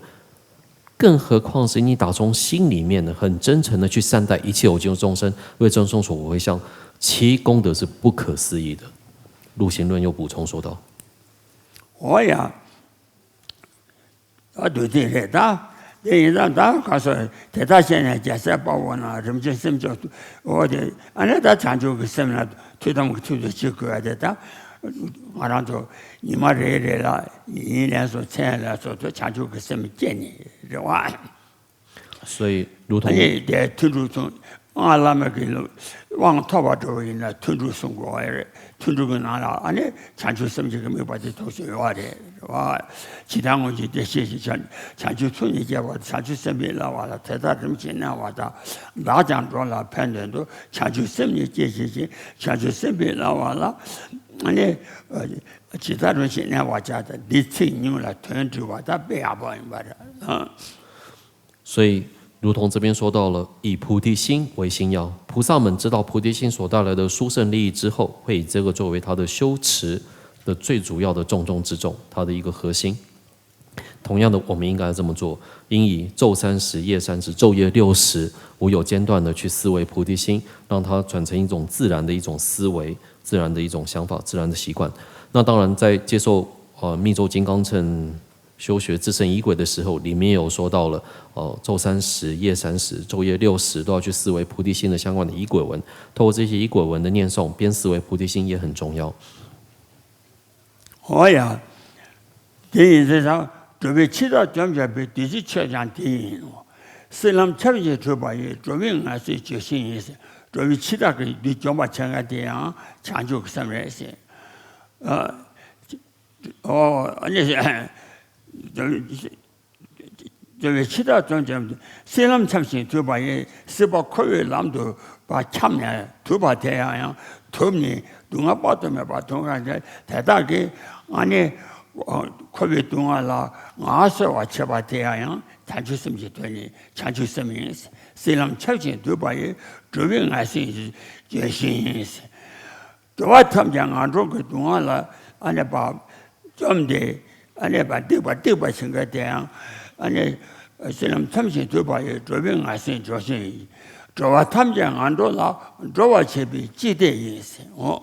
更何况是你打从心里面的很真诚的去善待一切有情众生，为众生所回向，其功德是不可思议的。《入行论》又补充说道。 འོ་ཡ། ད་བདུད་རྩི་རེད་ད། དེ་ཡིན་ཙང་ད་ག་སོ་དེ་ལྟར་བཤད་ནས་རྒྱལ་སྲས་དཔའ་བོ་རྣམས་རིམ་གྱིས་སེམས་མཆོག་ཏུ། འོ་དེ་ཨ་ནི་ད་བྱང་ཆུབ་ཀྱི་སེམས་ལ་ཐུགས་དམ་གྱི་ཐུགས་སུ་བྱེད་དགོས་པ་དེ། ད་ང་རང་ཚོ་ཉི་མ་རེ་རེ་ལ་ཉིན་ལན་སོ་མཚན་ལན་སོ་དུ་བྱང་ཆུབ་ཀྱི་སེམས་བསྐྱེད་ནས་རེད་བ། 所以，如同 ཨ་ནི་དེ་ཐུན་དྲུག་གསུངས། སྔགས་བླ་མེད་ཀྱི་དབང་ཐོབ་པར་འགྲོ་བ་ཡིན་ན་ཐུན་དྲུག་གསུང་དགོས་པ་རེད། ཐུན་དྲུག་གི་ནང་ལ་ཨ་ནི་བྱང་ཆུབ་སེམས་བསྐྱེད་ཀྱི་དམིགས་པ་དེ་ཐུགས་སུ་ཡོད་པ་རེད། རེད་བ། ཇི་ལྟར་སྔོན་གྱི་བདེ་གཤེགས་ཀྱིས་བྱང་བྱང་ཆུབ་ཐུགས་ཉིད་བསྐྱེད་པ་དང་། བྱང་ཆུབ་སེམས་དཔའི་བསླབ་པ་ལ་དེ་ལྟར་རིམ་གྱིས་གནས་པ་དང་། བདག་ཀྱང་འགྲོ་ལ་ཕན་དོན་དུ། བྱང་ཆུབ་སེམས་ཉིད་བསྐྱེད་བྱེད་ཅིང་། བྱང་ཆུབ་སེམས་དཔའི་བསླབ་པ་ལ་ཨ་ནི་ཇི་ལྟར་རིམ་གྱིས་གནས་པར་བྱ་སྟེ། འདི་ཚིག་ཉུང་ལ་དོན་འདྲིལ་བ་དང་དཔེ་ཡག་པོ་ཡིན་པ་རེད། 所以，如同这边说到了，以菩提心为心药，菩萨们知道菩提心所回向，解决他的困难，都可以累积无比的功德。更何况是你打从心里面的很真诚的善待于他，解决他的困难，都可以累积无比的功德。 所以，如同这边说到了，以菩提心为心药，菩萨们知道菩提心所带来的殊胜利益之后，会以这个作为他的修持的最主要的重中之重，他的一个核心。同样的，我们应该这么做，应以昼三时、夜三时、昼夜六时，无有间断的去思维菩提心，让它转成一种自然的一种思维，自然的一种想法，自然的习惯。那当然，在接受呃密咒金刚乘修学自身仪轨的时候，里面有说到了，呃，昼三时、夜三时、昼夜六时都要去思维菩提心的相关的仪轨文。透过这些仪轨文的念诵，边思维菩提心也很重要。 འོ་ཡ། དེ་ཡིན་ཙང་འགྲོ་བའི་འཆི་བདག་འཇོམས་བྱེད་པའི། བདུད་རྩི་མཆོད་ཀྱང་དེ་ཡིན་ནོ། སྲིད་ལམ་ཁྱབ་ཞིང་འཁྲུགས་པ་ཡི། འགྲོ་བའི་ངལ་གསོའི་བཅུད་ཤིང་ཡིན། འགྲོ་བའི་འཆི་བདག་གི་བདུད་འཇོམས་པར་བྱེད་མཁན་དེ་ཡང་བྱང་ཆུབ་ཀྱི་སེམས་རེད་ཟེར། ཨ། ཨོ། ཨ་ནི། འགྲོ་བའི་འཆི་བདག་འཇོམས་བྱེད་པའི། སྲིད་ལམ་ཁྱབ་ཞིང་འཁྲུགས་པ་ཡི། སྲིད་པ་འཁོར་བའི་ལམ་དུ་བ་འཁྱམས་ནས་དུབ་པ་དེ་ཡང་ཡང་དུབ་ནས་སྡུག་བསྔལ་དཔག་ཏུ་མེད་པ་མཐོང་ག་དེ་དག་གིས་ཨ་ནི་འཁོར་བའི་སྡུག་བསྔལ་ལ་ངལ་གསོ་བར་བྱེད་པ་དེ་ཡང་ཡང་བྱང་ཆུབ་སེམས་ཀྱི་དོན་ནི་བྱང་ཆུབ་སེམས་ཡིན། སྲིད་ལམ་ཁྱབ་ཞིང་འཁྲུགས་པ་ཡི། འགྲོ་བའི་ངལ་གསོའི་བཅུད་ཤིང་ཡིན། འགྲོ་བ་ཐམས་ཅད་ངན་འགྲོ་གི་སྡུག་བསྔལ་ལ་ ཨ་ནི་བ་བཅོམ་སྟེ། ཨ་ནི་བ་སྡིག་པ་སྡིག་པ་བྱེད་མཁན་དེ་ཡང་། ཨ་ནི་བསོད་ནམས་ཐམས་ཅད་སྡུད་པ་ཡི། འགྲོ་བའི་ངན་སོང་སྦྱོང་བྱེད་ཡིན། འགྲོ་བ་ཐམས་ཅད་ངན་འགྲོ་ལ། འགྲོ་བར་བྱེད་པའི་སྤྱི་དེ་ཡིན་ཟེར། འོ།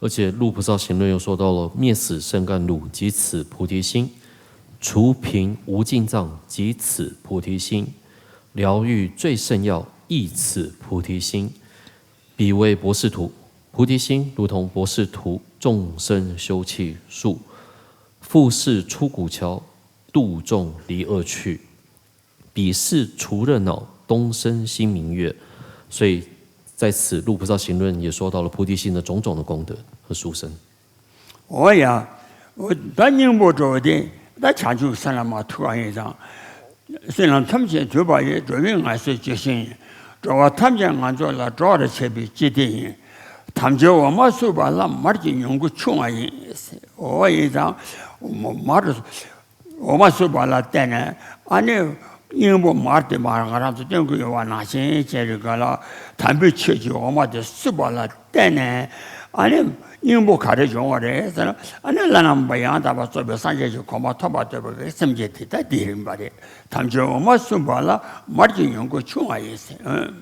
而且《入菩萨行论》又说到了“灭死生甘露，即此菩提心；除贫无尽藏，即此菩提心；疗愈最胜药，亦此菩提心。彼为博士土，菩提心如同博士土，众生休憩处，复是出谷桥，度众离恶趣。 彼是除热恼，东升新明月。”所以在此，《入菩萨行论》也说到了菩提心的种种的功德和殊胜。 འོ་ཡ། འོ་ད་སྙིང་པོ་འགྲོ་བ་དེ་ད་བྱང་ཆུབ་སེམས་ལ་མ་ཐུག་པ་ཡིན་ཙང་། བསོད་ནམས་ཐམས་ཅད་སྡུད་པ་ཡི། འགྲོ་བའི་ངན་སོང་སྦྱོང་བྱེད་ཡིན། འགྲོ་བ་ཐམས་ཅད་ངན་འགྲོ་ལ། འགྲོ་བར་བྱེད་པའི་སྤྱི་དེ་ཡིན། དམ་ཆོས་འོ་མ་བསྲུབས་པ་ལ། མར་གྱི་མྱུ་གུ་ཕྱུང་བ་ཡིན། འོ་ཡིན་ཙང་། མར། འོ་མ་བསྲུབས་པ་ལ་བརྟེན་ནས། ཨ་ནི་སྙིང་པོ་མར་དེ་མར་ང་རང་ཚོ་སྟོན་གྱི་ཡོད་པ་ནང་བཞིན་བྱས་རིགས་ག་ལ། དམ་པའི་ཆོས་ཀྱི་འོ་མ་དེ་བསྲུབས་པ་ལ་བརྟེན་ནས། ཨ་ནི་སྙིང་པོ་ག་རེ་བྱུང་བ་རེད་ཟེར་ན། ཨ་ནི་བླ་ན་མེད་པ་ཡང་དག་པར་རྫོགས་པའི་སངས་རྒྱས་ཀྱི་གོ་འཕང་ཐོབ་པར་འདོད་པའི་སེམས་ཅན་དེ་དག་དེ་ཡིན་པ་རེད། དམ་ཆོས་འོ་མ་བསྲུབས་པ་ལ། མར་གྱི་མྱུ་གུ་ཕྱུང་བ་ཡིན་ཟེར།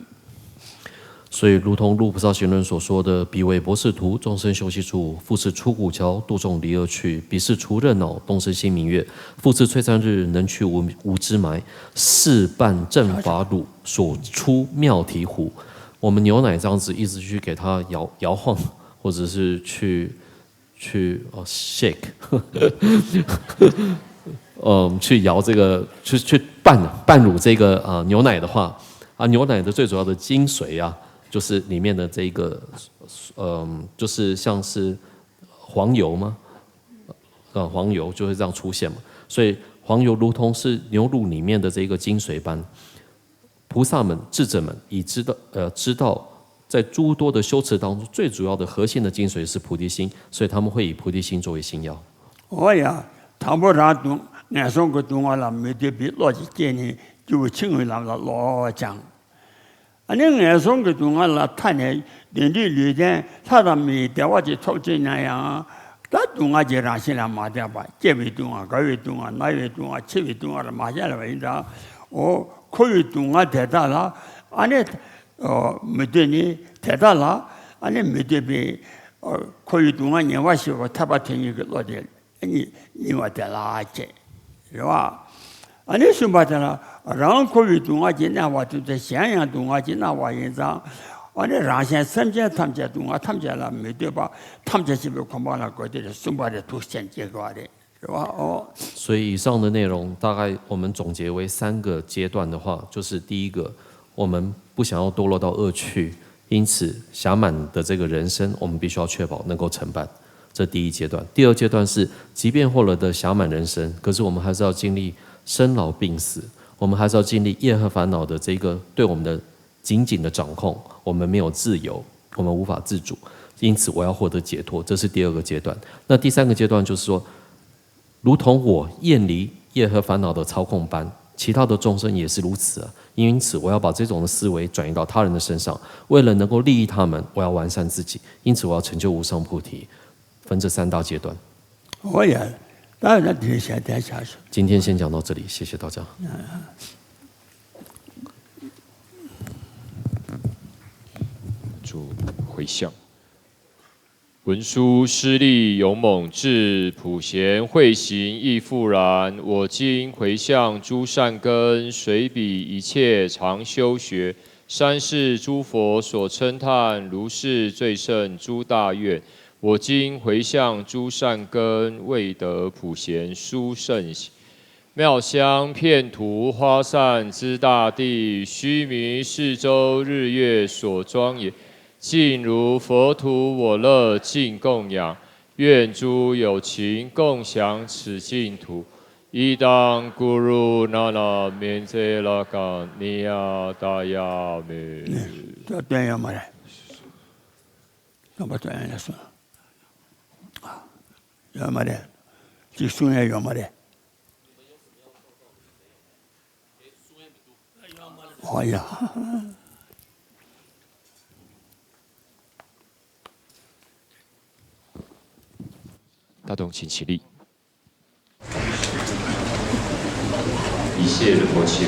所以，如同《入菩萨行论》所说的，“彼为博士土，众生休憩处，复是出谷桥，度众离恶趣。彼是除热恼，东升新明月。复是璀璨日，能去无无知霾。是伴正法乳，所出妙体hul”。我们牛奶这样子一直去给它摇摇晃，或者是去去哦 shake，嗯，去摇这个，去去拌拌乳这个呃牛奶的话，啊，牛奶的最主要的精髓啊，就是里面的这个，嗯，就是像是黄油吗？呃，黄油就会这样出现嘛。所以黄油如同是牛乳里面的这个精髓般。 菩萨们、智者们已知道，呃，知道在诸多的修持当中，最主要的核心的精髓是菩提心，所以他们会以菩提心作为心药。 འོ་ཡ། དང་པོ་རང་སྡུག་ངན་སོང་གི་སྡུག་བསྔལ་ལ་མི་འདོད་པའི་བློ་ཅིག་སྐྱེས་ནས། སྐྱེས་བུ་ཕྱིར་མངོན་ལམ་ལ་བསློགས་ཀྱང་། ཨ་ནི་ངན་སོང་གི་སྡུག་བསྔལ་ལ་ཐར་ནས་བདེ་འབྲས་ལུས་ལྡན་ལྷ་དང་མིའི་བདེ་བ་ཅིག་ཐོབ་ཅིག་ན་ཡང་། ད་སྡུག་བསྔལ་གྱི་རང་བཞིན་ལ་མ་བརྟེན་པ། སྐྱེ་བའི་སྡུག་བསྔལ། རྒ་བའི་སྡུག་བསྔལ། ན་བའི་སྡུག་བསྔལ། འཆི་བའི་སྡུག་བསྔལ་ལ་མ་བརྟེན་པ་ཡིན་ཙང་། འོ། འཁོར་བའི་སྡུག་བསྔལ་དེ་དག་ལ། ཨ་ནི། མི་འདོད་ནི་དེ་དག་ལ། ཨ་ནི་མི་འདོད་པའི། འཁོར་བའི་སྡུག་བསྔལ་ཉེ་བར་ཞི་བ་ཐེག་པ་དོན་གཉེར་གྱི་བློ་དེ། ཨ་ནི་གཉིས་པ་དེ་ལ་བྱེད། རེད་བ། ཨ་ནི་གསུམ་པ་དེ་ལ། རང་འཁོར་བའི་སྡུག་བསྔལ་གྱིས་མནར་བ་དེ་ཚོ་གཞན་ཡང་སྡུག་བསྔལ་གྱིས་མནར་བ་ཡིན་ཙང་། ཨ་ནི་རང་གཞན་སེམས་ཅན་ཐམས་ཅད་སྡུག་བསྔལ་ཐམས་ཅད་ལ་མི་འདོད་པ། ཐམས་ཅད་མཁྱེན་པའི་གོ་འཕང་ལ་འགོད་དེ་རེད། གསུམ་པ་རེད། ཐུགས་རྗེ་ཅན་སྐྱེ་དགོས་པ་རེད། རེད་བ། ཨོ། 所以以上的内容，大概我们总结为三个阶段的话，就是第一个，我们不想要堕落到恶趣，因此暇满的这个人生，我们必须要确保能够成办，这第一阶段。第二阶段是，即便获得的暇满人生，可是我们还是要经历生老病死，我们还是要经历业和烦恼的这个对我们的紧紧的掌控，我们没有自由，我们无法自主，因此我要获得解脱，这是第二个阶段。那第三个阶段就是说，如同我厌离业和烦恼的操控般，其他的众生也是如此啊。因此，我要把这种的思维转移到他人的身上，为了能够利益他们，我要完善自己。因此，我要成就无上菩提，分这三大阶段。 འོ་ཡ། ད་ད་དེ་བཤད་དེ་བྱ་སོང་། 今天先讲到这里，谢谢大家。 主回向。文殊师利勇猛智，普贤慧行亦复然。我今回向诸善根，随彼一切常修学，三世诸佛所称叹，如是最胜诸大愿。我今回向诸善根，为得普贤殊胜行。 妙香遍途花散之大地，须弥四周日月所庄严，尽如佛土我乐尽供养。愿诸有情共享此净土。Idaṃ guru nāna mendzelakā niyyādāyāmi. 这段要么嘞，要么这样也算。 ཡོད་མ་རེད། ཅིག་གསུང་ཡ་ཡོད་མ་རེད། ཨོ་ཡ། 冬青起立。一谢仁波切。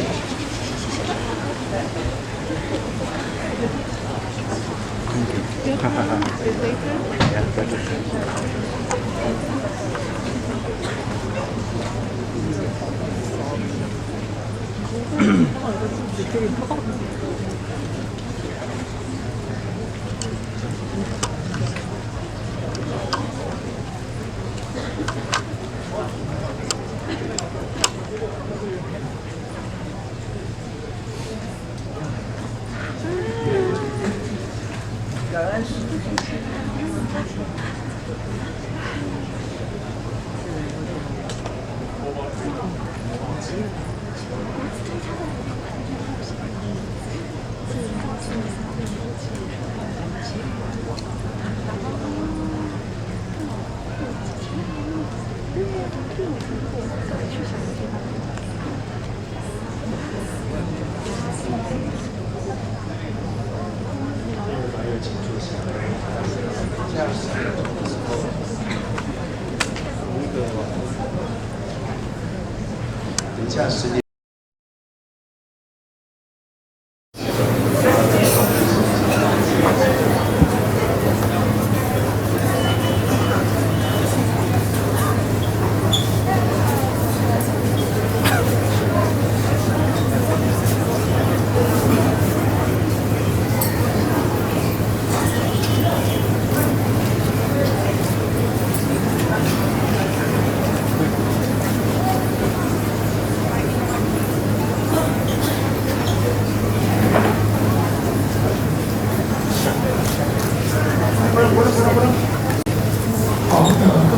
好，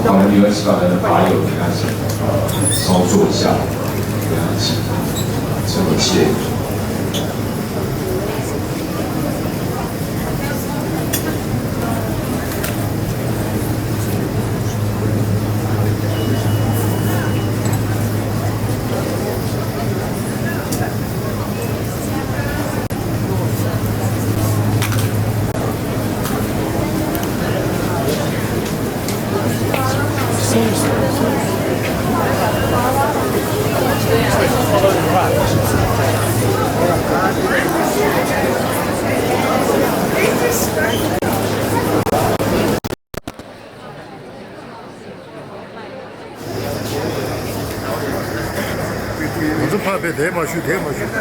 那欢迎六月十八的法友，大家请呃稍坐一下，不要急，这么谢谢。ང་ཚོ་ཕར་ཕེབས། དེར་མ་བཞུགས། དེར་མ་བཞུགས།